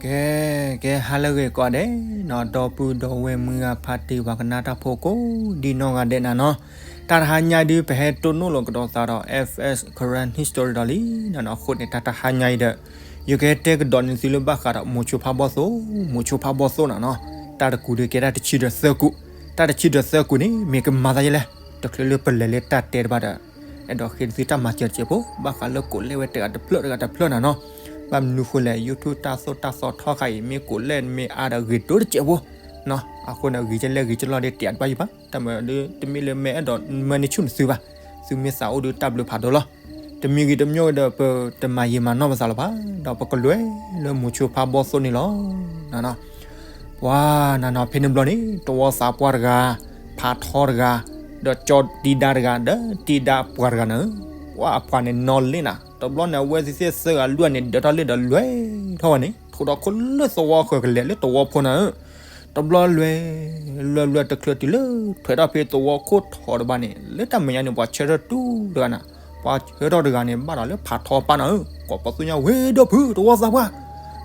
ကဲ ကဲ ဟါလၢအဂ့ၤကိးဂၤဒဲးနီၤ, ဒီပုၢ်ဒီဝဲၢ်မုၢ်ဂၤဖါတံၢ်ပှၤကနၣ်တၢ်ဖိကိးဒံနီၢ်ဂၤဒဲးနၤနီၤ, တၢ်တဟါညါဒုး ပဟဲတိၢ်နီၣ်လိာ်ကဒီးသးဒီး F S Karen History ဒီးလံနၤနီၤ, အဃိန့ၣ် တၢ်တဟါညါအံၤဒီး ယကဟဲတဲကဒီးန့ၢ်သုလၢဘၣ်ဃးဒီးမိၤဆိဖးဘီၣ်သိၣ်, မိၤဆိဖးဘီၣ်သိၣ်နၤနီၤ, တၢ်တကူးဒုးကဲတၢ်တဆံဒီးသၢကူး, တၢ်တဆံဒီးသၢကူးန့ၣ် မ့ၢ်ကမၤသးယဲလဲၣ်, တချုးလၢပလဲၤလၢတၢ်တဲတဘၣ်ဒီး အဲၣ်ဒိးဃ့သုတၢ်မၤစၢၤတစဲးဖိ ဘၣ်ဃးလၢကိးလဲၣ်ဝဲတဂၤတဖျၢၣ်တဂၤတဖျၢၣ်နၤနီၤ, ဘၣ်မနုၤဃိလဲၣ် YouTube တၢ်သိၣ်တၢ်သီထီခါအံၤ မ့ၢ်ကိးလဲၣ်မ့ၢ်အါဒီးဂ့ၤဒိၣ်တစဲးဖိနီၤ, အဃိန့ၣ် ဂ့ၤကလဲၣ်ဂ့ၤကလီၢ်ဒ်တဲအါတဘၣ်ယံၤဘၣ်, တၢ်မၤဒ်တမ့ၢ်လၢမ့ၢ်အဲၣ်ဒိးမၢန့ၢ်ဆူၣ်န့ၢ်သုဘၣ်, သုမ့ၢ်သးအိၣ်ဒုးတၢ်ဘျုးဖးဒိၣ်လီၤ, တမံၤဂ့ၤတမံၤဂ့ၤဒီး ပတမၤယံာ်မၤနီၢ်ပသးလၢၤဘၣ်, ဒီးပကလဲၤလၢမိၤဆိဖးဘီၣ်သိၣ်န့ၣ်လီၤ နၤနီၤ ပှၤနၤနီၤ ဖဲန့ၣ်ဘျီန့ၣ် သဝီသးပှၢ်တဂၤ, ဖးထီတဂၤ, ဒီးကၠီတံဒါတဂၤ, ဒီးတံဒါပှၤတဂၤန့ၣ်, ပှၤအပှၤန့ၣ်နီၣ်လ့ၣ်နၤ, တဘျီန့ၣ် အဝဲသ့ၣ်သ့ၣ်သၢဂၤလွံၢ်ဂၤန့ၣ် ဒၢးထီၣ်လ့ၣ်ဒီးလဲၤထီၣ်ဝဲန့ၣ် ထိးဒီးခိၣ်လၢသဝီဃၢၤကလဲၤလၢသဝီဖိနၤဧၢ, တဘျီလဲၤ, လဲၤလဲၤတချုးတုၤလၢ ထွဲထီၣ်ဖဲသဝီခိၣ်ထီတဘၣ်န့ၣ် လၢတၢ်မဲာ်ညါန့ၣ် ပှၤဆၢထၢၣ်တူၢ်တဂၤနၤ, ပှၤဆၢထၢၣ်တဂၤန့ၣ် ဘၣ်ဒီးလၢဖးထီပၢ်နၤဧၢ, ကိးပသူညါ ဝ့ၢ်ဒီပုၢ် သဝီသးပှၢ်,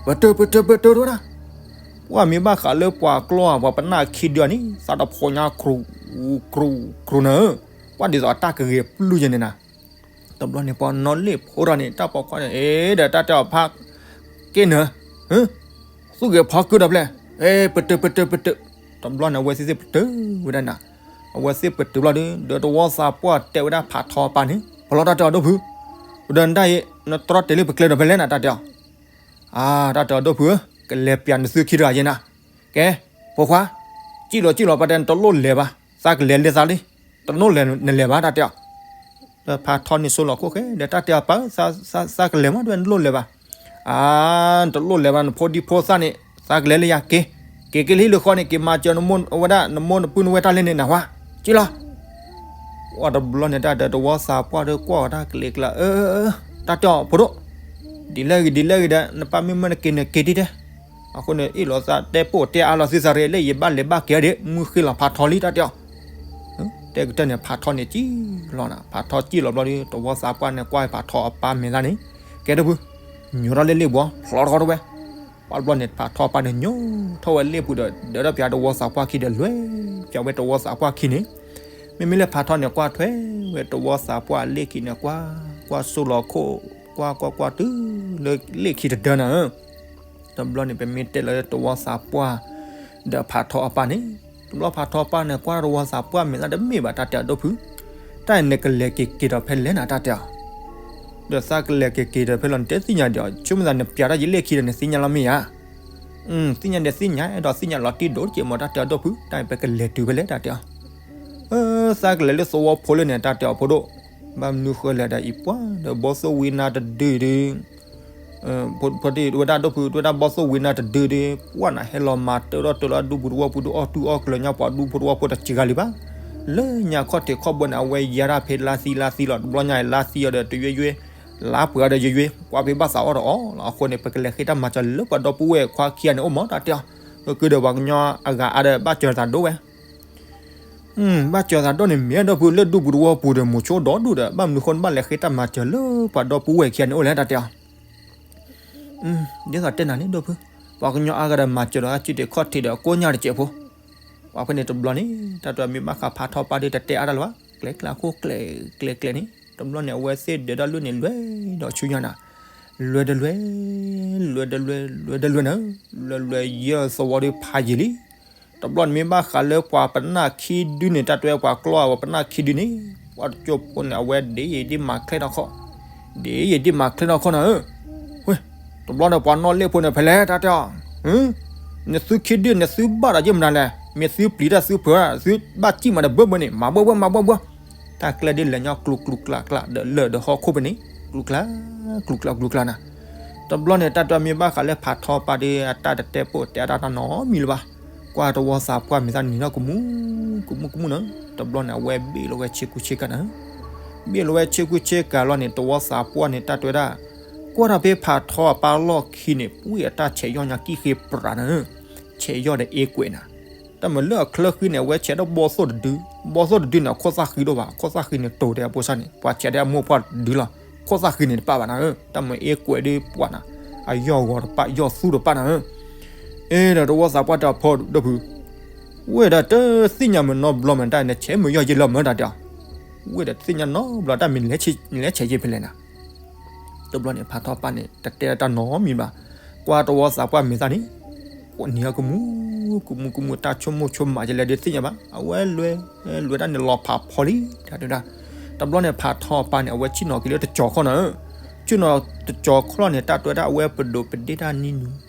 ပတၢၢ် ပတၢၢ် ပတၢၢ်တဝဲဒၣ် ပှၤမ့ၢ်ဘၣ်ဃးလၢပှၤကျီၢ်ဧါ ပှၤပနၢ်ခံဒုအန့ၣ် သးတဖိညါ ကြူး ကြူး ကြူးနၤဧၢ, ပှၤဒ်သိးအတၢ်ကဂ့ၤပျုၢ်ယဲန့ၣ်နၤ, တဘျီန့ၣ် ပှၤနီၣ်လ့ၣ်ဖိထီၣ်န့ၣ် တၢ်ပိာ်ခွါန့ၣ် အ့ ဒီးတၢ်တဲအီၤဖးက့ၢ်နၤ, သုဂဲၤဖီကုၢ်ဒီးဖျဲၣ်, အ့ ပတၢၢ် ပတၢၢ် ပတၢၢ်, တဘျီန့ၣ် အဝဲသ့ၣ်သ့ၣ်ပတၢၢ်ဝဲဒၣ်နၤ, အဝဲသ့ၣ်ပတၢၢ်ဘျီဒီး ဒီးသဝီသးပှၢ်တဲဝဲဒၣ်ဖးထီပၢ်န့ၣ် ပလီၢ်တၢ်တဲအီၤဒီပုၢ်, ပဒီးနတၢ်အံၤ နတြီတဲာ်လၢပကျဲဒီးဖဲလဲၣ်နၤ တၢ်တဲအီၤ, အါ တၢ်တဲအီၤဒီပုၢ်ဧၢ, ကလဲၤပျးနသုခံတဂၤယဲနၤ, ကဲ ပိာ်ခွါ, စံၣ်လီၤစံၣ်လီၤ ပှၤတဲနတလိၣ်လဲၤဘၣ်, သးကလဲၤလဲၤသးလံ, တလိၣ်လဲၤနလဲၤဘၣ် တၢ်တဲအီၤ, ဒီးဖးထီန့ၣ်ဆိလီၤခိၣ်ဃဲ ဒီးတၢ်တဲအီၤပၢ် သးကလဲၤမး တဝဲနလိၣ်လဲၤဘၣ်, အါ နတလိၣ်လဲၤဘၣ် နဖိဒံဖိသၣ်န့ၣ် သးကလဲၤလၢယၤက့ၤ, က့ၤက့ၤလၢဟံၣ်လၢဃီန့ၣ် က့ၤမၤစၢၤနမိၢ်ဝဲဒၣ် နမိၢ်နပုၢ်နဝဲၢ်တၢ်လဲၣ်န့ၣ် နၢ်ဟူဧါ, စံၣ်လီၤ ပှၤတဘျီန့ၣ် တၢ်တဲသဝီသးပှၢ်ဒီးကွၢ်အီၤတၢ်ကလဲၤကျါ အၢ တၢ်တဲအီၤဖိဒိၣ်, ဒ်လဲၣ်ဂ့ၤဒ်လဲၣ်ဂ့ၤဒီး နပၢ်မ့ၢ်မၢနက့ၤန့ၣ်က့ၤဒ်တဲ, အဃိန့ၣ် အ့ၣ်လိာ်သးတဲပိာ်တဲအါလိာ်သုသးရ့ လၢယဘၣ်လဲၤဘၣ်က့ၤဒ် မုၢ်ဃ့လီၤဖးထီလံ တၢ်တဲအီၤ, တဲကတၢၢ်န့ၣ် ဖးထီန့ၣ်စံၣ်လီၤနၤ, ဖးထီစံၣ်လီၤဘျီဒီး သဝီသးပှၢ်န့ၣ်ကွၢ်ဖးထီအပၢ်မဲာ်သၣ်န့ၣ်, ကဲဒီပုၢ်, ညိးထီၣ်လၢလ့ၣ်ဘှီ ဖျီထီၣ်တဝဲ ပှၤတဘျီန့ၣ် ဖးထီပၢ်န့ၣ် ညိးထီၣ်ဝဲလ့ၣ်ပူၤဒီး ဒၢးထီၣ်ပၠးသဝီသးပှၢ်ခံဒီး လဲၤပၠးဝဲသဝီသးပှၢ်ခံန့ၣ်, မ့မ့ၢ်လၢဖးထီန့ၣ် ကွၢ်ထွဲဝဲသဝီသးပှၢ်အလ့ၣ်ခံန့ၣ် ကွၢ် ကွၢ်ဆိလီၤခိၣ်, ကွၢ်ကွၢ်ကွၢ်တုၤလၢလ့ၣ်ခံတဒၢနၤဧၢ, တဘျီန့ၣ် ပမ့ၢ်တဲလီၤလၢသဝီသးပှၢ် ဒီးဖးထီအပၢ်န့ၣ်, တဘျီဖးထီပၢ်န့ၣ် ကွၢ်သဝီသးပှၢ်မဲာ်သၣ်တမ့ၢ်ဘၣ် တၢ်တဲအီၤဒီပုၢ်, တၢ်အံၤနကလဲၤက့ၤက့ၤဒီးဖဲလဲၣ်နၤ တၢ်တဲအီၤ ဒီးသးကလဲၤက့ၤက့ၤဒီးဖဲလဲၣ် နတသ့ၣ်ညါဒီး ဆိကမိၣ်သးနပၠးတၢ်ယလ့ၣ်ခံဒီး နသ့ၣ်ညါလီၤမ့ၢ်ဧါ, သ့ၣ်ညါဒီးသ့ၣ်ညါ အဲၣ်ဒိးသ့ၣ်ညါလီၤတံၢ်ဒိၣ်တက့ၢ်မး တၢ်တဲအီၤဒီပုၢ်, တၢ်အံၤပကလဲၤတုၤဖဲလဲၣ် တၢ်တဲအီၤ, သးကလဲၤလၢသဝီဖိလၢန့ၣ် တၢ်တဲအီၤဖိဒိၣ်, ဘၣ်မနုၤဃိလဲၣ်ဒီး အံၤပှၤဒီးဘီသိၣ်ဝံနၤတဒုဒီး ဖဲတ့ၢ်ဝဲဒၣ်ဒီပုၢ် တဝဲဒၣ်ဘီသိၣ်ဝံနၤတဒုဒီး ပှၢ်နၤဟဲလီၤမၤတၢထီၣ်တၢလီၤဒူပူၤသဝီပူၤဒီး အီၣ်တူၢ်အီၣ်ကျၢၤညါ ပှၤဒူဖိတဝီဖိတစှၤဂၤလံဘၣ်, လၢညါခီၣ်ထံးခီၣ်ဘိန့ၣ် အဝဲယါတၢ်ဖဲလါသံလါသံလီၤ တဘျီညါအံၤ လါသံအီၤဒီးတယွဲၢ်ယွဲၢ်, လါပှဲၤအီၤဒီးယွဲၢ်ယွဲၢ်, ကွၢ်ဖဲဘၣ်သးအီၣ်ဒီးအီၣ်လီၤ အဃိန့ၣ် ပကလဲၤဃ့တၢ်မၤစၢၤလၢပှၤဒီပုၢ်ဝဲၢ်ခွါခံဂၤန့ၣ်အိၣ်မး တၢ်တဲအီၤ, ကဒီးပှၤကညီအဂၤအါဒီးဘၣ်စၢၤသးဒိၣ်ဝဲ ဘၣ်စၢၤသးဒိၣ်န့ၣ် မ့ၢ်ဒီပုၢ်လၢဒူပူၤသဝီပူၤဒီး မိၤဆိဒီဒူၣ်ဒီး ဘၣ်မနုၤဃိနဘၣ်လဲၤဃ့တၢ်မၤစၢၤလၢပှၤဒီပုၢ်ဝဲၢ်ခံဂၤန့ၣ်အိၣ်လဲၣ် တၢ်တဲအီၤ, ဒ်သိးတဲနၤန့ၣ် ဒီပုၢ်, ပှၤကညီအါဂၤဒီးမၤစၢၤဒီးအစုဒ့ၣ်ခီၣ်ထံးဒီးကိးညါတစဲးဖိ, ပှၤဖဲန့ၣ်တဘျီန့ၣ် တၢ်တဲအီၤမ့ၢ်ဘၣ်ဃးဖးထီပၢ်ဒီးတတဲအါတၢ်လၢၤဘၣ်, ကျဲကျဲခိၣ်ကျဲကျဲကျဲန့ၣ် တဘျီန့ၣ် အဝဲသ့ၣ်ဒၢးတၢ်လွံၢ်န့ၣ် လဲၤဒီးဆူညါနၤ, လဲၤဒီးလဲၤ, လဲၤဒီးလဲၤ, လဲၤဒီးလဲၤနၤ, လဲၤလဲၤယဲၢ်သဝီဒီးဖးယံာ်လံ တဘျီန့ၣ်မ့ၢ်ဘၣ်ဃးလၢပှၤပနၢ်ခံဒုန့ၣ် တၢ်တဲပှၤကျီၢ်ဧါ ပှၤပနၢ်ခံဒုန့ၣ် ပှၤတကၠိဖိန့ၣ် အဝဲဒ်ယံာ်ဒ်မၤချဲထီၣ်ခီၣ်, ဒ်ယံာ်ဒ်မၤချဲထီၣ်ခီၣ်နၤဧၢ, ဝဲ, တဘျီဒီးပှၤနီၣ်လ့ၣ်ဖိန့ၣ် ဖဲလဲၣ်တၢ်တဲအီၤ, နသုခံဒုန့ၣ် သုဘၣ်ဒီးယဲၢ်မနုၤလဲၣ်, မ့ၢ်သုပျံၤတၢ်သုဖုးတၢ် သုဘၣ်စံၣ်မးဒီးဘၢဘၢန့ၣ် မၤဘၢဘၢ မၤဘၢဘၢ တၢ်ကျဲဒ်လဲၣ်ညီကျူကျူကျါကျါ ဒီးလၢာ်ဒီးဟီၣ်ခိၣ်ဖဲန့ၣ် ကျူကျါ, ကျူကျါ ကျူကျါနၤ, တဘျီန့ၣ် တၢ်တဲမ့ၢ်ဘၣ်ဃးလၢဖးထီပၢ်ဒီး အတၢ်တတဲပိာ်တဲအါတၢ်နီတမံၤလၢၤဘၣ်, ကွၢ်သဝီသးပှၢ်မဲာ်သၣ်နံၤထီၣ်ကမူ, ကမူကမူနၤ, တဘျီန့ၣ် အဝဲဘ့ၣ်လီၤဝဲဆ့ကူဆ့ကၤနၤ, ဘ့ၣ်လီၤဝဲဆ့ကူဆ့ကၤလီၤန့ၣ် သဝီသးပှၢ်န့ၣ် တၢ်တဲဝဲဒၣ်, ကွၢ်ထီၣ်ဖဲဖးထီအပၢ်လီၢ်ခံန့ၣ် ပှ့ၢ်အတၢ်ဆဲးယီၢ်ညါကံၣ်ဃ့ပြးနၤ, ဆဲးယီၢ်ဒီးအ့ကွဲးနၤ တၢ်မၤလၢအချၢဃံန့ၣ် အဝဲဆဲးဒီးဘီသိၣ်တဒု, ဘီသိၣ်တဒုန့ၣ် အခိၣ်သၣ်ဃံဒိၣ်ဘၣ်, အခိၣ်သၣ်ဃံန့ၣ်တိၤတဲအဖိစၢ်န့ၣ် ပှၤဆဲးဒီးအမိၢ်ပှၢ်တဒုလီၤ, ခိၣ်သၣ်ဃံန့ၣ်တပာ်ဘၣ်နၤဧၢ, တၢ်မၤအ့ကွဲးဒုးပှၤနၤ, အယီၢ်ဂီၤတပၣ် ယီၢ်သူတပၣ်နၤဧၢ, အဲၣ်ဒိးတဝီသးပှၢ်တဲအီၤ ဖီဒိၣ်ဖု, ဝဲဒၣ်တသ့ၣ်ညါမနီတဘျီမတၤ နဆဲးမုာ်ယီၢ်ယ့လၢမတၤတဲအီၤ, ဝဲဒၣ်တသ့ၣ်ညါနီတဘျီတၢ်မ့ၢ်လဲၤဆဲးယ့ဖဲလဲၣ်နၤ, တဘျီန့ၣ် ဖးထီပၢ်န့ၣ် တတဲတၢ်နီတမံၤဘၣ်, ကွၢ်တဝီသးပှၢ်မဲာ်သၣ်န့ၣ် နံၤဟီကမူ ကမူကမူ တၢ်ဆိကမိၣ်ဆိကမးကလဲၤဒုးသ့ၣ်ညါဘၣ် အဝဲလွဲ လွဲတၢ်န့ၣ်လီၤဖးဖီလံ တၢ်တဲဒၣ်, တဘျီန့ၣ် ဖးထီပၢ်န့ၣ် အဝဲဆ့ၣ်နီၤက့ၤလၢတကၠီၤခီနၤဧၢ, ဆ့ၣ်နီၤတကၠီၤခီလီၤန့ၣ် တၢ်တဲဝဲဒၣ်အဝဲပဒိးပဒ့ၣ်တၢ်နံၤနူၤ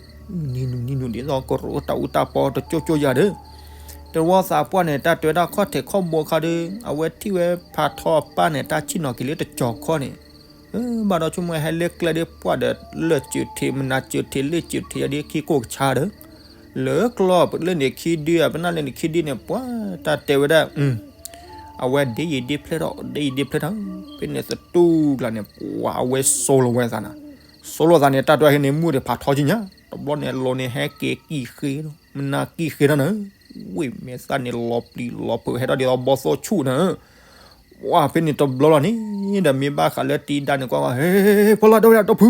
နံၤနူၤနံၤနူၤဒ်သိးကရိတၢ်အူတၢ်ပီတကၠိကၠိယၤဒီး, တဝီသးပှၢ်န့ၣ် တၢ်တဲဝဲဒၣ်ခီၣ်ထံးခီၣ်ဘိခါဒီး အဝဲထံၣ်ဝဲဖးထီပၢ်န့ၣ် တၢ်ဆ့ၣ်နီၤက့ၤလၢတကၠီၤခီန့ၣ် ဘၣ်ဒီးဆိကမိၣ်ဟဲလၢကျဲဒီးပှၢ်ဒီးလၢၢ်စၢၤထံး မနၤစၢၤထံး လၢၢ်စၢၤထံးယၤဒီးခံကိၢ်ကဆါဒီး, လၢကျီၢ်ပလၢၢ်န့ၣ်ခံဒု ပနၢ်လၢန့ၣ်ခံဒုန့ၣ် ပှၤတၢ်တဲဝဲဒၣ် အဝဲဒ့ယံာ်ဒ့ဖျဲၣ်ထီၣ် ဒ့ယံာ်ဒ့ဖျဲၣ်ထီၣ် ဖဲန့ၣ်သတူၢ်ကျါန့ၣ် ပှၤအဝဲစိလီၤဝဲသးနၤ, စိလီၤသးန့ၣ် တၢ်တဲဟဲန့ၣ်မူဒီးဖးထီက့ညါ တဘျီန့ၣ် လီၤန့ၣ်ဟဲက့ၤကံၣ်ဃ့ မနၤကံၣ်ဃ့ထီၣ်နၤ, ဝ့ၢ်မဲာ်သၣ်န့ၣ်လီၤပျံၤလီၤဖုးဟဲထီၣ်ဒ်သိးဘီသိၣ်ဆူၣ်နၤ ဝဲဖဲန့ၣ်တဘျီလီၤန့ၣ် ဒီးမ့ၢ်ဘၣ်ဃးလၢတံၤဒါန့ၣ်ကွၢ်ကွၢ် ဟဲ ဖီလာ်တဲဝဲဒၣ် ဒိၣ်ဖု,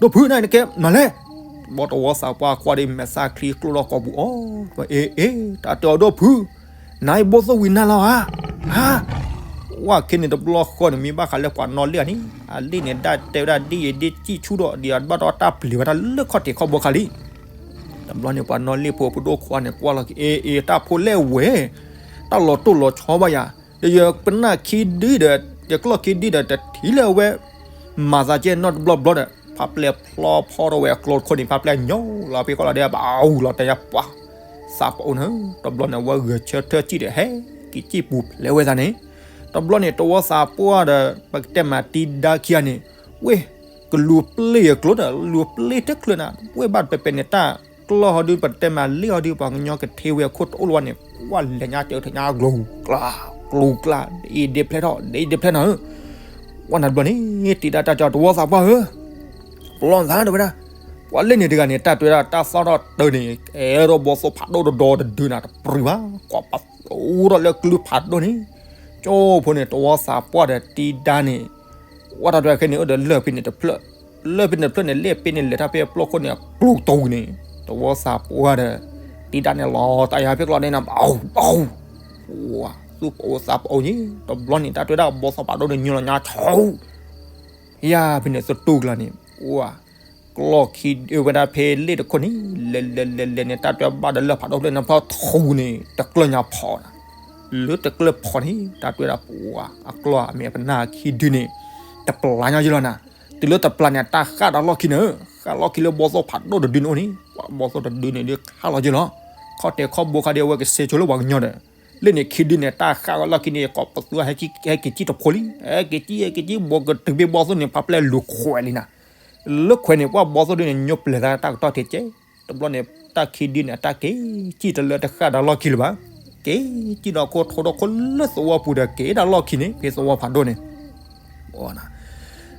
ဒိၣ်ဖု နကဲမၤလဲၣ်, တဘျီတဝီသးပှၢ်ကွၢ်ဒီးမဲာ်သၣ်ချံကျိၣ်ထီၣ်ကိာ်ပူၤအီၤ, အ့ အ့ တၢ်တဲအီၤဒိၣ်ဖု, နအံၤဘီသိၣ်ဝံၤနၤလီၤဧါ, ဟါ, ဝဲခဲန့ၣ်တဘျီဃီန့ၣ် မ့ၢ်ဘၣ်ဃးလၢပှၤနီၣ်လ့ၣ်ဧါန့ၣ် အလ့ၣ်န့ၣ် ဒၣ်တဲဝဲဒၣ်ဒ်ယံာ်ဒ်စံၣ်ဆူၣ်ဒီး ဒ်အဘၣ်ဒီးတၢ်ပျံၤဝဲဒၣ်လၢခီၣ်ထံးခီၣ်ဘိခါလံ တဘျီန့ၣ် ပှၤနီၣ်လ့ၣ်ဖိပဒိၣ်ခွါန့ၣ် ကွၢ်လီၤက့ၤ အ့ အ့ တၢ်ဖိလဲၣ်ဝဲ, တၢ်လီၤတိၢ်လီၤဆီဘၣ်ယၤ, ဒီးယပနၢ်ခံဒုဒီး ယကျီၢ်ခံဒုဒီး တထံၣ်လၢအဝဲ မၤသးကဲနီတဘျီဘျီဒီး ဖးပျဲၢ်ဖျီဖီထီၣ်ဝဲအကျိတခိၣ်န့ၣ် ဖးပျဲၢ်ညိလီၤဖဲကီၢ်လီၤဒီး ဘၣ်အူလီၤတယၢ်ပှၤ သးပအိၣ်နၤ, တဘျီန့ၣ် အဝဲဂဲၤဆၢထၢၣ်စံၣ်ဒီး ဟဲက့ၤစံၣ်ပူၤဖျဲးဝဲသးန့ၣ်, တဘျီန့ၣ် တဝီသးပှၢ်ဒီး ပကတဲမးတံၤဒါခံဂၤန့ၣ် ဝ့ၢ် ကလူၤပျ့ၢ်အကျိဒီး လူၤပျ့ၢ်တချုးနၤ ဝ့ၢ်ဘၣ်တပဲၤပဲၤန့ၣ် တၢ်ကျီၢ်ဟီဒု ပတဲမးလ့ၣ်ဟီဒု ပှၤကညီကထ့ဝဲအခိၣ်တအိၣ်လၢၤဘၣ်န့ၣ် ကွၢ်လဲၤညါကၢထီၣ်ညါကျိၤကျါ ကျိၤကျါ ဒ်အံၤဒ်ဖျဲၣ်ထီၣ် ဒ်အံၤဒ်ဖျဲၣ်နၤဧၢ, ကွၢ်နၤတဘျီန့ၣ် တံၤဒါတၢ်တဲအီၤ တဝီသးပှၢ်ဧၢ, ပလီၢ်သးတဲဝဲဒၣ်, ပှၤလ့ၣ်န့ၣ်တဂၤန့ၣ် တၢ်တဲဝဲဒၣ်တၢ်သီၣ်ထီၣ်တၢ်န့ၣ် ကဲထီၣ်ဘီသိၣ်ဖးဒိၣ်တဒီတဒုနၤ တပြံၤဘၣ် ကွၢ်ပာ်သူထီၣ်လၢကလုၢ်ဖးဒိၣ်န့ၣ်, ကၠိဖိန့ၣ် တဝီသးပှၢ်ဒီးတံၤဒါန့ၣ် ကွၢ်တၢ်တဲခဲန့ၣ် အိၣ်ဒီးလၢၢ်ဖဲန့ၣ်တဖျၢၣ်, လၢၢ်ဖဲန့ၣ်တဖျၢၣ်န့ၣ် လ့ၣ်ပ့န့ၣ်လဲၤတၢ်ဖဲအပျီခိၣ်န့ၣ် အကျိၤကတိၤန့ၣ်, တဝီသးပှၢ်ဒီး တံၤဒါန့ၣ်လီၤတၢ်ယၤဖဲကျီၢ်ဒဲးနၤ ဘၣ်ဘၣ် ပှၤ သူၣ်ပအိၣ်သးပအိၣ်န့ၣ် တဘျီန့ၣ် တၢ်တဲဝဲဒၣ်ဘီသိၣ်ဖးဒိၣ်န့ၣ် ညိလီၤညါဆိ ယၤဖဲန့ၣ်သတူၢ်ကျါန့ၣ် ပှၤ ကျီၢ်ခံဒုဝဲဒၣ်ဖဲလ့ၣ်တခိၣ်န့ၣ် လဲၤလဲၤလဲၤလဲၤန့ၣ် တၢ်တဲဘၣ်ဒီးလၢၢ်ဖးဒိၣ်ဖျၢၣ်န့ၣ်ဖီထူန့ၣ် တကျၢၢ်ညါဖီနၤ, လၢတကျၢၢ်ဖီန့ၣ် တၢ်တဲဝဲဒၣ်ပှၤ အကျီၢ်အမဲာ်ပနၢ်ခံဒုန့ၣ် တပျၢ်ညါယလီၤနၤ, တုၤလၢတပျၢ်န့ၣ် တၢ်ဃၣ်ဒီးလီၢ်ခံန့ၣ်, ဃၣ်လီၢ်ခံလၢဘီသိၣ်ဖးဒိၣ်တဒုန့ၣ်အိၣ်န့ၣ် ပှၤဘီသိၣ်တဒုန့ၣ်ဒုးခါလီၤယလီၤ, ခီၣ်တဲာ်ခီၣ်ဘိခါဒုး အဝဲကစဲးဆိလၢပှၤကညီဒီး လ့ၣ်န့ၣ်ခံဒုန့ၣ် တၢ်ဃၣ်ဝဲလီၢ်ခံန့ၣ် ကိးပသူ ဟဲက့ၤစံၣ်တဖိလံ, ဟဲက့ၤစံၣ် ဟဲက့ၤစံၣ် ဘီကတုၤဖဲဘီသိၣ်န့ၣ် ဖးပျဲၢ်လူၤခွဲးလံနၤ, လၢခွဲးန့ၣ် ပှၤဘီသိၣ်ဒုန့ၣ် ညိပျဲၤသးတၢ်ကတီၢ်ထဲကဲ, တဘျီန့ၣ် တၢ်ခံဒုန့ၣ် အတၢ်က့ၤစံၣ်တလၢတဃၣ်ဒီးလီၢ်ခံလၢၤဘၣ်, က့ၤစံၣ်ဒီးခိၣ်ထိဒီးခိၣ်လၢသဝီပူၤဒီး က့ၤဒၣ်လီၢ်ခံန့ၣ် ဖဲသဝီဖးဒိၣ်န့ၣ်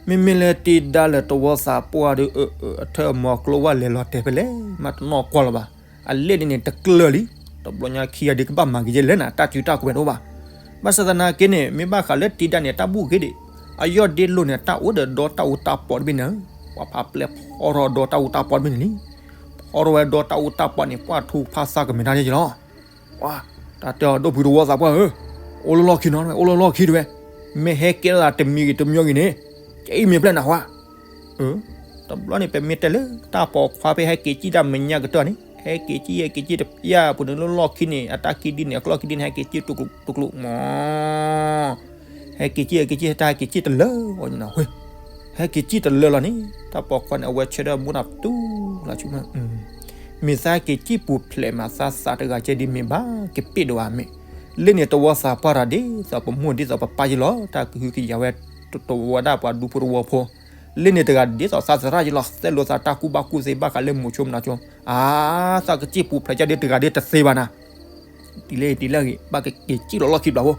မ့မ့ၢ်လၢတံၤဒါလၢတဝီသးပှၢ်ဒီး အထၢၣ်မီၤကျိဝဲလဲၤလီၤတဲာ်ဖဲလဲၣ် မ့ၢ်တနီၣ်ကွၢ်လၢၤဘၣ်, အလ့ၣ်ဒ်န့ၣ်တကျၢၢ်လံ, တဘျီညါခံဂၤဒုးကဘၣ်မၤက့ၤယဲလဲၣ်နၤ တၢ်စုတၢ်ကဝဲၤတအိၣ်ဘၣ်, ဘၣ်ဆၣ်သနာ်က့န့ၣ် မ့ၢ်ဘၣ်ဃးလၢတံၤဒါန့ၣ် တၢ်ဘူၣ်ဂ့ၤဒံး, အယီၢ်ဒ့လိာ်န့ၣ် တၢ်အိၣ်ဒီးဒီတၢ်အူတၢ်ပီတဘ့ၣ်န့ၣ်, ပှၤဖးပျဲၢ်ဖီထီၣ်ဒီတၢ်အူတၢ်ပီတဘ့ၣ်န့ၣ်လံ, ဖီထီၣ်ဝဲဒီတၢ်အူတၢ်ပီန့ၣ် ပှၤထူဖးသးကမဲာ်တၢ်ယဲၢ်လီၤ ပှၤ တၢ်တဲအီၤဒိၣ်ဖုတဝီသးပှၢ်ဧၢ, အိၣ်လၢလီၢ်ခံနီၤ အိၣ်လၢလီၢ်ခံတဝဲ, မ့ၢ်ဟဲက့ၤလၢတမံၤဂ့ၤတမံၤဂ့ၤန့ၣ်, ကဲအံၤမ့ၢ်ဖျဲၣ်နၤဟါ, တဘျီန့ၣ် ပမ့ၢ်တဲလၢ တၢ်ပိာ်ခွါဖဲဟဲက့ၤစံၣ်တၢ်မဲာ်ညါကတၢၢ်န့ၣ် ဟဲက့ၤစံၣ် ဟဲက့ၤစံၣ်တပျၢ်ပူၤန့ၣ် လၢလီၢ်ခံန့ၣ် အတၢ်ခံဒုန့ၣ် အကျီၢ်ခံဒုန့ၣ် ဟဲက့ၤစံၣ်တူၢ်ကျူးတူၢ်ကျူးမး ဟဲက့ၤစံၣ် ဟဲက့ၤစံၣ် တၢ်ဟဲက့ၤစံၣ်တလၢအီၤန့ၣ်, ဟဲက့ၤစံၣ်တလၢလီၤန့ၣ် တၢ်ပိာ်ခွါန့ၣ် အဝဲဆၢထၢၣ်မူနၤပတူၢ်လီၤဆူမး, မ့ၢ်သးက့ၤစံၣ်ပူၤဖျဲးမး သးသးတဂၤကဲဒ်မ့ၢ်ဘၣ် ကပ့ၣ်ဒိးဧါမ့ၢ်, လ့ၣ်န့ၣ်တဝီသးပှၢ်တၢ်ဒ်သိးပမိၢ်ဒ်သိးပပၢ်ယလီၤ တၢ်ကဟုကယာ်ဝဲ တဝဲဒၣ်ပှၤဒူဖိတဝီဖိ, လ့ၣ်န့ၣ်တဂၤဒ်သိးသးသရၣ်ယလီၤ သဲလိာ်သးတၢ်ကူၣ်ဘၣ်ကူၣ်သ့ဘၣ်ဃးလၢမိၤဆိမနၤဆိ, အါ, သးကစံၣ်ပူၤဖျဲးကဲဒ်တဂၤဒ်တသ့ဘၣ်နၤ တံၤလၢတံၤလၢဂ့ၤ ဘၣ်ကက့ၤစံၣ်လီၤလီၢ်ခံဘျီဖ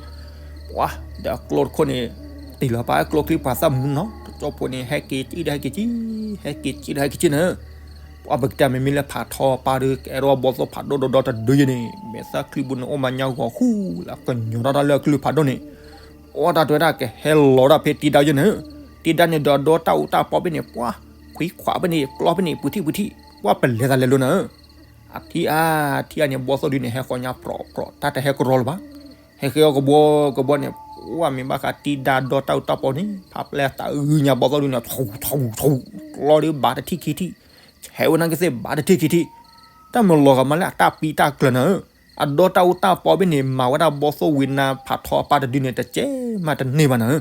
ိ, ပှၤ ဒီးအကျိတခိၣ်န့ၣ် တံၢ်လီၤပာ်အကျိချံပှၤသၣ်မူနီၤ တကၠီဖိန့ၣ် ဟဲက့ၤစံၣ်ဒီးဟဲက့ၤစံၣ် ဟဲက့ၤစံၣ်ဒီးဟဲက့ၤစံၣ်နၤ, ပှၤပကတဲမ့မ့ၢ်လၢဖးထီပၢ်ဒီး ကအဲၣ်ဒိးဘီသိၣ်ဖးဒိၣ်ဒီဒီတဒုယဲန့ၣ် မဲာ်သၣ်ချံပူၤန့ၣ် အိၣ်မးညါဂီၤဃူလၢကညီၤထီၣ်တၢ်လၢအကလုၢ်ဖးဒိၣ်န့ၣ် ပှၤတၢ်တဲဝဲဒၣ်ကဟဲလီၤဒၣ်ဖဲတံၤဒါယဲန့ၣ်, တံၤဒါန့ၣ်ဒီးဒီတၢ်အူတၢ်ပီဘ့ၣ်န့ၣ် ပှၤ ခွံခွးဖဲန့ၣ် ကျီဖဲန့ၣ် ပူၤထံၣ်ပူၤထံၣ် ပှၢ်ပလဲၤသးလဲၤလိၤနၤဧၢ. အထံၣ်အါထံၣ်အါန့ၣ် ဘီသိၣ်ဒုန့ၣ် ဟဲဃီညါပြီပြီ တၢ်တဟဲကရီလၢၤဘၣ်. ဟဲဃဲအီၤကဘီကဘီန့ၣ် ပှၢ်မ့ၢ်ဘၣ်ဃးတံၤဒါဒီတၢ်အူတၢ်ပီန့ၣ် ဖးပျဲၢ်တၢ်အုညါ ဘီသိၣ်ဒုန့ၣ် ထူထူထူ ကျီဒီးဘၣ်တထံၣ်ခံထံၣ် ဆဲးဝဲနကသ့ၣ်ဘၣ်တထံၣ်ခံထံၣ် တၢ်မၤလီၤဂာ်မးလၢအတၢ်ပံတၢ်ကျၢၤနၤဧၢ. အဒီတၢ်အူတၢ်ပီဖဲန့ၣ် မၤဝဲဒၣ်ဘီသိၣ်ဝံၤနၤ ဖးထီအပၢ်တဒုန့ၣ် တကဲမးတန့ၢ်ဘၣ်နၤဧၢ.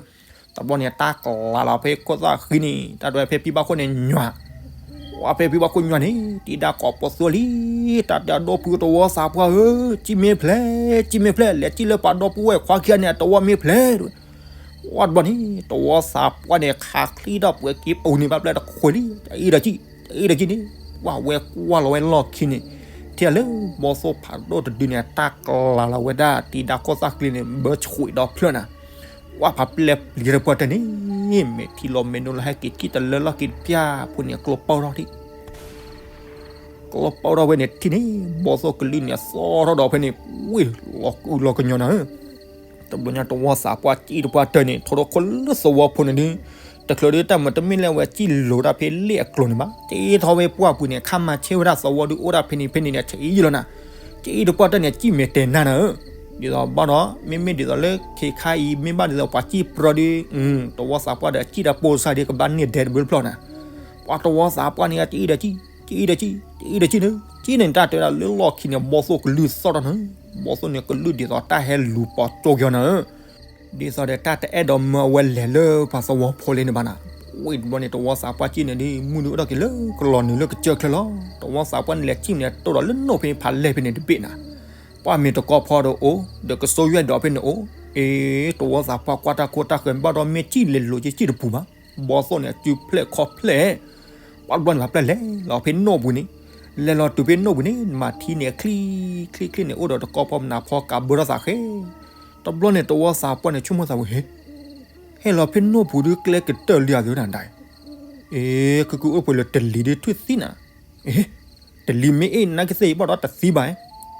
တဘျီန့ၣ် တၢ်ကလၤလီၤဖဲခိၣ်သၣ်ဃံန့ၣ် တၢ်တဲဖဲဖံဘၣ်ခိၣ်န့ၣ်ညွၤ ပှၢ်ဖဲဖံဘၣ်ခိၣ်ညွၤန့ၣ် တံၤဒါကိးပသူလံ တၢ်တဲအဒီပုၢ်တဝီသးပှၢ်ဧၢ, ကံၣ်မ့ၢ်ဖျဲး ကံၣ်မ့ၢ်ဖျဲး လဲၤကံၣ်လၢပှၤဒီပုၢ်ဝဲၢ်ခွါခံဂၤန့ၣ် အတဝီမ့ၢ်ဖျဲး ပှၢ်တဘျီန့ၣ် တဝီသးပှၢ်န့ၣ် ခးချံထီၣ်ပှဲၤက့ၤပူၤန့ၣ် ဘၣ်ပျဲၢ်တခွဲးလံ တအံၤဒီးကံၣ် တအံၤဒီးကံၣ်န့ၣ် ပှၢ်ဝဲကွၢ်လီၤဝဲလီၢ်ခံန့ၣ် ထံၣ်လၢဘီသိၣ်ဖးဒိၣ်တဒုန့ၣ် တၢ်ကလၤလီၤဝဲဒၣ်တံၤဒါခိၣ်သၣ်ဃံန့ၣ် ဘၢဆှံးဒီဖျၢၣ်နၤ ပှၢ်ဖးပျဲၢ်ပျံၤတပှၢ်တၢၢ်န့ၣ် မဲာ်ထံလီၤမဲာ်နိလီၤဟဲက့ၤကံၣ်တလၢလီၢ်ခံတပျၢ်ဖိန့ၣ် ကျိပီၢ်ထီၣ်ထံၣ် ကျိပီၢ်ထီၣ်ဝဲန့ၣ်ထံၣ်န့ၣ် ဘီသိၣ်ကလုၢ်န့ၣ် သီၣ်ထီၣ်ဒီးဖဲန့ၣ် ဝ့ၢ်လီၤကုလီၤကညီနၤဧၢ. တဘျီညါတဝီသးပှၢ်ကံၣ်တပှၢ်တၢၢ်န့ၣ် ထိၣ်ဒီခိၣ်လၢသဝီဖိန့ၣ်ဒု တချုးဒုတၢ်မၤတမ့ၢ်လၢအဝဲကံၣ်လိာ်တၢ်ဖဲလ့ၣ်အကျိၤန့ၣ်ဘၣ် က့ထီၣ်ဝဲပှၢ်ပူၤန့ၣ် ခါမၤဆ့ၣ်ဝဲဒၣ်သဝီဒုအိၣ်ဒၣ်ဖဲန့ၣ်ဖဲန့ၣ်န့ၣ် ဆံးယံာ်လီၤနၤ ကံၣ်တပှၢ်တၢၢ်န့ၣ် ကံၣ်မဲာ်တဲာ်နါနၤဧၢ. ဒ်သိးဘၣ်ဒီး မ့မ့ၢ်ဒ်သိးလၢခဲခါအံၤ မ့ၢ်ဘၣ်ဒ်သိးပှၤကံၣ်ပြၢဒု တဝီသးပှၢ်ဒီးကံၣ်တၢ်ပိၢ်စၢ်ဒုကဘၣ်န့ၢ်ဒဲးတဘျုးတဖျၢၣ်နၤ ပှၤတဝီသးပှၢ်န့ၣ် ကံၣ်ဒီးကံၣ် ကံၣ်ဒီးကံၣ် ကံၣ်ဒီးကံၣ်န့ၣ် ကံၣ်န့ၣ်တၢ်တဲဝဲဒၣ်လၢလီၢ်ခံန့ၣ် ဘီသိၣ်ကလုၢ်သီၣ်ထီၣ်နၤဧၢ. ဘီသိၣ်န့ၣ်ကလုၢ်ဒ်သိးတၢ်ဟဲလူၤပိာ်ကၠိက့ၤအီၤနၤဧၢ. ဒ်သိးဒီးတၢ်တအဲၣ်ဒိးမၢအဝဲလဲၤလၢပှၤသဝီဖိလၢန့ၣ်ဘၣ်နၤ. ဝံၤတဘျီန့ၣ် တဝီသးပှၢ်ကံၣ်န့ၣ်ဒု မုၢ်ဒုအိၣ်ထီၣ်က့ၤလၢကလီၤနုာ်လၢကစၢၢ်ချၢလီၤ. တဝီသးပှၢ်န့ၣ်လဲၤကံၣ်န့ၣ် တိၢ်ဒီးလၢနိၣ်ဖဲဖးလဲၢ်ဖဲန့ၣ်တဘ့ၣ်နၤ. ပှၢ်မ့ၢ်တကီဖီဒီးအိၣ် ဒီးကစိယွဲၢ်ဒီးဖဲန့ၣ်အိၣ် အ့ တဝီသးပှၢ်ကွၢ်တၢ်ခိတၢ်ဃၢၤဘၣ်ဒီးမ့ၢ်ကံၣ်လဲၤလိၤက့ၤကံၣ်တပူၤဘၣ်. ဘီသိၣ်န့ၣ် အစုဖျဲၣ်ခီၣ်ဖျဲၣ် ပှၢ်တဘျီန့ၣ် ပှၢ်ပျဲၢ်လဲၤလီၤဖဲနိၣ်ပူၤန့ၣ် လဲၤလီၤတုၤဖဲနိၣ်ပူၤန့ၣ် နမၤထံန့ၣ် ချံ ချံ ချံန့ၣ် အိၣ်ဒီးတကီဖီမနၤဖီကးဘၢထီၣ်သးဃဲ တဘျီန့ၣ် တဝီသးပှၢ်န့ၣ် ဆိကမိၣ်သးဝဲ ဟ့ ဟဲလီၤဖဲနိၣ်ပူၤဒုကျဲကတၢၢ်လံဧါသ့ဝဲဒၣ်ဒၣ်အံၤ, အ့ ခုခုအိၣ်ပှဲၤလၢတလံၤဒုထွံၣ်သံနၤ, အ့ တလံၤမ့ၢ်အ့ၣ်နကသ့ၣ်အံၤ ဘၣ်ဒီးတသံဘၣ်,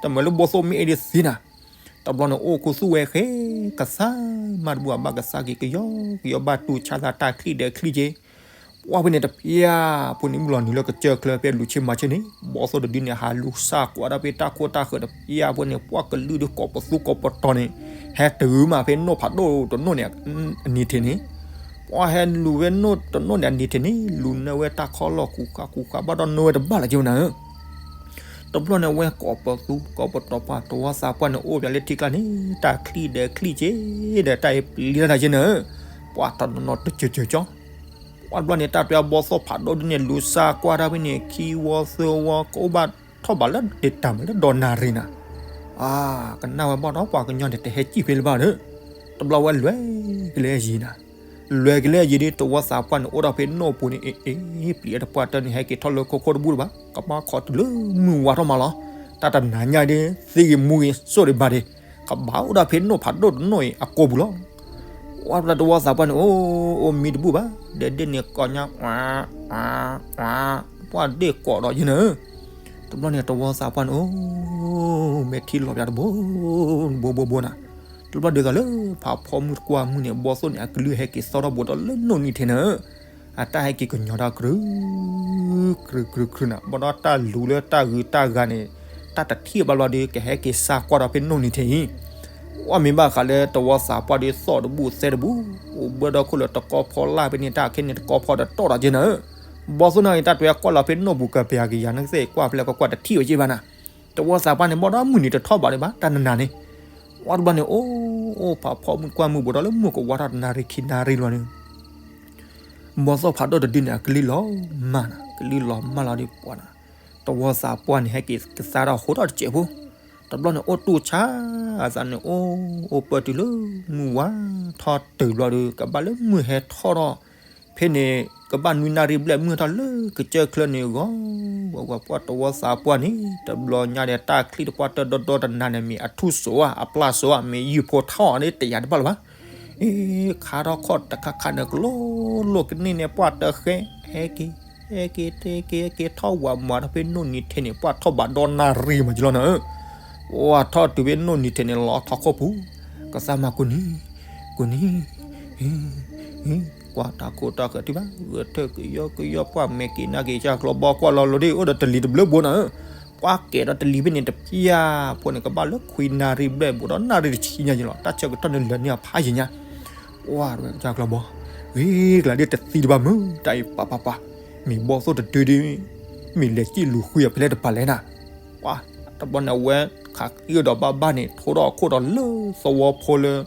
တမ့ၢ်လၢဘီသိၣ်မ့ၢ်အ့ၣ်ဒုသံနၤ, တဘျီန့ၣ်အိၣ်ခူသူၣ်ဝဲဃဲ ကသါမးတဘူၣ်အဘၣ်ကသါက့ၤကယီကယီဘၣ်တူၢ်ဆါသးတၢ်ချံၣ်ဒီးချံၣ်က့ၤ ပှၢ်ဖဲန့ၣ်တပျၢ်ဖိန့ၣ် မုၢ်လီၤနုာ်လၢကစၢၢ်ချၢဖဲလူၤဆ့မၤဆ့န့ၣ် ဘီသိၣ်တဒုန့ၣ် ဟးလူၤစၢ်ကွၢ်ဒၣ်ဖဲတၢ်ခိတၢ်ဃၢၤတပျၢ်ဖိန့ၣ် ပှၢ်ကလုၢ်ဒုကိးပသူကိးပတီၤန့ၣ် ဟဲတုၤမးဖဲနိၣ်ဖးဒိၣ်တနိၣ်န့ၣ် အနံၤထံးန့ၣ်, ပှၢ်ဟဲလူၤဝဲနိၣ်တနိၣ်န့ၣ်အနံၤထံးန့ၣ် လူၤနၢဝဲတၢ်ခီလီၢ်ခူၣ်ဃာ်ခူၣ်ဃာ်ဘၣ်ဒီးနၢဝဲတဘၣ်လၢၤက့ၤဝဲနၤဧၢ တဘျီန့ၣ် ဝဲကိးပသူကိးပတီၤပှၢ်တဝီသးပှၢ်န့ၣ် အိၣ်ပၠးလၢထံကျါန့ၣ် တၢ်ချံၣ်ဒီးချံၣ်က့ၤ ဒီးတၢ်အံၤပျံၤတၢ်က့ၤနၤဧၢ, ပှၢ်တနီၤနီၤတစၢၤစၢၤကၠီ, ပှၢ်တဘျီန့ၣ် တၢ်တဲအဘီသိၣ်ဖးဒိၣ်ဒ်န့ၣ် လူၤစၢ်ကွၢ်တၢ်ဖဲန့ၣ် ခံဝီသၢဝီ ကအိၣ်ဘၣ်ထီၣ်ဘးလၢဒ့တၢ်မးလၢဒီးနၣ်ရံၣ်နၤ, အါ ကနၣ်ဝဲဘၣ်ဒီးပှၤကညီန့ၣ် တဟဲကံၣ်ဖဲလၢၤဘၣ်ဒီး, တဘျီဝဲလဲၤက့ၤလၢအယံၤနၤ လဲၤက့ၤလၢအယံၤဒ်တဝီသးပှၢ်န့ၣ် အိၣ်ဒီးဖဲနိၣ်ပူၤန့ၣ် အ့ အ့ ပျံၤတပှၢ်တၢၢ်န့ၣ် ဟဲက့ၤထီၣ်လၢခိခိၣ်တဘူၣ်တဘၣ်, ကဘၣ်ခိးတုၤလၢမုၢ်ဝါထီၣ်မးလီၤ, တၢ်တနၤညါဒ် သ့ဂ့ၤမူဂ့ၤစိၣ်ဒံးဘၣ်ဒံး, ကဘၣ်အိၣ်ဒီးဖဲနိၣ်ဖးဒိၣ်တနိၣ်အံၤအကိာ်ပူၤလီၤ. ပှၢ်တဘျီတဝီသးပှၢ်န့ၣ် အိၣ် အိၣ်မံတဘူၣ်ဘၣ်, ဒီးဒ်န့ၣ်ကိးညါ ပှၢ်ဒ့ၣ်ကိးဒီးယဲနၤဧၢ, တဘျီန့ၣ်တဝီသးပှၢ်န့ၣ် အိၣ် မဲာ်ထံလီၤပၠးတဘိ တဘိဘိဘိနၤ, တဘျီဒ်သိးလၢ ဖးဖီမုၢ်တကွၢ်မုၢ်န့ၣ် ဘီသိၣ်န့ၣ် အကလုၢ်ဟဲက့ၤသီၣ်ထီၣ်ဘူးဒီးလၢနိၣ်နံၤထံးနၤဧၢ, အတၢ်ဟဲက့ၤကညီၤတၢ်ကြုး ကြုးကြုးကြုးနၤ, ဘၣ်ဒီးတၢ်လူၤလၢတၢ်ဂုၤတၢ်ဂၤန့ၣ် တၢ်တထံၣ်ဘၣ်ဘျီဒီး ကဟဲက့ၤစၢ်ကွၢ်ဒီးဖဲနိၣ်နံၤထံးအံၤ, ပှၢ်မ့ၢ်ဘၣ်ဃးလၢတဝီသးပှၢ်ဒီးသီၣ်တဘူၣ်သဲတဘူၣ်, အိၣ်ဘၢဒီခိၣ်လၢတကီဖီလၢ်ဖဲန့ၣ် တၢ်ခဲန့ၣ်တကီဖီဒီးတီၢ်ဒီးက့နၤဧၢ, ဘီသိၣ်န့ၣ်အံၤ တၢ်တွဲကွၢ်လီၤဖဲနိၣ်ပူၤကပျးကယၤနကသ့ၣ်ကွၢ်ဖဲလဲၣ်ကွၢ်ကွၢ်တထံၣ်ဝဲက့ဘၣ်နၤ, တဝီသးပှၢ်န့ၣ် ဘၣ်ဒီးမုၢ်နံၤတထီၣ်ဘးဒံးဘၣ် တၢ်နနၤန့ၣ်, ပှၢ်တဘျီန့ၣ် အိၣ် အိၣ် ဖးဖီမုၢ်တကွၢ်မုၢ်ဘူးဒီးလၢမုၢ်ကဝါထီၣ်တနၣ်ရံၣ်ခံနၣ်ရံၣ်လီၤန့ၣ် ဘီသိၣ်ဖးဒိၣ်တဒုန့ၣ် အကလုၢ်လီၤမၢ်နၤ, ကလုၢ်လီၤမၢ်လီၤဒီးပှၢ်နၤ, တဝီသးပှၢ်န့ၣ် ဟဲက့ၤကသါထီၣ်ဟိထီၣ်တစဲးဖိ, တဘျီန့ၣ် အိၣ်တူၢ်ဆါအသးန့ၣ် အိၣ် အိၣ်ပၢတုၤလၢမုၢ်ဝါထီၣ်တုၤဘျီဒီး ကဘၣ်လၢမုၢ်ဟဲထီၣ်ထီၣ် ဖဲန့ၣ် ကဘၣ်နွံနၣ်ရံၣ်ဘျဲၣ်မုၢ်ထီၣ်လၢကစၢၢ်ချၢန့ၣ်ဂီၤ ဝဲပှၢ်တဝီသးပှၢ်န့ၣ် တဘျီညါဒီး တၢ်ချံၣ်တပှၢ်တၢၢ်ဒီဒီတနၤန့ၣ် မ့ၢ်အထူၣ်စိးဧါ အပျၢ်စိးဧါ မ့ၢ်ယုၢ်ဖိထီၣ်အီၤန့ၣ် တယာ်တဘၣ်လၢၤဘၣ် အ့ ခါထီၣ်ခီၣ်တခါခါန့ၣ် ကလိလိကန့ၢ်န့ၣ် ပှၢ်တဃဲ ဟဲက့ၤ ဟဲက့ၤ ဟဲက့ၤ ဟဲက့ၤ ထီၣ်ဝးမၤထီၣ်ဖဲနိၣ်နံၤထဲန့ၣ် ပှၢ်ထီၣ်ဘးဒီနၣ်ရံၣ်မးကလီၤနၤဧၢ, ပှၢ်ထီၣ်တုၤဖဲနိၣ်နံၤထဲန့ၣ် လီၤထီၣ်ခိၣ်ပူၤ, ကသါမၤကူနံၤ ကူနံၤ ဟံ ဟံ ကွၢ်တၢ်ခိၣ်တၢ်ဃၢၤထံၣ်ဘၣ် ဂဲၤထၢၣ်ကယီကယီ ပှၢ်မဲာ်က့ၤနၢ်က့ၤ ကၢ်ကျီဘီကွၢ်လီၤလီၤဒ် အိၣ်ဒီးတလံၤတဘျုးဘိနၤဧၢ, ပှၢ်ကဲၤဒီးတလံၤဖဲန့ၣ်တပျၢ်ဖိန့ၣ် ကဘၣ်လၢခွံနၣ်ရံၣ်ဘျဲၣ်ဘူးဒီးနၣ်ရံၣ်တဆံညါယလီၤ တၢ်ဆၢကတီၢ်န့ၣ်လၢာ်န့ၢ်အဖးယံၤညါ, ဝါဝဲကၢ်ကျီဘီ, ဂ့ၤကလၤဒ်တသံတဘၣ်မုၢ် တၢ်အံၤပှၤပှၤပှၤ, မ့ၢ်ဘီသိၣ်တဒုဒ် မ့ၢ်လဲၤစံၣ်လူၤဃုအီၤဖဲလဲၣ်တပၤလဲၣ်နၤ, ဝါ, တဘျီန့ၣ်အဝဲ ခးကံၣ်ဒီးဘၣ်ဘၣ်န့ၣ် ထိထီၣ်အခိၣ်ဒီးလၢသဝီဖိလၢ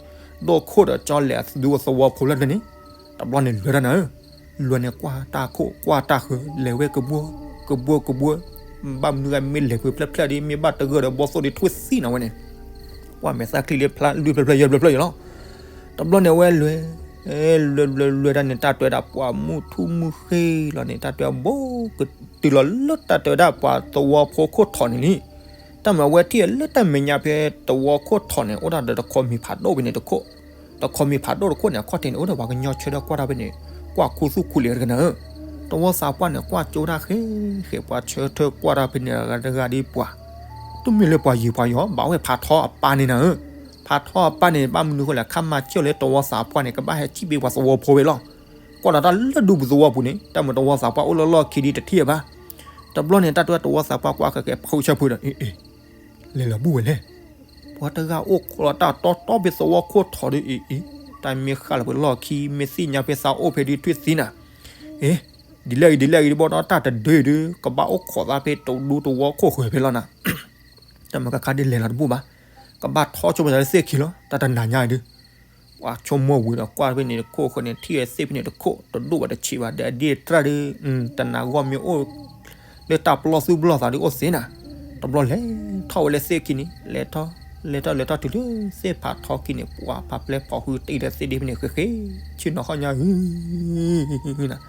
ဒိၣ်ခိၣ်ဒီးကၠီလဲၤအဒူသဝီဖိလၢဖဲန့ၣ်, တဘျီန့ၣ်လွဲၢ်တၢ်နၤဧၢ, လွဲၢ်န့ၣ်ကွၢ်တၢ်ခိၣ်ကွၢ်တၢ်ဃၢၤ လဲၤဝဲကဘှီ ကဘှီကဘှီ, ဘၣ်မနုၤဂၤမ့ၢ်လဲၤဖုးဖျၢၣ်ဖျၢၣ်ဒ် မ့ၢ်ဘၣ်တဂၢၢ်ဒီးဘီသိၣ်ဒ်ထွံၣ်သံနၤဝဲန့ၣ်, ကွၢ်မဲာ်သၣ်ချံလၢဖျၢၣ်လွံၢ်ဖျၢၣ်ဖျၢၣ်ယဲၢ်ဖျၢၣ်ဖျၢၣ်ယလီၤ, တဘျီန့ၣ်အဝဲလွဲၢ် လွဲၢ်လွဲၢ်လွဲၢ်တၢ်န့ၣ် တၢ်တဲဝဲဒၣ်ပှၤမုၢ်ထူၣ်မုၢ်ဃ့လီၤန့ၣ် တၢ်တဲဝဲဘိ ကတုၤလီၤလၢတၢ်တဲဝဲဒၣ်ပှၤသဝီဖိခိၣ်ထီၣ်န့ၣ်လံ, တၢ်မၤအဝဲထံၣ်လၢတၢ်မဲာ်ညါဖဲသဝီခိၣ်ထီၣ်န့ၣ် အိၣ်ဒၣ်ဒီးတခီမံၤဖးဒိၣ်ဖဲန့ၣ်တခိၣ်, တခီမံၤဖးဒိၣ်တခိၣ်န့ၣ် အခီၣ်ထံးန့ၣ် အိၣ်ဒီးပှၤကညီဆၢထၢၣ်ကွၢ်တၢ်ဖဲန့ၣ် ကွၢ်ခူသူၣ်ခူလံၤတကနၤဧၢ, သဝီသးပှၢ်န့ၣ် ကွၢ်ကၠိတၢ်ဃဲဃဲ ပှၤဆၢထၢၣ်ကွၢ်တၢ်ဖဲန့ၣ် အဂၤတဂၤဒ်ပှၤ တမ့ၢ်လၢပှၤယံၤပှၤယီၤ ဘၣ်ဝဲဖးထီအပၢ်န့ၣ်နၤဧၢ, ဖးထီအပၢ်န့ၣ် ဘၣ်မနုၤဃိလဲၣ် ခါမၤစၢၤလၢသဝီသးပှၢ်န့ၣ် ကဘၣ်ဟဲစံၣ်ဘ့ပှၤသဝီဖိဝဲလီၤ, ကွၢ်ဒီးတၢ်လၢဒူပူၤသဝီပူၤန့ၣ် တၢ်မ့ၢ်သဝီသးပှၢ်အိၣ်လၢလီၢ်ခံဒ်တထံၣ်အဘၣ်, တဘျီန့ၣ် တၢ်တဲသဝီသးပှၢ်ကွၢ်ဃဲဃဲ ဖုဆၢဖုဒီး အ့ အ့ လဲၤလီၤဘူၣ်ဝဲလဲၣ်, ပှၤတဂၤအိၣ်ခိးလီၤတၢ်တီတီဖဲသဝီခိၣ်ထီၣ်ဒီး အ့ အ့ တၢ်မ့ၢ်ဃၣ်လီၤဖဲလီၢ်ခံ မ့ၢ်သ့ၣ်ညါဖဲသးအိၣ်ဖဲဒ်ထွံၣ်သံနၤ, အ့ ဒ်လဲၣ်ဂ့ၤဒ်လဲၣ်ဂ့ၤဒ်ဘီဒီးတၢ်တဒုအံၤဒုး ကဘၣ်အိၣ်ခိးသးဖဲတဒူသဝီခိၣ်ဃၢၤဖဲလီၤနၤ တၢ်မၤကခါဒ်လဲၤလီၤတဘူၣ်ဘၣ်, ကဘၣ်ထီၣ်ဆိပသးလၢသ့ၣ်ခံလီၤ တၢ်တနၤညါအံၤဒုး, ပှၤဆိကမိၣ်ဝံၤဒီးကွၢ်ဖဲန့ၣ်တခိၣ်ဃီန့ၣ် ထံၣ်ဝဲသ့ၣ်ဖဲန့ၣ်တခိၣ် တဒိၣ်ဘၣ်တဆံးဘၣ် ဒီးအဒ့ၣ်တြၢ်ဒုး, တနၤဂီၢ်မ့ၢ်အိၣ် လၢတၢ်ပလီၢ်သူၣ်ပလီၢ်သးဒုးအိၣ်သ့နၤ, တဘျီလဲၤထီၣ်ဝဲလၢသ့ၣ်ခံန့ၣ် လဲၤထီၣ် လဲၤထီၣ်လဲၤထီၣ်တုၤလၢသ့ၣ်ဖးထီခံန့ၣ် ပှၤဖးပျဲဖီၣ်ဃုတအံၤဒီးသ့ၣ်ဒ့ၣ်ဖဲန့ၣ် ဃ့ဃ့ ဆ့ၣ်နီၤဟီၣ်ညါဧၢ ဟီၣ်နီၢ်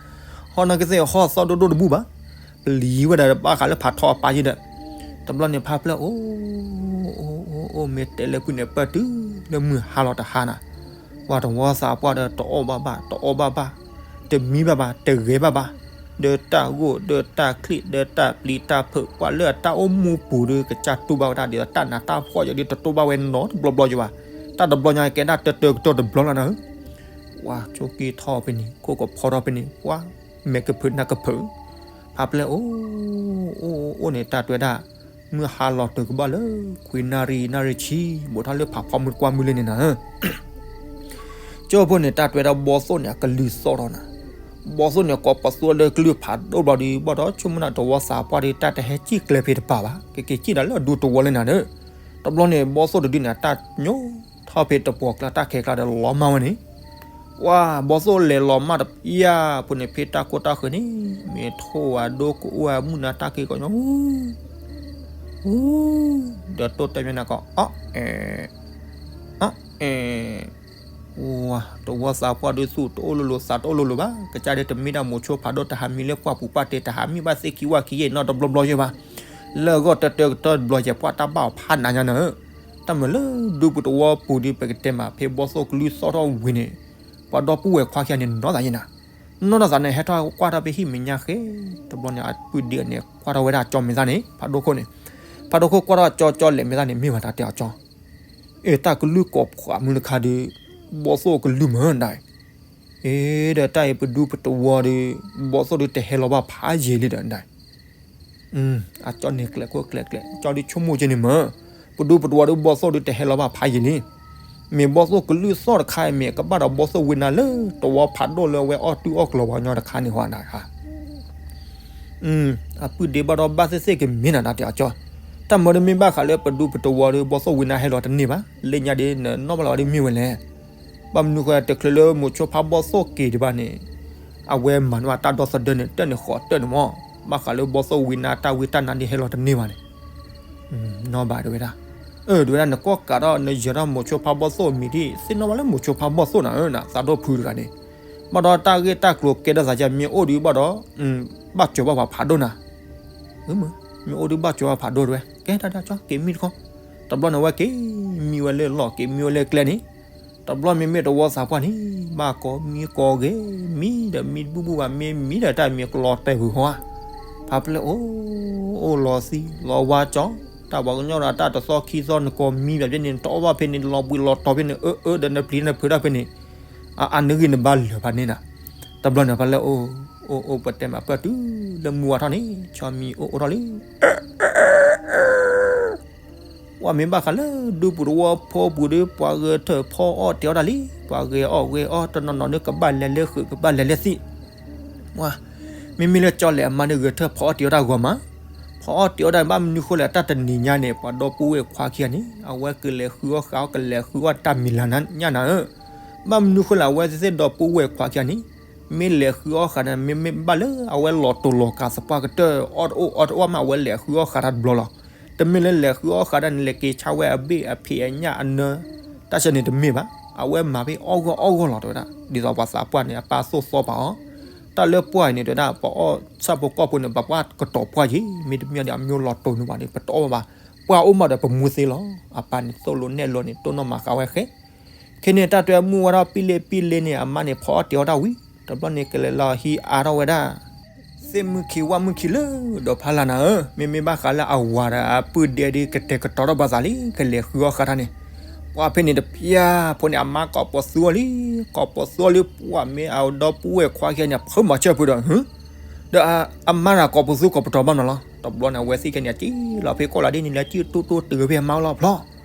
ကသ့ၣ်ဟီၣ်သီၣ်ဒိၣ်ဒိၣ်တဘူၣ်ဘၣ်, ပျံၤဝဲဒၣ်ဘၣ်ဃးလၢဖးထီအပၢ်ယဲဒီး, တဘျီန့ၣ်ဖးပျဲအိၣ် အိၣ် အိၣ် အိၣ် မ့ၢ်တဲလၢကွံာ်န့ၣ် ပၢၢ်တုၤလၢမုၢ်ဟါလီၤတဟါနၤ, ပှၤသဝီသးပှၢ်ဒီးတအီၣ်ဘၣ်ဘၣ် တအီဘၣ်ဘၣ်, တမံဘၣ်ဘၣ် တဂဲၤဘၣ်ဘၣ်, ဒီးတၢ်ဂိၢ် ဒီးတၢ်ချံၣ် ဒီးတၢ်ပျံၤတၢ်ဖုး ပှၤလၢအတၢ်အိၣ်မူပူၤဒီး ကစၢ်တူၢ်ဘၣ်ဝဲဒၣ်ဒ်သိးတၢ်နးတၢ်ဖှီၣ်ယဲဒီး တတူၢ်ဘၣ်ဝဲနီတဘျီဘျီယဲဘၣ်, တၢ်တဘျီညါကဲဒၣ်တၢၢ်တၢၢ်ကတီၢ်တဘျီလီၤနၤဧၢ ပှၤဆိက့ၤထီၣ်ဖဲန့ၣ် ခိၣ်ကဖီထီၣ်ဖဲန့ၣ် ပှၤမဲာ်ကဖုးနၢ်ကဖုး, ဖးပျဲအိၣ် အိၣ် အိၣ် အိၣ်န့ၣ် တၢ်တဲဝဲဒၣ် မုၢ်ဟါလီၤတုၤကဘၣ်လၢ ခွံနၣ်ရံၣ် နၣ်ရံၣ်ဆံ ဘူးထီၣ်လၢဖးဖီမုၢ်တကွၢ်မုၢ်လၢန့ၣ်နၤဧၢ ကၠိဖိန့ၣ် တၢ်တဲဝဲဒၣ်ဘီသိၣ်န့ၣ် အကလုၢ်သီၣ်ထီၣ်နၤ, ဘီသိၣ်န့ၣ် ကိးပသူအီၤလၢကလုၢ်ဖးဒိၣ်ဘျီဒီး ဘၣ်ဒီး ဆိကမိၣ်နၤသဝီသးပှၢ်ဒီး တၢ်တဟဲစံၣ်ကျဲဖဲတပၤဘၣ်, ကက့ၤစံၣ်ဒၣ်လၢအဒူသဝီလၢနၤဒီး, တဘျီန့ၣ် ဘီသိၣ်တဒုန့ၣ် အတၢ်ညိထီၣ်ဖဲတပှီၤကျါ တၢ်ခဲကျါဒီးလီၤမၢ်ဝဲန့ၣ်, ပှၤဘီသိၣ်လဲၤလီၤမၢ်တပျၢ်ဖိန့ၣ် ဖဲတၢ်ကိၢ်တၢ်ဃၢၤန့ၣ် မ့ၢ်ထိၣ်ဝဲဒိကအိၣ်ဝဲမုၢ်နၤတၢ်က့ၤကီးညီ အူ ဒီးတိၢ်တဲမ့ၢ်နၤကီး အီၣ်အဲၣ် အီၣ်အဲၣ်, ဝါ သဝီသးပှၢ်ဒုးသူၣ်တအိၣ်လိၤလိၤသးတအိၣ်လိၤလိၤဘၣ်, ကစၢ်ဒုးတမ့ၢ်ဒၣ်မိၤဆိဖးဒိၣ် တဟးမံလၢပှၢ်ပူၤပှၢ်တဲ တဟးမံဘၣ်သ့ၣ်ခံဝၣ်ခံယဲၢ်နီတဘျီဘျီယဲဘၣ်, လၢအဂီၢ်တၢၢ်တၢၢ်ကတီၢ်တဘျီယဲ ပှၤတၢ်ဘၣ်အီၤဖးနးညါနၤဧၢ, တၢ်မၤလၢဒူပူၤသဝီပူၤဒုး ပကတဲမး ဖဲဘီသိၣ်ကလုၢ်သီၣ်ထီၣ်ဝံၤန့ၣ်, ပှၤဒီပုၢ်ဝဲၢ်ခွါခံဂၤန့ၣ်နီၢ်သးယဲနၤ နီၢ်သးန့ၣ် ဟဲထီၣ်ကွၢ်ထီၣ်ဖဲဟံၣ်မဲာ်ညါဃဲ, တဘျီန့ၣ် အပုၢ်ဒ့န့ၣ် ကွၢ်ထီၣ်ဝဲဒၣ်ကၠီမဲာ်သၣ်န့ၣ် ဖးဒိၣ်ခိၣ်န့ၣ်, ဖးဒိၣ်ခိၣ်ကွၢ်ထီၣ်ကၠီ ကၠီလဲၤမဲာ်သၣ်န့ၣ် မ့ၢ်ဝဲတၢ်တဲအီၤကၠီ, အ့ တၢ်ကလုၢ်ကိးဖှးမုၢ်တခါဒီး ဘီသိၣ်ကလုၢ်မၢနၤ, အ့ ဒီးတၢ်အံၤပဒူပသဝီဒီး ဘီသိၣ်ဒုးတဟဲလီၤဘၣ်ဖးယံၤလံဒီးနၤ အကၠီန့ၣ်ကျဲခိၣ်ကျဲကျဲ ကၠီဒုးဆိကမိၣ်က့ၤန့ၣ်မၢ, ပဒူပသဝီဒီးဘီသိၣ်ဒုးတဟဲလီၤဘၣ်ဖးယံၤလံ, မ့ၢ်ဘီသိၣ်ကလုၢ်သီၣ်တခါအံၤ မ့ၢ်ကဘၣ်ဒီးဘီသိၣ်ဝံနါလၢသဝီဖးဒိၣ်လၢအဝဲအီၣ်တုၤအီၣ်ကျီၤပှၤကညီတခါန့ၣ်ဟီနၤ, အပုၢ်ဒ့ဘၣ်ဒီးဘၣ်သ့ၣ်သ့ၣ်ကမ့ၢ်နၤတၢ်တဲအီၤကၠီ, တၢ်မၢဒုးမ့ၢ်ဘၣ်ဃးလၢပဒူပသဝီဒီး ဘီသိၣ်ဝံနါဟဲလီၤတန့ၢ်ဘၣ်, လၢညါဒ်နနီၢ်ဘၣ်လီၤဒ်မ့ၢ်ဝဲလဲၣ် ဘၣ်မနုၤဃိ တချုးလၢမိၤဆိဖးဘီသိၣ်က့ၤဒံးဘၣ်န့ၣ်, အဝဲမၤန့ၢ်ဘၣ်တၢ်ဒီသဒၢန့ၣ် တၢၢ်န့ၣ်ဃီတၢၢ်န့ၣ်မး, ဘၣ်ဃးလၢဘီသိၣ်ဝံနါတၢ်ဝံတၢ်နါဒ်ဟဲလီၤတန့ၢ်ဘၣ်န့ၣ်, နီၢ်ဘၣ်တဲဝဲဒၣ်, အၢ တဲဝဲဒၣ် နကွၢ်ကးဒီးနယၢၤထီၣ်မိၤဆိဖးဘီသိၣ်အမံၤဒ် သ့ၣ်နီၣ်ဘၣ်လၢမိၤဆိဖးဘီသိၣ်နၤဧၢ နသးဒိၣ်ဖုတဂၤန့ၣ်, ဘၣ်ဒီးတၢ်ဂ့ၢ်တၢ်ကျိၤကဲထီၣ်သးယဲမ့ၢ်အိၣ်ဒံးဘၣ်ဒီး, ဘၣ်စၢၤဘၣ်ပှၤဖးဒိၣ်နၤ မ့ၢ်အိၣ်ဒံးဘၣ်စၢၤဘၣ်ဖးဒိၣ်တဲဝဲ ကဲတၢ်ဒ်ကၠီ က့ၤမံတခီ, တဘျီန့ၣ်ဝဲက့ၤမံဝဲလၢလီၢ် က့ၤမံဝဲလၢကျဲန့ၣ်, တဘျီမ့မ့ၢ်သဝီသးပှၢ်န့ၣ် ဘၣ်ကိးမံကိးဂ့ၤ, မံဒီးမံတဘူၣ်ဘူၣ်ဘၣ် မ့ၢ်မံဒီးတၢ်မံကလီၤတဲာ်ဝံၤဟီဧါ, ဖးပျဲၢ်အိၣ်, အိၣ်လီၤသံလီၤဝါကၠီ, တၢ်ပှၤကညီဒီးတၢ်တသီခံသီနကိးမံဘၣ်ဖဲန့ၣ် နတအီၣ်ဘၣ်ဖဲန့ၣ် လီၤဘှံးလီၤတီၤဖဲန့ၣ် အၢ အၢ ဒီးနပျံၤနဖုးတၢ်ဖဲန့ၣ်, အါအါနဂံၢ်နဘါလၢာ်ဖးန့ၣ်နၤ တဘျီန့ၣ်ဖဲလၢအိၣ် အိၣ်အိၣ်ပတဲမးပၢၢ်တုၤလၢမုၢ်ဝါထီၣ်န့ၣ် ဆီမံၤအိၣ်အိၣ်ထီၣ်လံ. ပှၤမ့ၢ်ဘၣ်ဃးလၢဒူပူၤတဝီဖိပူၤဒီး ပှၤဂဲၤထၢၣ်ဖီအီၣ်တ့ၤအီၣ်တၢ်လံ. ပှၤဂဲၤအီၣ်ဂဲၤအီၣ်တနီၤနီၤဒီး ကဘၣ်လဲၤလၢဃုာ် ကဘၣ်လဲၤလၢသံၣ်. မ့မ့ၢ်လၢကၠီလဲၣ်အမါန့ၣ် ဂဲၤထၢၣ်ဖီအီၣ်တ့ၤအီၣ်တၢ်ဂီၤမး, ဖီအီၣ်တ့ၤအီၣ်တၢ် ဘၣ်မနုၤဃိလဲၣ် တၢ်တနံၤညါန့ၣ် ပှၤဒီပုၢ်ဝဲၢ်ခွါခံဂၤန့ၣ် အဝဲကလဲၤဃုအီၣ်ဃာ်အီၣ် ကလဲၤဃုအီၣ်တၢ်မံၤလၤညါနၤဧၢ. ဘၣ်မနုၤဃိလဲၣ် အဝဲသ့ၣ်ဒီပုၢ်ဝဲၢ်ခွါခံဂၤန့ၣ် မ့ၢ်လဲၤဃုအီၣ်ဃာ်န့ၣ် မ့မ့ၢ်ဘၣ်လၢအဝဲလီၤတိာ်လီၤကးသပှၢ်ကတၢၢ် အီၣ်တအိၣ်အီတအိၣ်မး အဝဲလဲၤဃုအီၣ်ဃာ်တၢ်တဘျီလီၤ. တမ့ၢ်လၢလဲၤဃုအီၣ်ဃာ်တၢ်န့ၣ် လဲၤက့ၤဆါဝဲအဘ့ၣ်အဖံးအညၣ်အနၢ တၢ်ဆၢန့ၣ်တမ့ၢ်ဘၣ်. အဝဲမၤဖဲအီၣ်ဂီၢ်အီၣ်ဂီၢ်လီၤ တဲဝဲဒၣ်. ဒ်သိးပှၤသးပှၢ်န့ၣ် အပၢ်သိၣ်သီပာ်အီၤ, တၢ်လၢပှၢ်အံၤန့ၣ် တဲဝဲဒၣ် ပှၤအီၣ်ဆၣ်ဖိကီၢ်ဖိန့ၣ် ဘၣ်ပှၢ်ကတီၤပှၢ်က့ၤ မ့တမ့ၢ်ဒီး အမ့ၢ်လီၤတိာ်န့ၢ်ဘၣ်န့ၣ် ပတအီၣ်ဘၣ်ဘၣ်. ပှၢ်အိၣ်မးဒီးပမူသ့လီၤ. အပၢ်န့ၣ်သိၣ်လိနဲၣ်လိန့ၣ် တိၢ်နီၣ်မၤဃာ်ဝဲဃဲ ခဲန့ၣ် တၢ်တဲမုၢ်ဝါထီၣ်ပံလ့ပံလ့န့ၣ် အမါန့ၣ်ဖီအီၣ်တ့ၤအီၣ်တၢ်ဝံၤ တဘျီန့ၣ် ကလဲၤလီၤဟံးအါထီၣ်ဝဲဒၣ် သ့ၣ်မုၢ်ခံဝၣ်မုၢ်ခံလၢဒီးဖးလၢ်နၤဧၢ, မ့မ့ၢ်ဘၣ်ဃးလၢအဝၤဒီးအပုၢ်ဒဲဒီး ကတဲာ်ကတီၤထီၣ်ဘၣ်သးလံ ကလဲၤဃုအီၣ်ဃာ်တၢ်န့ၣ်. ပှၢ်ဖဲန့ၣ်တဖၠၣ်ဖိန့ၣ် အမါကိးပသူအီၤလံ, ကိးပသူအီၤလံ ပှၢ်မ့ၢ်အဒီပုၢ်ဝဲၢ်ခွါခံဂၤန့ၣ် ဖုမၤဆၢၣ်ဖုဒီး ဒီးအမါတဂၤကိးပသူကိးပတီၤဘၣ်မနုၤလီၤ. တဘျီန့ၣ် အဝဲသ့ၣ်ခံဂၤန့ၣ် စံၣ်လီၤဖဲကီၢ်လၢ်ဒ်န့ၣ် လဲၤစံၣ်တိၢ်တိၢ်တုၤဖဲအမါအိၣ်လီၤဖျီ,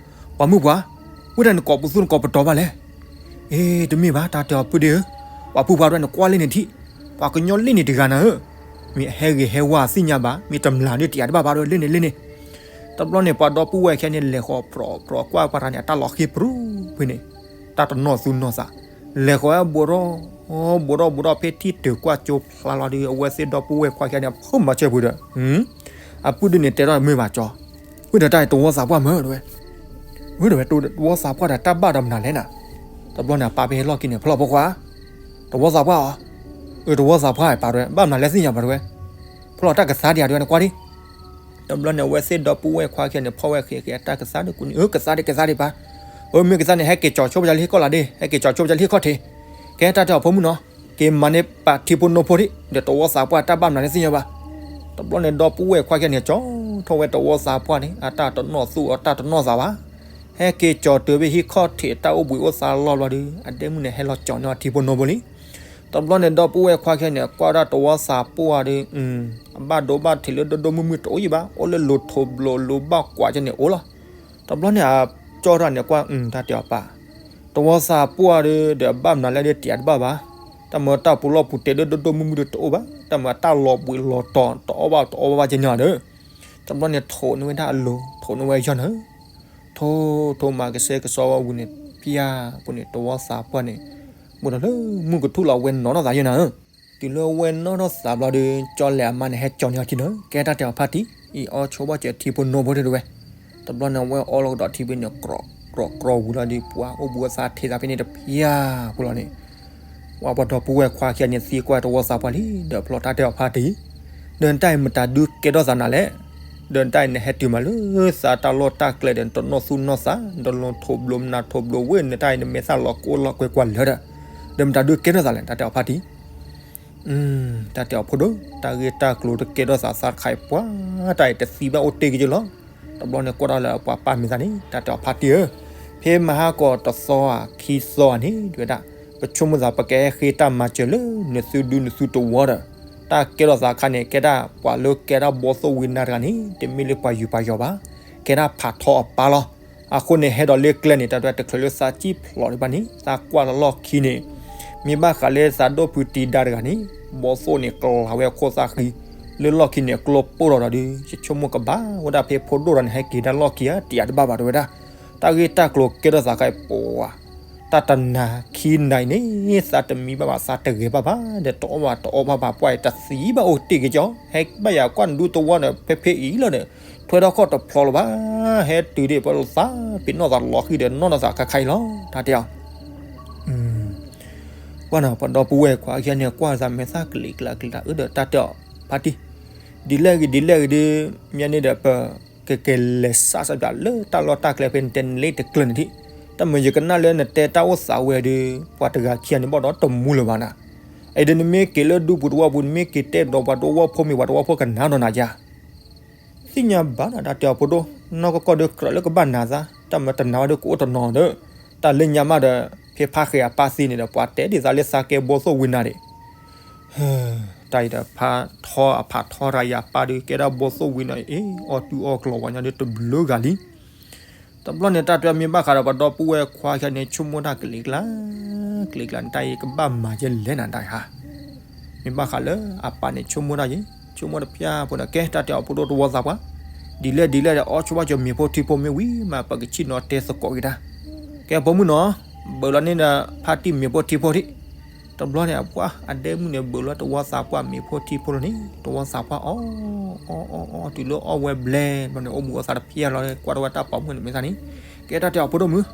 ပှၤမုၣ်ပှၢ်, ဝဲဒၣ်နကိးပသူနကိးပတီၤဘၣ်လဲၣ်. အ့ တမ့ၢ်ဘၣ် တၢ်တဲအီၤပုၢ်ဒ့ဧၢ, ပှၤပုၢ်ပှၢ်တဝဲ နကွၢ်လၢန့ၣ်ထံၣ်, ပှၤကညီလၢန့ၣ်တဂၤနၤဧၢ, မ့ၢ်အဟဲဂ့ၤဟဲဝါသ့ၣ်ညါဘၣ်, မ့ၢ်တမျၢ်ဒ်တယၤတဘၣ်ဘၣ်တဝဲ လၢန့ၣ်လၢန့ၣ်. တဘျီန့ၣ် ပှၤဒီပုၢ်ဝဲၢ်ခံဂၤန့ၣ် လဲၤဃီၤပြီၤပြီၤကွၢ်ပှၤတဂၤန့ၣ် အတၢ်လီၤဃံပြူၤဖဲန့ၣ်, တၢ်တနီၣ်သူနီၣ်သး, လဲၤဃီၤဝဲဘူးထီၣ် ဘူးထီၣ်ဘူးထီၣ် ဖဲထံၣ်တုၤကွၢ်ကၠိဖျါလီၤဒီး အဝဲသ့ၣ်ဒီပုၢ်ဝဲၢ်ခွါခံဂၤန့ၣ် ဖုမၤဆၢၣ်ဖုဒီး အပုၢ်ဒုန့ၣ်တဲထီၣ်မ့ၢ်ဘၣ်ကၠီ, ဝံၤဒီးတၢ်အံၤတဝီသးပှၢ်မၢတဝဲ, ဝံၤဒီးတဝီသးပှၢ်ဒီးတၢ်ဘၣ်ဒီးမနုၤလဲၣ်နၤ. တဘျီန့ၣ် အပၢ်ဖဲဟဲလီၢ်ခံန့ၣ် ဖျီၣ်ဖိခွါ, တဝီသးပှၢ်အီၤ, အၢ တဝီသးပှၢ်ပၢ်တဝဲ ဘၣ်မနုၤလဲၣ်သ့ၣ်ညါပၢ်တဝဲ, ဖျီၣ်တၢ်ကသါဒံးဧါတဝဲ နကွၢ်ဒံး. တဘျီန့ၣ် အဝဲသ့ၣ်ဒီပုၢ်ဝဲၢ်ခွါခံဂၤန့ၣ် ဖီၣ်ဝဲဃဲၤဃဲၤအတၢ်ကသါဒီး ကူန့ၣ် အၢ ကသါဒံးကသါဒံးပၢ်, အၢ မ့ၢ်ကသါန့ၣ် ဟဲက့ၤကၠီၤဆိပကလၢဟံၣ်ကီၢ်လၢဒ့, ဟဲက့ၤကၠီၤဆိပကလၢဟံၣ်ခီၣ်ထံး, ကဲတၢ်တဲအီၤဖိမုၣ်နီၤ, က့ၤမၤန့ၢ်ပာ်ထံဖိနိဖိဒံး ဒီးတဝီသးပှၢ်တၢ်ဘၣ်မနုၤလဲၣ်သ့ၣ်ညါဘၣ်. တဘျီန့ၣ် ဒီပုၢ်ဝဲၢ်ခွါခံဂၤန့ၣ် ကၠီထီၣ်ဝဲတဝီသးပှၢ်န့ၣ် အတၢ်တနီၣ်သူၣ်အတၢ်တနီၣ်သးဘၣ်. ဟဲက့ၤကၠီၤတုၤဖဲဟံၣ်ခီၣ်ထံးတၢ်အိၣ်ဘှံးအိၣ်သါလီၤဘျီဒီး အဒဲမုၣ်န့ၣ် ဟဲလီၤကၠီၤန့ၢ်အီၤထံဖိနိဖိလံ. တဘျီန့ၣ် ဒီပုၢ်ဝဲၢ်ခွါခံဂၤန့ၣ် ကွၢ်ဒၣ်တဝီသးပှၢ်ဒီး အဘၣ်ဒိဘၣ်ထံးလၢဒိၣ်ဒိၣ်မုၢ်မုၢ်တအိၣ်ယံၤဘၣ်, အိၣ်လၢလိၤထိးဘျိးလိၤဘၣ်ကွၢ်ကန့ၣ်အိၣ်လီၤ. တဘျီန့ၣ် အကၠီထီၣ်န့ၣ်ကွၢ် တၢ်တဲအီၤပၢ်, တဝီသးပှၢ်ဒီး ဒီးအဘၣ်မနုၤလဲၣ်ဒီးတယၤတဘၣ်ဘၣ်. တၢ်မၤတၢ်ပူၤလီၢ်ပူၤတဲာ်လၢဒိၣ်ဒိၣ်မုၢ်မုၢ်ဒီးတအိၣ်ဘၣ်, တၢ်မၤတၢ်လီၤဘှံးလီၤတီၤတအီၣ်ဘၣ်တအီဘၣ်ဘၣ်ကန့ၣ်ဒီး တဘျီန့ၣ်ထိးန့ၢ်ဝဲဒၣ်အလိၤ ထိးန့ၢ်ဝဲယီၢ်နၤဧၢ, ထိးထိးမၤကဆှဲကဆှီဝဲဝံၤန့ၣ် ဖၠၣ်ဖိန့ၣ် တဝီသးပှၢ်န့ၣ် ဘူးဒီးလၢမုၢ်ကထူၣ်လီၤဝဲနီၣ်ထီၣ်သးယိၢ်နၤဧၢ. တုၤလၢဝဲနီၣ်ထီၣ်သးဘျီဒီး ကၠီလဲၣ်အမါန့ၣ် ဟဲကၠီၤန့ၢ်အီၤထံနၤဧၢ, ကဲတၢ်တဲအီၤဖါတံၢ်, အံၤအီဆိဘၣ်စၢၤထံဖိနိဖိဒၣ်တဝဲ. တဘျီန့ၣ် အဝဲအီလီၤကဒီးထံဖဲန့ၣ် ကြီကြီကြီဝံၤလီၤဒီး ပှၤအိၣ်ဘူးအသးထံးသးဖဲန့ၣ်တဖၠၣ်ဖိလီၤန့ၣ် ပှၤပှၤဒီပုၢ်ဝဲၢ်ခွါခံဂၤန့ၣ် သံကွၢ်တဝီသးပှၢ်လံ ဒီးဖျီၣ်တၢ်တဲအီၤဖါတံၢ်, ဒီးနတၢ်အံၤမတၤဒုးကဲထီၣ်သးနၤလဲၣ်. ဒီးနတၢ်အံၤနဟဲတုၤမးလၢသးတၢ်လီၢ်တၢ်ကျဲဒီး နတနီၣ်သူၣ်နီၣ်သး နတလိၤထိးဘျိးနၤထိးဘျိးဝဲ နတၢ်အံၤနမဲာ်သၣ်လီၤကိၢ်လီၤကွဲကွၢ်လၢာ်ဒီး ဒီးမတၤဒုးကဲထီၣ်သးလဲၣ် တၢ်တဲအီၤဖါတံၢ်. တၢ်တဲအီၤဖိဒိၣ် တၢ်ဂ့ၢ်တၢ်ကျိၤတကဲထီၣ်သးသးတခါအံၤပှၤ တၢ်အံၤတသံဘၣ်အိၣ်တ့ၢ်က့ၤက့လီၤ. တဘျီန့ၣ်ကွၢ်ထီၣ်လၢပှၤပၢ်မဲာ်သၣ်န့ၣ် တၢ်တဲအီၤဖါတံၢ်ဧၢ, ဖဲမဟါကီးတသီဧါခံသီဧါန့ၣ် တဲဝဲဒၣ် ပဆိကမိၣ်သးပကဟဲဃ့တၢ်မၤစၢၤလၢနသုဒူနသုတဝီဒီး တၢ်ကဲထီၣ်သးအခါန့ၣ် ကဲဒၣ်ပှၤလၢကဲဒၣ်ဘီသိၣ်ဝံနါတဂၤန့ၣ် တမ့ၢ်လၢပှၤယူးပှၤယီၤဘၣ်, ကဲဒၣ်ဖးထီအပၢ်လီၤ. အဃိန့ၣ် ဟဲဒီးလၢကျဲန့ၣ် တၢ်တဲတချုးလၢသးစံၣ်ဖျိးဒံးဘၣ်န့ၣ် သးကွၢ်လီၤလီၢ်ခံန့ၣ် မ့ၢ်ဘၣ်ဃးလၢသးဒိၣ်ဖုတံၤဒါတဂၤန့ၣ် ဘီသိၣ်န့ၣ် ကလၤဝဲအခိၣ်သၣ်ဃံ လၢလီၢ်ခံန့ၣ် အကျိပိၢ်လီၤဒီး ယဆိကမိၣ်ကဘၣ်ဝဲဒၣ်ဖဲဖိဒိၣ်တဂၤန့ၣ် ဟဲက့ၤဒၣ်လီၢ်ခံဧါ တယၤတဘၣ်ဘၣ်တဲဝဲဒၣ်. တၢ်ဂ့ၢ်တၢ်ကျိၤကဲထီၣ်သးခါအံၤပှၤ တၢ်တနၤခံနၤအံၤန့ၣ် သးတမံဘၣ်ဘၣ် သးတဂဲၤဘၣ်ဘၣ်ဒီး တအီၣ်ဘၣ်တအီဘၣ်ဘၣ် ပှၤအံၤတသံဘၣ်အိၣ်တ့ၢ်က့ၤကီ ဟဲဘၣ်ယၤကွၢ်နဒူသဝီဒီး ဖဲဖဲအံၤလီၤဒီး ထွဲထီၣ်ခီၣ်တဖျီလၢၤဘၣ်, ဟဲတုၤဒံးပှၤလိာ်သး ပ့ၤနီၣ်သးလီၤဃံၤဒီး နီၣ်နီၣ်သးခါခါအံၤလီၤ တၢ်တဲအီၤ ကွၢ်နီၤ ပှၤဒီပုၢ်ဝဲၢ်ခွါခံဂၤန့ၣ် ကွၢ်သးမဲာ်သၣ်ကလံၤကျါကလံၤကျါ အၢဒီးတၢ်တဲအီၤဖါတံၢ်, ဒ်လဲၣ်ဂ့ၤဒ်လဲၣ်ဂ့ၤဒီး မ့ၢ်န့ၣ်ဒီး ပကကလဲၤစးစးဘၣ်လၢတၢ်လီၢ်တၢ်ကျဲဖဲန့ၣ် တဲန့ၣ်လၢတကျၢၢ်န့ၣ်ထံၣ်, တၢ်မၤယကနၣ်လၢနတဲတၢ်အိၣ်သးဝဲဒီး ပှၤတဂၤခံဂၤန့ၣ်ဘၣ်ဒီးတမူလၢၤဘၣ်နၤ, အံၤဒီးနမ့ၢ်က့ၤလၢဒူပူၤတဝီပူၤ နမ့ၢ်က့ၤတဲဒီးပှၤတဝီဖိမ့ၢ်ပှၤတဝီဖိကနၣ်ဒီးနၤယၤ သ့ၣ်ညါဘၣ်နၤ တၢ်တဲအီၤဖိဒိၣ်, နီၢ်ကီၢ်ကီၢ်ဒီးကြၢးလၢကဘၣ်နၤသး, တၢ်မၤတနာ်ဝဲဒီးကအိၣ်တနီၤဒီး, တၢ်လၢညါမးဒီး, ဖဲဖါဃဲၤအပၢ်သံန့ၣ်ဒီး ပှၤတဲဒ်သးလၢသးကဲဘီသိၣ်ဝံနါဒံး, တၢ်အံၤဒီးဖးထီ အဖးထီတဂၤအံၤအပၢ်ဒုး ကဲဒၣ်ဘီသိၣ်ဝံနၤအံၤ အီၣ်တူၢ်အီၣ်ကျီၤပှၤညီဒုးတဘျုးဂၤလံ. တဘျီန့ၣ် တၢ်တဲမ့ၢ်ဘၣ်ဃးဒီးပှၤဒီပုၢ်ဝဲၢ်ခွါခဲန့ၣ် ဆိကမိၣ်တၢ်ကလံၤကျါ ကလံၤကျါန့ၣ် တၢ်အံၤကဘၣ်မၤကဲလဲၣ်နၤတၢ်အံၤဟါ. မ့ၢ်ဘၣ်ဃးလၢအပၢ်န့ၣ် ဆိကမိၣ်တၢ်ယံၤ ဆိကမိၣ်တဖျၢၣ်ဖိဒီး ကဲတၢ်တဲအီၤဖိဒိၣ်တဝီသးပှၢ် ဒ်လဲၣ်ဒ်လဲၣ်ဒီး အီၣ်ဆိဘၣ်ကၠီမ့ၤဖိထံဖိမ့ၢ်ဝံၤမး ပကဆ့ၣ်နီၤတဲသကိးက့ၤတၢ်. ကဲဖိမုၣ်နီၤ ဘၣ်လီၤန့ၣ်ဒီး ဖါတံၢ်မ့ၤဖိထံဖိထံး. တဘျီန့ၣ် အပှၢ်အဒဲမုၣ်န့ၣ် ဘၣ်လီၤတဝီသးပှၢ်မ့ၤဖိထံဖိလီၤန့ၣ် တဝီသးပှၢ်အီၣ်အီၣ်အီၣ်အီၣ်တုၤလၢအီၣ်ဝဲဘျဲၣ်ဘျီန့ၣ် အိၣ်မူအသးတဖျၢၣ်လီၤ ကွၢ်တဝဲတၢ်ပိာ်မုၣ်န့ၣ်မ့ၢ်သးန့ၣ် ကဲတၢ်တဲအီၤဖိဒိၣ်မုၣ်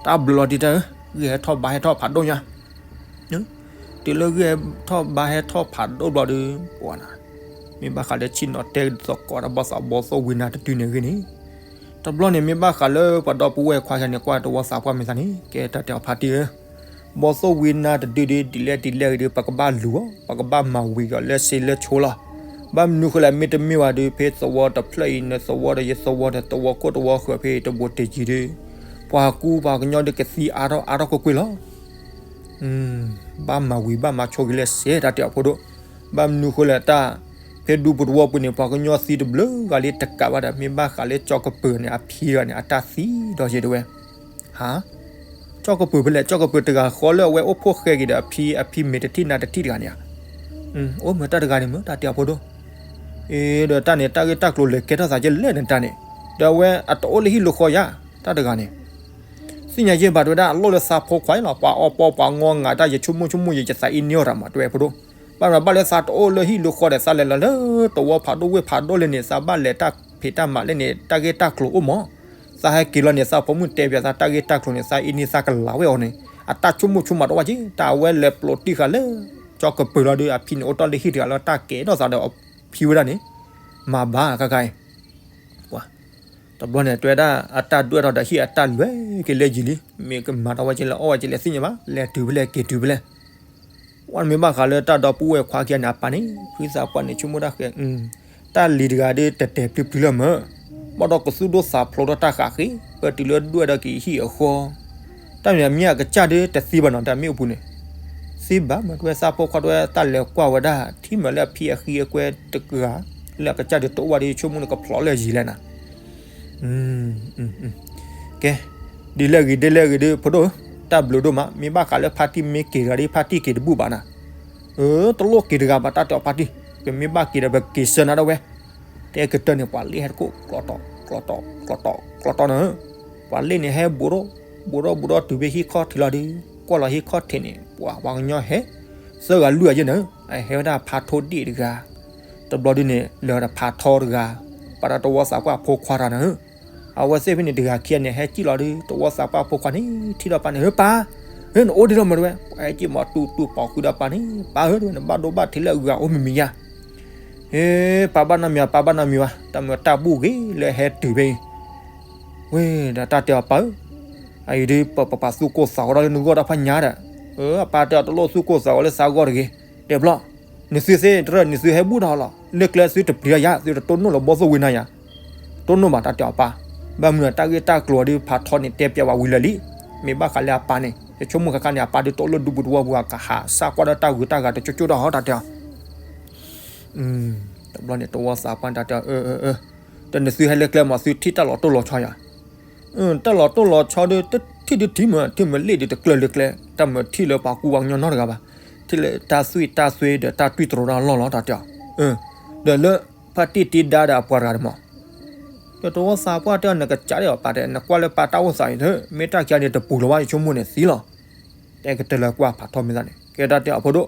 တၢ်ဘျုးလီၤတံၢ်တၢ်ဧၢ ဂံၢ်ဟဲထီၣ်ဘါဟဲထီၣ်ဖးဒိၣ်ညါ တုၤလၢဂံၢ်ဟဲထီၣ်ဘါဟဲထီၣ်ဖးဒိၣ်ဘျီဒုး ပှၤနၤ မ့ၢ်ဘၣ်ဃးလၢဆ့ၣ်နီၤတဲသကိးတၢ်ဘီသးဘီသိၣ်ဝံနၤတဒုန့ၣ်ဂ့ၤန့ၣ် တဘျီန့ၣ်မ့ၢ်ဘၣ်ဃးလၢပှၤဒီပုၢ်ဝဲၢ်ခွါခဲန့ၣ် ကွၢ်တဝီသးပှၢ်မ့ၢ်သးန့ၣ် ကဲတၢ်တဲအီၤဖါတံၢ်ဧၢ ဘီသိၣ်ဝံနၤတဒုဒုး ဒ်လဲၣ်ဒ်လဲၣ်ဂ့ၤဒုး ပကဘၣ်လူၤအီၤ ပကဘၣ်မၤဝံၤကီးလၢစ့လၢဆိလီၤ. ဘၣ်မနုၤဃိလဲၣ် မ့တမ့ၢ်ဘၣ်ဒုး ဖဲသဝီတဖျၢၣ်အံၤ နသဝီဒီးယသဝီဒီး သဝီခိၣ်သဝီဃၢၤဖဲတဘိးတယံၤဒုး ပှၤကူပှၤကညီဒုးကသံအါထီၣ်အါထီၣ်ကွ့ၢ်ကွ့ၢ်လီၤ. ဘၣ်မၤဝံၤဘၣ်မၤဆိက့ၤလၢစ့တၢ်တဲအီၤဖိဒိၣ်, ဘၣ်မနုၤဃိလဲၣ်တၢ်, ဖဲဒူပူၤသဝီပူၤန့ၣ် ပှၤကညီသံတဘျုးဂၤလံတကးဘၣ်ဒီး မ့ၢ်ဘၣ်ဃးလၢကၠီကပၢၤန့ၣ် အဖံဂၤန့ၣ် အတၢ်သံဒီးယဲတဝဲ, ဟါ, ကၠီကပၢၤဖဲလဲၣ် ကၠီကပၢၤတဂၤဃီလၢအဝဲအိၣ်ဖှိၣ်ဃဲက့ၤဒီးအဖံ အဖံမ့ၢ်တထံၣ်နၤတထံၣ်တဂၤန့ၣ်ဧါ, အိၣ်မ့ၢ်တၢ်တဂၤန့ၣ်မ့ၢ်တၢ်တဲအီၤဖိဒိၣ်, အ့ဒီးတၢ်န့ၣ် တၢ်ဂ့ၢ်တၢ်ကျိၤလဲၤကဲထီၣ်သးကဲလဲၣ်န့ၣ်တၢ်န့ၣ်, ဒီးအဝဲအတအိၣ်လၢဟံၣ်လၢဃီယါ, တၢ်တဂၤန့ၣ် သ့ၣ်ညါယဲၢ်ဘၣ်တဝဲဒၣ်အလီၢ်လၢသးဖိခွါအံၤလီၤ, ပှၤအီၣ်ပီပှၤငီငၤတၢ် ယဆိကမိၣ်ဆိကမိၣ်ယဲၢ် ယသးအံၤန့ၢ်အီၤတၢ်မး တဝဲဖိဒိၣ်, ဘၣ်မနုၤဘၣ်လၢသးတအိၣ်လၢဟံၣ်လၢဃီဒီး သးလဲၤလီၤလၢသဝီဖးဒိၣ်ဝ့ၢ်ဖးဒိၣ်လဲၣ်န့ၣ် သးဘၣ်လဲၤတၢ်ဖံးတၢ်မၤလဲၣ်န့ၣ် တၢ်ဂ့ၢ်တၢ်ကျိၤအိၣ်မး, သးဟဲက့ၤလီၤန့ၣ် သးဖိမုၣ်တဲပၠးသးတၢ်ဂ့ၢ်တၢ်ကျိၤန့ၣ် သးအံၤန့ၢ်သးကလၤဝဲအီၤန့ၣ် အတၢ်ဆိကမိၣ်ဆိကမးတအိၣ်ဘၣ်က့ၤ တၢ်အဝဲလဲၤပျိးတံၢ်ဃာ်လၢ ကၠီကပၢၤလီၤဒီး အဖံန့ၣ်အိၣ်တ့ၢ်လၢဟံၣ်တဂၤလၢတၢ်ကဲထီၣ်သးဒီးအဖံဝဲဒၣ်န့ၣ်, မၤဘၣ်ခါခါအံၤ တဘျီန့ၣ် တဲဝဲဒၣ်အတၢ်ဒွဲၣ်ထီၣ်ဒီးဟံၣ်အတၢ်လဲၤက့ၤလၢယံၤလံ, မ့ၢ်ကမၤတၢ်ဝဲက့ၤလဲၣ် အီၣ်ဝဲက့ၤလဲၣ်သ့ၣ်ညါဘၣ်, လဲၤတုၤဖဲလဲၣ်က့ၤတုၤဖဲလဲၣ်, ဝဲမ့ၢ်ဘၣ်ဃးလၢတၢ်ဒီပုၢ်ဝဲၢ်ခွါခံဂၤန့ၣ် အပၢ်န့ၣ် ဖုသးပှၢ်န့ၣ် ဆိကမိၣ်တၢ်ဃဲ, တၢ်လံၤတဂၤဒီးတတဲာ်ပျုၤပျုၤလၢမၢ်, ဘၣ်ဒီးကသူၣ်ဒိၣ်သးဖျိးထီၣ်တၢ်ဃးဃ့, ပတုၤလၢဒွဲၣ်ဒီးက့ၤဟံၣ်အဃီ တၢ်မံၤမံၤအကစၢ်ဒီးတသံဘၣ်နီၤ တၢ်မ့ၣ်အူပူၤန့ၣ်, သံဘၣ်မၢ် တဝဲသးဖိခွါတဝဲ တၢ်လဲၤကွၢ်ဝဲဒၣ် ထံၣ်မၢ်လၢအဖံအဃံအကွဲတဂၤ, လၢအကစၢ်ဒီးတအိၣ်ဘၣ်ဒီး ဆိကမိၣ်န့ၣ်ကဖျိးလၢယံၤလဲၣ်နၤ, ကဲ, ဒ်လဲၣ်ဂ့ၤဒ်လဲၣ်ဂ့ၤဒီး ဖိဒိၣ်ဧၢ, တၢ်ဘျုးဒိၣ်မး, မ့ၢ်ဘၣ်ဃးလၢဖါတံၢ်မ့ၢ်က့ၤတဂၤဒီး ဖါတံၢ်က့ၤတဘူၣ်ဘၣ်နၤ, အၢ တလိၣ်က့ၤတဂၤဘၣ် တၢ်တဲအီၤဖါတံၢ်, ပမ့ၢ်ဘၣ်က့ၤဒီးပက့ၤဆၢနၤဒၣ်ဝဲ, တဲကတၢၢ်န့ၣ် ပှၤလ့ၣ်ဟဲတကိး ကျီတီၤ ကျီတီၤ ကျီတီၤ ကျီတီၤနၤ, ပှၤလ့ၣ်န့ၣ်ဟဲဘူးဒီး ဘူးဒီးဘူးဒီးတုၤဖဲဟံၣ်ခီၣ်ထံးလီၤဒီး ကွၢ်လီၤဟံၣ်ခီၣ်ထံးန့ၣ် ပှၤပှၤကညီဟဲ သၢဂၤလွံၢ်ဂၤယဲၢ်နၤ, အဟဲဝဲဒၣ်ဖါထိၣ်ဒ့ၣ်တဂၤ, တဘျီဒုန့ၣ် လၢာ်ဒီးဖါထီတဂၤ, ပာ်ဒီးတဝီသးပှၢ်ဖိခွါတဂၤနၤ, အဝဲသ့ၣ်ဖဲန့ၣ်တဂၤခံဂၤန့ၣ် ဟဲစံၣ်လီၤဒီး တဝီသးပှၢ်ဖိခွါန့ၣ် ထံၣ်ဒီးပၢ်န့ၣ် ဟၢပၢ်, ဟၢနအိၣ်ဒံးလီၤမၢ်တဝဲ, ပှၤဟဲစံၣ်မၤတူၢ်တူၢ်ပိာ်ဃုာ်ဒီးပၢ်န့ၣ် ပၢ်ဧၢ တဝဲနဘၣ်ဒိဘၣ်ထံးလၢအဂၤအိၣ်မံၤမံၤယါ ဟ့ ပၢ်ဘၣ်နီတမံၤဘၣ် ပၢ်ဘၣ်နီတမံၤဘၣ် တၢ်မၢတၢ်ဘူၣ်ဂ့ၤလၢဟဲတုၤဖဲအံၤ, ဝဲဒီးတၢ်တဲအီၤပၢ်ဧၢ, အအံၤဒုးပပပာ်သူၣ်ကိၢ်သးဂီၤဒီးလၢနဂီၢ်တၢ်ဖးညါဒီး, အပၢ်တဲအီၤတလိၣ်သူၣ်ကိၢ်သးဂီၤလၢသးဂီၢ်တဂ့ၤ, တဲဘျီ, နသုသ့တရၢၢ် နသုဟဲဘူၣ်တၢ်လီၤ လၢကျဲသုတပျံၤတၢ်ယါ သုတတိၢ်နီၣ်လၢဘီသိၣ်ဝ့နၤယါ တိၢ်နီၣ်ဘၣ်တၢ်တဲအီၤပၢ်, ဘၣ်မနုၤတၢ်ဂ့ၢ်တၢ်ကျိၤဒုးဖးထီန့ၣ် တဲပျးဝဲဝံၤလၢာ်လံ, မ့ၢ်ဘၣ်ဃးလၢအပၢ်န့ၣ် ယဆိကမိၣ်ခါခါန့ၣ် အပၢ်ဒုးတအိၣ်လၢဒူပူၤသဝီပူၤ အကဟးစၢ်ကွၢ်ဒီးတၢ်ဂုၤတၢ်ဂၤတကၠိကၠိဒီးဟီတၢ်တဲအီၤ, တဘျီန့ၣ် တဝီသးပှၢ်န့ၣ်တၢ်တဲအီၤ အၢ အၢ အၢ ဒီးနသုဟဲလၢကျဲမး သုထံၣ်တၢ်လီၤတိၢ်လီၤဆီယါ တၢ်လီၤတိၢ်လီၤဆီဒီး တထံၣ်ဒုးထံၣ်မး ထံၣ်မးလ့ၣ်ဒုးတကျၢၢ်လၢကျဲ တၢ်မးထံၣ်လၢပှၤကူပှၤကညီနီတဂၤဘၣ်, ထံၣ်လၢတၢ်သွံၣ်တၢ်သွဲဒီးတၢ်တွံၢ်တြီၤတၢ်လီၢ်လီၤတၢ်တဲအီၤ, ဒီးလၢဖါတံၢ်တံၢ်ဒါဒီးအပှၤတဂၤန့ၣ်မး, ဒီးတဝီသးပှၢ်တဲအီၤ နကစးဒီးပၢ်တဲ နကွၢ်လၢပၢ်တၢ်အိၣ်သးအံၤလၢ မ့ၢ်တၢ်ခံဂၤန့ၣ်တပူၤလၢၤဘၣ် ယဆိကမိၣ်န့ၣ်သံလီၤ တဲကတၢၢ်လၢကွၢ်ဖးထီမ့ၢ်သးန့ၣ် ကဲတၢ်တဲအီၤဖိဒိၣ်,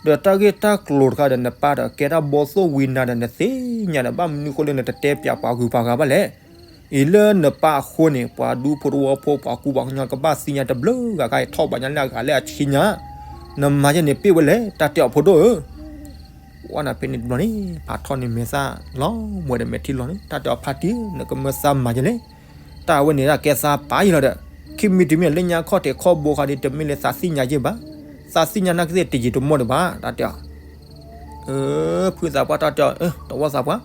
ဒီးတၢ်ဂ့ၢ်တၢ်ကျိၤတခါဒီးနပၢ်ဒီးကဲတၢ်ဘီသိၣ်ဝံနၤဒီးနသ့ၣ်ညါဒီး ဘၣ်မနုၤဃိလၢနတတဲပျးပှၤဂုၤပှၤဂၤဘၣ်လဲၣ်, အံၤလၢနပၢ်အဃိန့ၣ် ပှၤဒူဖိတဝီဖိ ပှၤကူပှၤကညီကဘၣ်သ့ၣ်ညါတဘျုးဂၤခါအံၤ ထီၣ်ဘၣ်ညါလၢအဂၤလၢအဆံညါ, နမၤယဲန့ၣ်ပ့ၢ်ဝဲလဲၣ် တၢ်တဲအီၤဖိဒိၣ်ဧၢ ဝဲနၤဖဲန့ၣ်တဘျီန့ၣ် ဖးထီန့ၣ်မဲာ်သၣ်လီၤမွဲဒီးမဲာ်ထံလီၤန့ၣ် တၢ်တဲအီၤဖါတံၢ် နကမၢသးမၤယဲလဲၣ်, တၢ်ဝဲန့ၣ်ဒၣ်ကဲသးပၢ်ယဲလီၤဒီး ခံမံၤတမံၤလၢညါခီၣ်ထံးခီၣ်ဘိခါဒီး တမ့ၢ်လၢသးသ့ၣ်ညါယဲဘၣ်, သးသ့ၣ်ညါနာ်က့သ့ၣ်တယံာ်တမီၢ်ဒံးဘၣ် တၢ်တဲအီၤ ဖုသးပှၢ်တၢ်တဲအီၤ တဝီသးပှၢ်,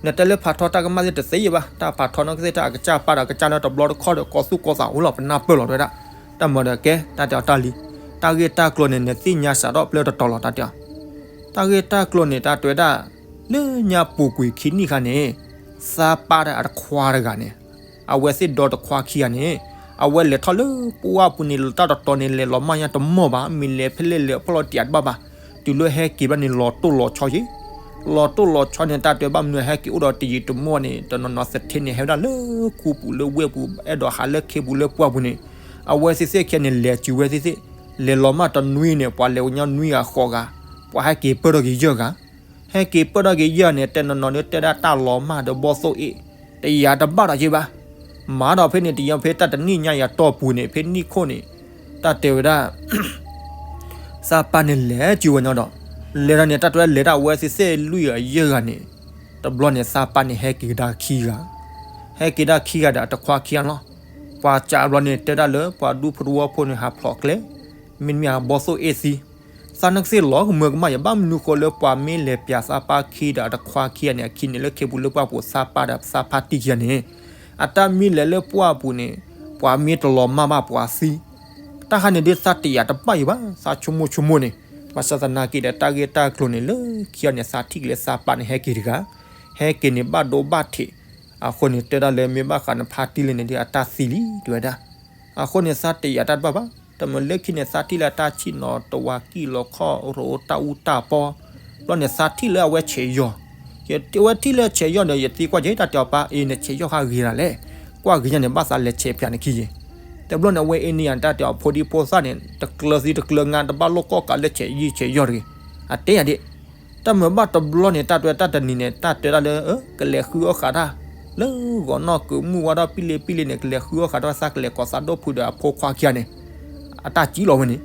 နတဲလၢဖးထီတၢ်ကမၣ်သ့ၣ်တသ့ယဲဘၣ်, တၢ်ဖးထီနာ်က့သ့ၣ်တၢ်အကစၢ်ပၢ်ဒီးအကစၢ်န့ၣ်တဘျီတခီၣ်ဒီး ကီၤသူၣ်ကီၤသးအိၣ်လီၤ ပနၢ်ပၢၢ်လီၤတဝဲဒၣ်, တၢ်မၤဒီးကဲ တၢ်တဲအီၤတၢ်လံ, တၢ်ဂ့ၢ်တၢ်ကျိၤန့ၣ် နသ့ၣ်ညါစးထီၣ်ပျဲတတီၤလီၤ တၢ်တဲအီၤ တၢ်ဂ့ၢ်တၢ်ကျိၤန့ၣ် တၢ်တဲဝဲဒၣ် လၢညါပူၤကွံာ်ခံနံၣ်ခါန့ၣ် သးပၢ်တၢ်အတခွါတဂၤန့ၣ် အဝဲသ့ၣ်ဒီတခွါခံဂၤန့ၣ် အဝဲလဲၤထီၣ်လၢပှၢ်ပူၤန့ၣ် တၢ်တတီၤန့ၣ် လဲၤလီၤမၢ်ညါတမီၢ်ဘၣ်, မ့ၢ်လဲၤဖဲလဲၣ်လဲၤဖီၣ်လီၤတံၢ်အတဘၣ်ဘၣ်. တုၤလၢဟဲက့ၤဘျီန့ၣ် လီၤတိၢ်လီၤဆီယ့ၤ လီၤတိၢ်လီၤဆီန့ၣ် တၢ်တဲဘၣ်မနုၤဟဲက့ၤအိၣ်ဒီးတယံာ်တမီၢ်န့ၣ် တနီၤနီၤသထ့န့ၣ် ဟဲဝဲဒၣ်လၢခူပူၤလၢဝ့ၢ်ပူၤ အဲၣ်ဒိးဟးလၢခ့ပူၤလၢပှၢ်ပူၤန့ၣ် အဝဲသ့ၣ်သ့ၣ်ခဲန့ၣ် လဲၤစုၤဝဲသ့ၣ်သ့ၣ် လဲၤလီၤမၢ်တနွံန့ၣ် ပှၤလဲၤဝဲညီနွံဂၤဃိးဂၤ ပှၤဟဲက့ၤပၢၢ်ထီၣ်က့ၤယဲၢ်ဂၤ ဟဲက့ၤပၢၢ်ထီၣ်က့ၤယဲၢ်ဂၤန့ၣ် တဲနီၤနီၤဒ်တဲဒၣ်တၢ်လီၤမၢ်ဒီးဘီၣ်သိၣ်အ့ၣ် တယံာ်တဘၣ်ဒီးယ့ၤဘၣ်. မၤဒီးဖဲန့ၣ် တယံာ်ဖဲတၢ်တနံၣ်ညါယၤတီၢ်ပူၤန့ၣ် ဖဲနံၣ်ခိၣ်န့ၣ် တၢ်တဲဝဲဒၣ် သးပၢ်န့ၣ်လဲၤစုၤဝဲညီဒီး လဲၤဒီးန့ၣ် တၢ်တဲဝဲလဲၤဒၣ်အဝဲသ့ၣ်သ့ၣ်လွံၢ်ဂၤယဲၢ်ဂၤန့ၣ် တဘျီန့ၣ် သးပၢ်န့ၣ်ဟဲက့ၤဒၣ်ခံဂၤ ဟဲက့ၤဒၣ်ခံဂၤဒီးအတခွါခံဂၤလီၤ. ပှၤစးဘျီန့ၣ် တဲဒၣ်လၢပှၤဒူဖိတဝီဖိန့ၣ် ဟးဖျိးကျဲ မ့တမ့ၢ်ဟးဘီၣ်သိၣ်အ့ၣ်သံ သးနကသ့ၣ်လီၤကမၢကမၣ်ယၤ ဘၣ်မနုၤဃိလၢပှၤမ့ၢ်လဲၤပၠးသးပၢ်ခံဒီးအတခွါခံဂၤန့ၣ် အခံန့ၣ်လၢခ့ပူၤလၢပှၢ်ပူၤ သးပၢ်ဒီးသးဖါတံၢ်ခံဂၤန့ၣ် အတၢ်မ့ၢ်လဲၤလၢပှၢ်ပူၤန့ၣ် ပှၤမ့ၢ်တလီၤမၢ်ဘၣ်ပှၤသံ တၢ်ခါန့ၣ်ဒ်သးတယာ်တဘၣ်ယံၤဘၣ် သးဆိကမိၣ်ဆိကမိၣ်န့ၣ် ဘၣ်ဆၣ်သနာ်က့ဒီးတၢ်ဂ့ၢ်တၢ်ကျိၤန့ၣ် လၢခံအီၤန့ၣ် သးထံၣ်က့ၤလၢသးပၢ်န့ၣ်ဟဲက့ၤတဂၤ ဟဲက့ၤန့ၣ်ဘၣ်ဒိဘၣ်ထံး အဃိန့ၣ် တဲဒၣ်လၢမ့ၢ်ဘၣ်ဃးနဖါတံၢ်လၢန့ၣ်ဒီးအတၢ်သံလံ တဲဝဲဒၣ်. အဃိန့ၣ် သးတယာ်တၢ်တဘၣ်ဘၣ် တမ့ၢ်လၢခံန့ၣ် သးထံၣ်လၢအတၢ်ဆံၣ်နီၤတဝါကံၣ်လီၤခီၣ်ရိ တၢ်အူတၢ်ပီ ဘျီန့ၣ် သးထံၣ်လၢအဝဲဆဲးယီၢ် ယဝဲထံၣ်လၢဆဲးယီၢ်ဒီး ယသံကွၢ်က့ၤ တၢ်တဲအီၤပၢ်အ့ၣ် နဆဲးယီၢ်ဃၣ်ဂ့ၤဒၣ်လဲၣ် ကွၢ်က့ၤယၤန့ၣ် ဘၣ်သးလဲၤဆဲးပၠးနခံယ့ၤ တဘျီန့ၣ် အဝဲအ့ၣ်န့ၢ်ယၤ တၢ်တဲအီၤဖိဒံဖိသၣ်န့ၣ် တကျၢၤသံတကျၢၤငါ တဘၣ်လိာ်ကွၢ်ကးလၢဆဲးယံာ်ဆဲးယီၢ်တဂ့ၤ အတဲယၤဒ် တၢ်မၤဘၣ်တဘျီန့ၣ် တၢ်တဲတၢ်တနံၤန့ၣ် တၢ်တဲဒၣ်လၢ ကလဲၤဃုအီၣ်ဃးတၢ် လၢဂီၤနီၢ်ကုးမုၢ်ဝါဒီးပံလ့ပံလ့န့ၣ် ကလဲၤဃုအီၣ်ဃးတၢ် သးကလဲၤကိးသးဒိၣ်ဖုဒီးအဖိခွါခံဂၤန့ၣ် အတၢ်စံၣ်လီၤဝဲန့ၣ်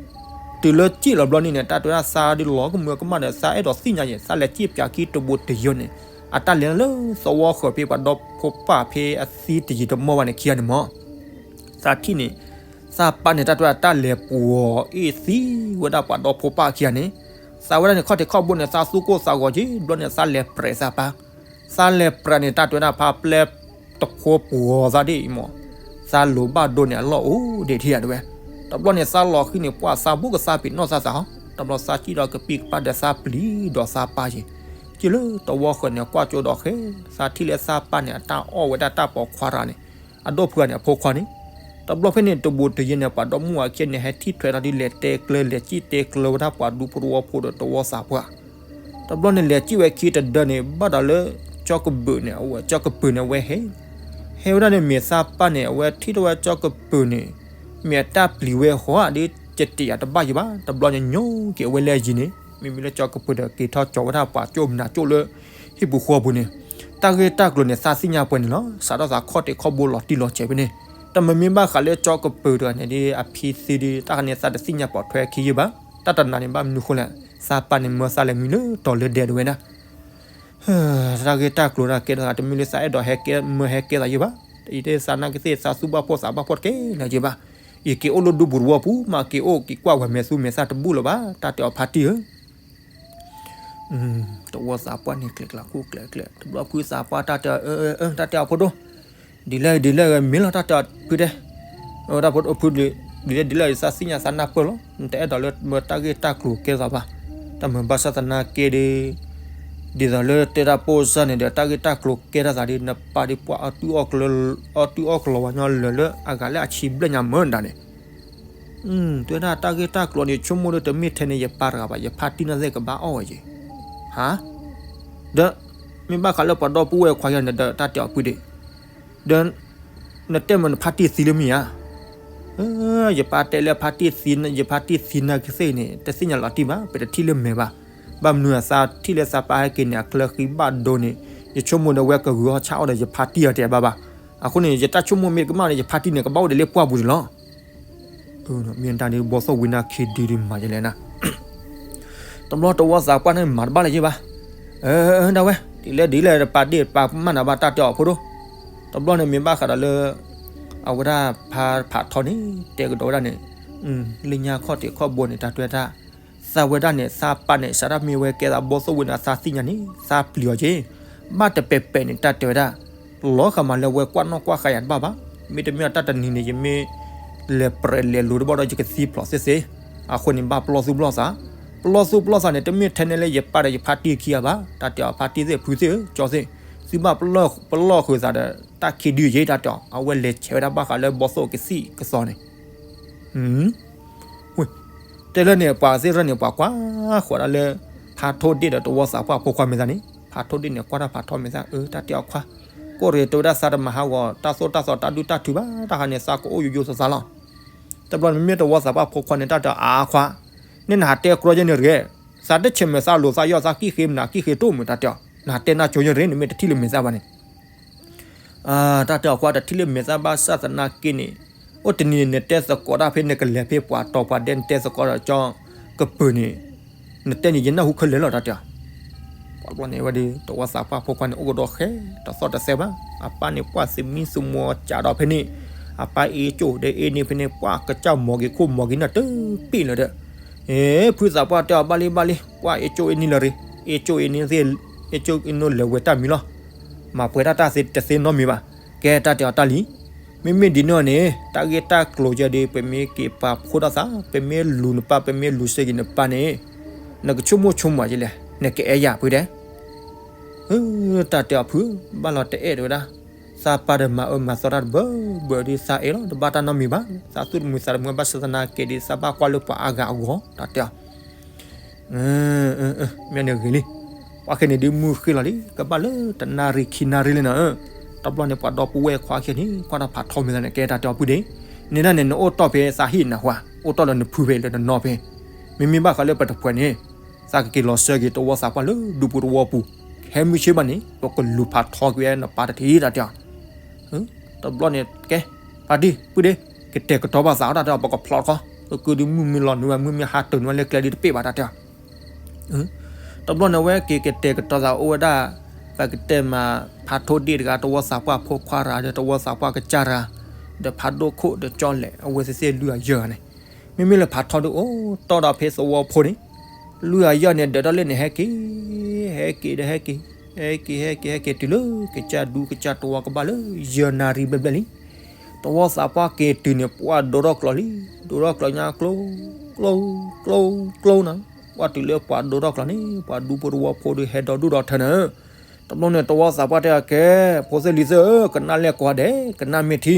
တုၤလၢစံၣ်လီၤဘျီန့ၣ်န့ၣ် တၢ်တဲဒၣ်သးဒ်လီၤကမၢကမၣ်ဒီး သးအဲၣ်ဒိးသ့ၣ်ညါယဲၢ် သးလဲၤစံၣ်ပၠးခံတဘိတယၢန့ၣ် အတၢ်လဲၤလၢသဝီဃၢၤဖဲပှၤဒီဖိပၢ်ဖဲအသံတယံာ်တမီၢ်ဘၣ်န့ၣ် ခံဂၤန့ၣ်မး သးထံၣ်န့ၣ် သးပၢ်န့ၣ် တၢ်တဲဝဲဒၣ်တၢ်လဲၤပှီၤအ့ၣ်သံဝဲဒၣ်ပှၤဒီဖိပၢ်ခံဂၤန့ၣ် သးဝဲဒၣ်န့ၣ် ခီၣ်ထံးခီၣ်ဘိန့ၣ် သးသူၣ်ကိၢ်သးဂီၤက့ၤ ဘျီန့ၣ် သးလဲၤပြဲးသးပၢ် သးလဲၤပြဲးန့ၣ် တၢ်တဲဝဲဒၣ်ဖါပျဲတဖိပှီၤသးဒ်အံၤမး သးလိၤဘၣ်ဒိန့ၣ် အလီၢ်အိၣ်ဒံးထံၣ်ယၤတဲဝဲ တဘျီန့ၣ် သးလီၤဃံန့ၣ် ပှၢ်သးဘူးကသးပ့ၤနီၣ်သးသးဟီ တဘျီသးစံၣ်ဒီးကပံၢ်ကပၢ်ဒီးသးပျံၤဒီးသးပၢ်ယ့ၤ စံၣ်လၢသဝီဃၢၤန့ၣ် ကွၢ်ကၠိဒီးဃဲ သးထံၣ်လၢသးပၢ်န့ၣ် အတၢ်အီၣ်ဝဲဒၣ်တၢ်ပိာ်ခွါတဂၤန့ၣ် အဒိၣ်ဖုဂၤန့ၣ် အဖိခွါန့ၣ် တဘျီဖဲန့ၣ် တဘိတယၢန့ၣ် ပှၤဒီမုၢ်ဝၤခံဂၤန့ၣ် ဟဲထံၣ်ထွဲဒီးဒ်လဲၤတဲကျၢၤ လဲၤစံၣ်တဲကျၢၤဝဲဒၣ်ပှၤဒူဖိတဝီဖိဒီးတဝီသးပှၢ် တဘျီန့ၣ် လဲၤစံၣ်ဝဲခံတဒၢန့ၣ် ဘၣ်ဒီးလၢ ကၠီကပၢၤန့ၣ် အဝဲ ကၠီကပၢၤန့ၣ် အဝဲဟဲ ဟဲဝဲဒၣ်န့ၣ် မ့ၢ်သးပၢ်န့ၣ် အဝဲထံၣ်ထီၣ်ဝဲကၠီကပၢၤန့ၣ် မ့ၢ်အတၢ်ပျံၤဝဲဟီဧါ ဒ်ကတ့ၢ်ယၤတဘၣ်ယံၤဘၣ် တဘျီန့ၣ် ညိက့ၤအဝဲလၢအယံၤန့ၣ် မ့မ့ၢ်လၢကၠီကပၢၤဒီး က့ၤထီၣ်ကၠီဝဲဒၣ်ပှၤကၠိမနၤကၠိလၢ ဟံၣ်ပူၤဃီပူၤန့ၣ် တၢ်ဂ့ၢ်တၢ်ကျိၤန့ၣ် သးသ့ၣ်ညါပှဲၤန့ၣ်လီၤ. စးထီၣ်သးခီၣ်ထံးခီၣ်ဘိလီၤတံၢ်လီၤဆဲးဖဲန့ၣ် တမ့ၢ်မ့ၢ်ဘၣ်ဃးလၢကၠီကပၢၤတဂၤန့ၣ် ဒ်အဖံသံဒ် တၢ်ခါန့ၣ် သးတသ့ၣ်ညါပိာ်ထွဲခံယုၢ်ဘၣ်. တၢ်တနၤန့ၣ် ဘၣ်မနုၤဃိလဲၣ်, သးပၢ်န့ၣ် မၢသးလဲၤမံလၢတီၤလၢဒဲဒၣ်ဝဲဒၣ် တၢ်ဂ့ၢ်တၢ်ကျိၤတၢ်ကဲထီၣ်သး တမ့ၢ်လၢသးအဲၣ်ဒိးဟဲကဲမၢဟဲကဲသးယုၢ်ဘၣ်. ယတဲသးနာ်က့သ့ၣ် သးသူၣ်ဘၣ်ဖှီၣ်သးဘၣ်ဖှီၣ်တကဲလၢၤယုၢ်ဘၣ်. ယက့ၤအိၣ်လၢဒူပူၤတဝီပူၤ မ့ၢ်က့ၤအိၣ်က့ၤကွၢ်ဝဲမဲာ်သူမဲာ်သၣ်တဘူၣ်လၢၤဘၣ် တၢ်တဲအီၤဖါတံၢ်ဧၢ တဝီသးပှၢ်န့ၣ် ကျဲၤကျးခိၣ်ကျဲၤကျဲၤ တဘျီဖုသးပှၢ်တၢ်တဲအီၤ အၢ တၢ်တဲအီၤဖိဒိၣ် ဒ်လဲၣ်ဒ်လဲၣ်ဂ့ၤ မ့ၢ်လီၤတၢ်တဲအီၤဖုတဲ တၢ်ဖိဒိၣ်ဖု ဒ်လဲၣ်ဒ်လဲၣ်ဂ့ၤ သးသ့ၣ်ညါသးနၢ်ပၢၢ်လီၤ. နတအဲၣ်ဒိးလၢမၢတၢ်ဂ့ၢ်တၢ်ကျိၤကဲထီၣ်သးဘၣ်. တၢ်မၤဘၣ်ဆၣ်သနာ်က့ဒီး ဒ်သိးလၢတဲတၢ်ပိၢ်စၢ်န့ၣ်ဒီး တၢ်ဂ့ၢ်တၢ်ကျိၤကဲထီၣ်သးဒီး နပၢ်ဒီးပှၤအီၣ်တုအီၣ်ကလီၤဝဲညီလၢာ်လၢအဂၤလၢအဆံဘျဲၣ်ညါမၢဒၣ်န့ၣ် တဲဝဲဒၣ်တၢ်ဂ့ၢ်တၢ်ကျိၤန့ၣ် ဆိကမိၣ်ဒီးတမ့ၢ်ထဲန့ၣ် ယပၢ်တဂၤဘၣ် ယဖါတံၢ်န့ၣ်သ့ၣ်ကဘၣ်အီၣ်ဝဲက့ၤ ဟါ ဒီး မ့ၢ်ဘၣ်ဃးလၢပှၤဒီပုၢ်ဝဲၢ်ခွါယၤန့ၣ်ဒီး တၢ်တဲအီၤဖုဒံး ဒီး နတဲမၢနဖါတံၢ်သံလၢမ့ၢ်ဧါ ယပၢ်တဲလၢဖါတံၢ်သံ ယဖါတံၢ်သံနာ်က့သ့ၣ်န့ၣ် တသ့ၣ်ညါလီၤတံၢ်ဘၣ် ပတထံၣ်လၢမဲာ်ဘၣ်. ဘၣ်မနုၤအသးထံၣ်လၢသးပၢ်ဟဲက့ၤန့ၣ် အကျၢၤဃံဘၣ်ဒိန့ၣ် ယဆိကမိၣ်ဒီးဝဲကဂုာ်အီၣ်ဆၣ်အီၣ်ဒီးယဖါတံၢ်အီၤတဲဘၣ်ဘၣ်. အဃိန့ၣ် ယတၢ်ဆိကမိၣ်မ့ၢ်တကမၣ်န့ၣ် ယဖါတံၢ်န့ၣ် ကဘၣ်အိၣ်ဒီးလၢပှၢ်ပူၤန့ၣ်လီၤ. မ့ၢ်တၢ်ဒ်ဘီသိၣ်ဝံၤနၢ်ခံဒုဒုမၤယလဲၣ်နၤ တဘျီတဝီသးပှၢ်န့ၣ် မၤတဘၣ်လၢၤယ့ၢ်ဘၣ်. ဒၣ်ဝဲ ဒ်လဲၣ်ဒ်လဲၣ် တပာ်ဒ့ၣ်ပာ်မၢ်နၤဘၣ် တၢ်တဲအီၤဖိဒိၣ်. တဘျီန့ၣ်မ့ၢ်ဘၣ်ဃးဒီးလၢ အဝဲဒၣ်ဖါဖးထီန့ၣ် တဲကဒီးဝဲဒၣ်န့ၣ် လၢညါခီၣ်ထံးခီၣ်ဘိန့ၣ် တၢ်တဲဝဲဒၣ် သးဝဲဒၣ်န့ၣ် သးပၢ်န့ၣ် စးထီၣ်မ့ၢ်ဝဲကဲသးဘီသိၣ်ဝံၤန့ၣ် သးသ့ၣ်ညါန့ၣ် သးပျံၤအီၤက့ၤ ဘၣ်တပဲာ်ပဲာ်န့ၣ် တၢ်တဲဝဲဒၣ် လီၤဃာ်မးလၢဝဲကွၢ်နီၣ်ကွၢ်ဃာ်ယၤတဘၣ်ဘၣ်. မ့တမ့ၢ်တၢ်တနံၤန့ၣ် ယမ့ၢ်လဲၤပြဲးလဲၤလိၤတဘျီဒီး ယကသံဖျိးသ့သ့. အဃိန့ၣ် ဘၣ်ပျီသုဘျီသး. ပလီၢ်သူၣ်ပလီၢ်သးန့ၣ် တမ့ၢ်ထဲန့ၣ်လၢယပၢ်ဒီးယဖါတံၢ်ခံဂၤဘၣ် တၢ်တဲအီၤ. ဖါတံၢ်သ့ၣ်ဖုသ့ၣ်ဧၢ ကၠီသ့ၣ်, သုဘၣ်ပလီၢ်ဃုာ်သးဒီး တၢ်ခံဒုယ့ၢ် တၢ်တဲအီၤ. အဝဲလဲၤဆဲးဝဲဒၣ်ဘၣ်ဃးလၢဘီသိၣ်ကသံၣ်ကသီန့ၣ် တဲလၢန့ၣ် ပှၤသ့ၣ်တဖၣ်န့ၣ် ပှၤကွၢ်ဃီၤဒၣ်လၢ ဖါထိၣ်ဒ့ၣ်ဒီးတဝီသးပှၢ်ဖိခွါမဲာ်သၣ်န့ၣ်, ဖါထိၣ်ဒ့ၣ်န့ၣ်ကွၢ်တၢ်ဖးထီမဲာ်သၣ် အၢ တၢ်တဲအီၤခွါ, ကိၣ်ရ့ၤတဝဲဒၣ်သးတမၤဟးဂီၤ တၢ်သိၣ်တၢ်သီတၢ်ဒုၣ်တၢ်ထုဘၣ် တၢ်ဟးန့ၣ် သးကအိၣ်ယိယိသးသးလီၤ. တဘျီန့ၣ်မ့မ့ၢ်တဝီသးပှၢ်ဖိခွါန့ၣ် တၢ်တဲအီၤ အါခွါ, န့ၣ်နဟးတဲကြီယဲန့ၣ်တဂ့ၤ, သးတဆဲးမဲာ်သၣ်လိာ်သးယီၢ်သးကံၣ်ဃ့မနၤကံၣ်ဃ့တအိၣ်မုာ် တၢ်တဲအီၤ, နဟးတဲနၢ်ကၠိယဲန့ၣ် နမ့ၢ်တထံၣ်လၢမဲာ်သၣ်ဘၣ်န့ၣ် တၢ်တဲအီၤခွါ တထံၣ်လၢမဲာ်သၣ်ဘၣ်ဆၣ်သနာ်က့န့ၣ်, အိၣ်တနံၤန့ၣ် နတဲသကိးတၢ်ဖဲနကလဲၤဖဲပှၤတီၤပှၤဒဲး နတဲသကိးဒီးကၠီကပၢၤန့ၣ်, နတဲန့ၣ် ယနၢ်ဟူခဲလၢာ်လီၤ တၢ်တဲအီၤ. ပှၤဘျီန့ၣ်ဝဲဒီး တဝီသးပှၢ်ဖိခွါန့ၣ် အိၣ်ကဒီးဃဲ တသီၣ်တသဲဘၣ်. အပၢ်န့ၣ် ပှၢ်သမံသမိးကးဒီးဖဲန့ၣ်, အပၢ်အ့ၣ်ကၠိၣ်ဒီးအ့ၣ်န့ၢ်ဖဲန့ၣ် ပှၢ်ကစၢ်မီၤက့ၤခိၣ်မီၤက့ၤနၢ်တပ့ၢ်လၢၤဒီး ဖုသးပှၢ်တဲအီၤ ဘၣ်လံဘၣ်လံ, ပှၢ်အ့ၣ်ကၠိၣ်အ့ၣ်န့ၢ်လၢၤရ့, အ့ၣ်ကၠိၣ်အ့ၣ်န့ၢ်သ့ၣ်, အ့ၣ်ကၠိၣ်အ့ၣ်န့ၢ်လၢၤဝဲတၢ်မံၤလီၤ. မၤပှဲၤတၢ်တၢ်သ့တသ့နီတမံၤဘၣ်. ကဲတၢ်တဲအီၤတၢ်လံ, မ့မ့ၢ်ဒ်န့ၣ်န့ၣ် တၢ်ဂ့ၢ်တၢ်ကျိၤယဲဒီး ပမ့ၢ်က့ၤပာ်ဖှိၣ်ထီၣ်သး, ပမ့ၢ်လူၤနပၢ် ပမ့ၢ်လူၤဆၢက့ၤနပၢ်န့ၣ်, နကဆိကမိၣ်ဆိကမးယလဲၣ်, နကအဲၣ်ယၤဖုဒဲး တၢ်တဲအီၤဖု, ဘၣ်လီၤတအဲၣ်တဝဲဒၣ်, သးပၢ်ဒီးမၤအၢမၤသီတၢ်တဘၢဘၢဒီး သးအဲၣ်လီၤ တဘၣ်တၢ်နီတမံၤဘၣ်. သးသူၣ်တမုာ်သးတမုာ်ဘၣ်ဆၣ်သနာ်က့ဒီး သးဘၣ်ကွၢ်လၢပှၤအါဂၤအဂီၢ် တၢ်တဲအီၤ. မ့ၢ်န့ၣ်ဂ့ၤလံ, ပှၤခဲန့ၣ်ဒုးမုၢ်ဃ့လီၤလံ ကဘၣ်လၢတနၣ်ရံၣ်ခံနၣ်ရံၣ်လံနီၤ. တဘျီန့ၣ် ပှၤဒီပုၢ်ဝဲၢ်ခွါခဲန့ၣ် ကွၢ်တၢ်ဖးထီမဲာ်သၣ်န့ၣ် ကဲတၢ်တဲအီၤဖုဒဲး, န့ၣ်ဒၣ်န့ၣ် နအိၣ်တီၢ်ဖဲသးဟံၣ်နဟါ, အိၣ်တီၢ်လၢနဖုဖဲလၢနနီၢ်ဖဲ, မ့မ့ၢ်ဘၣ်ဃးလၢပတဖှဲးန့ၣ် သးကက့ၤလီၤစၢက့ၤတဝီသးပှၢ်လၢဒူပူၤတဝီပူၤ, ခဲမုၢ်ဆ့ၣ်ဘၣ်န့ၣ် ပကလူၤဖးထီက့ၤဝဲနပၢ်တထံၣ် တၢ်တဲအီၤ. တဘျီန့ၣ် ကဲ, ဖါတံၢ်ပုၢ်ဒ့, ကတဲာ်ကတီၤဘၣ်သးအီၤ တၢ်တဲအီၤ ပကဖျီတခီ, ကကုဒုးမုၢ်မ့ၢ်လီၤနုာ်ဝဲ မုၢ်မ့ၢ်ဟါတၢၤနုာ်ဝဲ လၢကျဲဒုးတပ့ၢ်ဘၣ် တၢ်တဲအီၤ. တဘျီန့ၣ် အဝဲက့ၤကတဲာ်ကတီၤသးအိၣ်ဝဲဒၣ်, ပကတဲမး ဖးထိၣ်ဒ့ၣ်တဂၤ တဝီသးပှၢ်ဖိခွါတဂၤ ဒီးတဝီသးပှၢ်ကစၢ်တဂၤ, ဒီးဖးဒိၣ်ခိၣ်ဒီးကၠီလဲၣ် အဝဲသ့ၣ်သ့ၣ်လွံၢ်ဂၤယဲၢ်ဂၤန့ၣ်, မ့မ့ၢ်လၢဖးထီဒုးအိၣ်တီၢ်ဒီးဖဲသဝီဖိန့ၣ်, လွံၢ်ဂၤယဲၢ်ဂၤန့ၣ် ဒၢးထီၣ်လၢန့ၣ် ဟဲက့ၤ, ဟဲက့ၤဒီးဟဲက့ၤ, ဟဲက့ၤဟဲက့ၤဟဲက့ၤတုၤလၢကစၢ်ဒူကစၢ်တဝီကဘၣ်လၢယဲၢ်နၣ်ရံၣ်ဘျဲၣ်ဘျဲၣ်လံ. တဝီသးပှၢ်က့ၤတုၤန့ၣ် ပှၢ်ဒိးထီၣ်ကျီၤလံ, ဒိးထီၣ်ကျီၤညါကျိ ကျိ ကျိ ကျိနီၤ, ပှၢ်တုၤလၢပှၤဒိးထီၣ်ကျီၤန့ၣ် ပှၤဒူဖိတဝီဖိဒီးဟဲဒီဒူၣ်ဒီထၢန့ၣ်, တဘျီန့ၣ် တဝီသးပှၢ်တဲအကဲ, ဖိသ့ၣ်လံၤသ့ၣ်ဧၢ, ကနၣ်လဲၣ်ကွၢ်ဒဲး, ကနၣ်မ့ၢ်ထံ.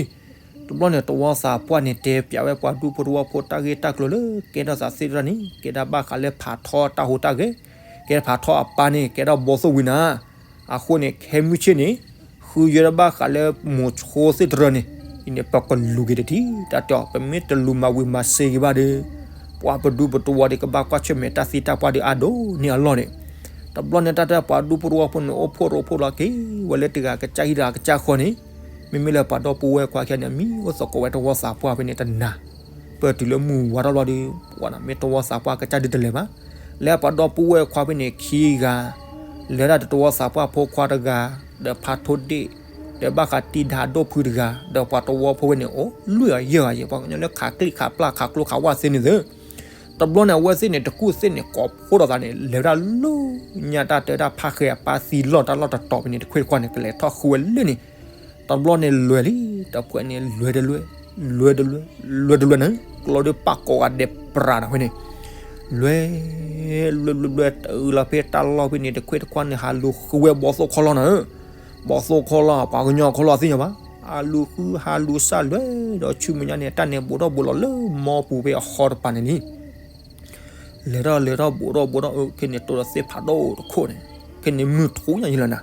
တဘျီန့ၣ် တဝီသးပှၢ်န့ၣ် တဲပျးဝဲပှၤဒူဖိတဝီဖိတၢ်ဂ့ၢ်တၢ်ကျိၤလၢကဲထီၣ်သးသ့ၣ်တဖၣ်န့ၣ် ကဲဒၣ်ဘၣ်ဃးလၢဖးထီတၢ်ဟူးတၢ်ဂဲၤ, ကဲဖးထီအပၢ်န့ၣ် ကဲထီၣ်ဘီသိၣ်ဝံၤနၤ အဃိန့ၣ် ခဲမုၢ်ဆ့ၣ်န့ၣ် ဃုယဲၢ်တဘၣ်ဃးလၢမိၤဆိသ့ၣ်တရၢန့ၣ်, အံၤန့ၣ် ပကလူၤက့ၤတထံၣ် တၢ်တဲအီၤ, ပမ့ၢ်တလူၤမၤဝံၤမၤစ့ၤက့ၤဘၣ်ဒီး ပှၤပဒူပတဝီဒီး ကဘၣ်ကွၢ်ဆၢၣ်မဲာ်တၢ်သံတၢ်ပှၢ်ဒီးအါဒိၣ်န့ၢ်အလီၢ်န့ၣ်, တဘျီန့ၣ် တၢ်တဲပှၤဒူဖိတဝီဖိန့ၣ် အိၣ်ဖှိၣ်ရိဖှိၣ်လီၤက့ၤဝဲလၢတဂၤကစၢ်ဟံၣ်တဂၤကစၢ်ဃီန့ၣ်, မ့မ့ၢ်လၢပှၤဒီပုၢ်ဝဲၢ်ခွါခံဂၤန့ၣ် မံအိၣ်သကိးဝဲတဝီသးပှၢ်ဖဲန့ၣ်တနၤ, ပတုၤလၢမုၢ်ဝါထီၣ်လီၤဒီး ပှၤန့ၣ်မ့ၢ်တဝီသးပှၢ်ကစၢ်ဒုးတလဲၤဘၣ်, လၢပှၤဒီပုၢ်ဝဲၢ်ခွါဖဲန့ၣ်ခံဂၤ လဲၤဒၣ်ဒီးတဝီသးပှၢ်ဖိခွါတဂၤ, ဒီးဖးထိၣ်ဒ့ၣ်, ဒီးဘၣ်ဃးတံၤဒါဒိၣ်ဖုတဂၤ, ဒီးပှၤတဝီဖိဖဲန့ၣ် အိၣ်လွံၢ်ဂၤယဲၢ်ဂၤယဲၢ် ပှၤကညီလၢခးကျံၣ်ခးပျၢ်ခးကျိခးဝၣ်သ့န့ၣ်သ့ၣ်, တဘျီန့ၣ် အဝဲသ့ၣ်န့ၣ် တကူၣ်သ့ၣ်န့ၣ် ကိးဖှိၣ်ဒီးသးန့ၣ် လဲၤဝဲဒၣ်လၢညါတၢ်တဲဒၣ်ဖးဃဲၤအပၢ်သံလီၢ်တၢ်လီၢ်တတီၤဖဲန့ၣ် တခွ့ၣ်တခွါန့ၣ် ကလဲၤထီၣ်ဃုဝဲလၢန့ၣ်, တဘျီန့ၣ်လွဲၤလံ, တဖှဲးန့ၣ်လွဲၤတလွဲၤ, လွဲၤတလွဲၤ, လွဲၤတလွဲၤန့ၣ် ကျီဒီးပာ်ကိးဂၤဒဲးပြးဒီးဖဲန့ၣ် လွဲၤ လွဲၤ လွဲၤ လွဲၤ တုၤလီၤဖဲတၢ်လီၢ်ဖဲန့ၣ် တခွ့ၣ်တခွါန့ၣ် ဟးလူၤဃုဝဲဘီသိၣ်ခီလီၢ်နၤ, ဘီသိၣ်ခီလီၢ် ပှၤကညီခီလီၢ်သ့ၣ်ညါဘၣ်, ဟးလူၤဃုဟးလူၤစၢ်လွဲၤဒီးဆူမဲာ်ညါန့ၣ် တၢ်န့ၣ်ဘူးထီၣ်ဘူးလီၤလၢမီပူၤဖဲအဟီတပၤန့ၣ်လံ လဲၤထီၣ်လဲၤထီၣ်ဘူးထီၣ်ဘူးထီၣ် ခဲန့ၣ်တိၢ်ဒီးသ့ၣ်ဖးဒိၣ်တခိၣ်န့ၣ်, ခဲန့ၣ်မုၢ်ထူၣ်ညါယလီၤနၤ,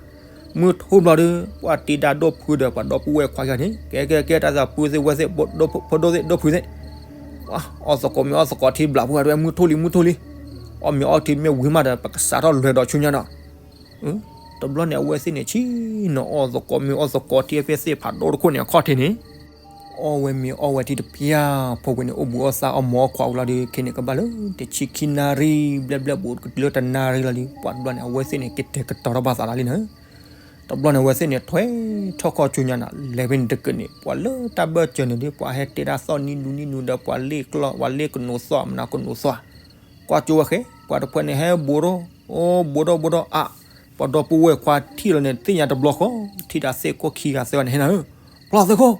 မုၢ်ထူၣ်ဘျီဒီး ပှၤတံၤဒါဒိၣ်ဖုဒီးပှၤဒီပုၢ်ဝဲၢ်ခွါယၤန့ၣ် ကဲကဲကဲ တၢ်သးပုၢ်သ့ၣ်ဝဲၢ်သ့ၣ် ဖိဒိၣ်သ့ၣ်ဒိၣ်ဖုသ့ၣ်, အီၣ်သကိးမ့ၤအီၣ်သကိးထံဘျးဖုဒီး မုၢ်ထူၣ်လံမုၢ်ထူၣ်လံ, အီၣ်မ့ၤအီထံမ့ၢ်ဝံၤမးဒီး ပကစးထီၣ်လွဲၤဒီးဆူညါနီၤ တဘျီန့ၣ် အဝဲသ့ၣ်န့ၣ် ဆံးနီၤအီၣ်သကိးမ့ၤအီၣ်သကိးထံဖဲသ့ၣ်ဖးဒိၣ်တခိၣ်န့ၣ် အခီၣ်ထံးန့ၣ်, အီၣ်ဝဲမ့ၤအီၣ်ဝဲထံတပျၢ်ဖိဝဲန့ၣ် အိၣ်ဘှံးအီၣ်သါအီၣ်မၤအီၣ်ခွးဝံၤလီၤဒီး ခဲန့ၣ်ကဘၣ်လၢ တဆံခံနၣ်ရံၣ်ဘျဲၣ်ဘျဲၣ်ဘူးကတုၤလၢတနၣ်ရံၣ်လီၤဒီး ပှၤတဘျီန့ၣ် အဝဲသ့ၣ်န့ၣ် ကတဲာ်ကတီၤထီၣ်ဘၣ်သးလီၤလံနီၤ တဘျီန့ၣ် အဝဲသ့ၣ်န့ၣ် ထွဲထီၣ်ခီၣ်ဆူညါနီၤ လဲၤဖဲန့ၣ်တက့ၢ်န့ၣ် ပှၤလၢတၢ်ဘၢၣ်စၢၤန့ၣ်ဒီး ပှၤဟဲတဲဒၣ်သီၣ်နံၤနူၤနံၤနူၤဒီး ပှၤလ့ၣ်ကျီၢ် ပှၤလ့ၣ်ကနိးသီၣ် မနုၤကနိးသီၣ် ကွၢ်ကၠိဝဲဃဲ ပှၤတဖုန့ၣ် ဟဲဘူးထီၣ် အိၣ်ဘူးထီၣ်ဘူးထီၣ်အါ, ပှၤဒီပုၢ်ဝဲၢ်ခွါထံၣ်လီၤန့ၣ် သ့ၣ်ညါတဘျီဃီ ထံၣ်တၢ်သ့ၣ်ခိၣ်ခံဂၤသၢဂၤန့ၣ် ဟဲနၤဧၢ, ပှၤသ့ၣ်ခိၣ်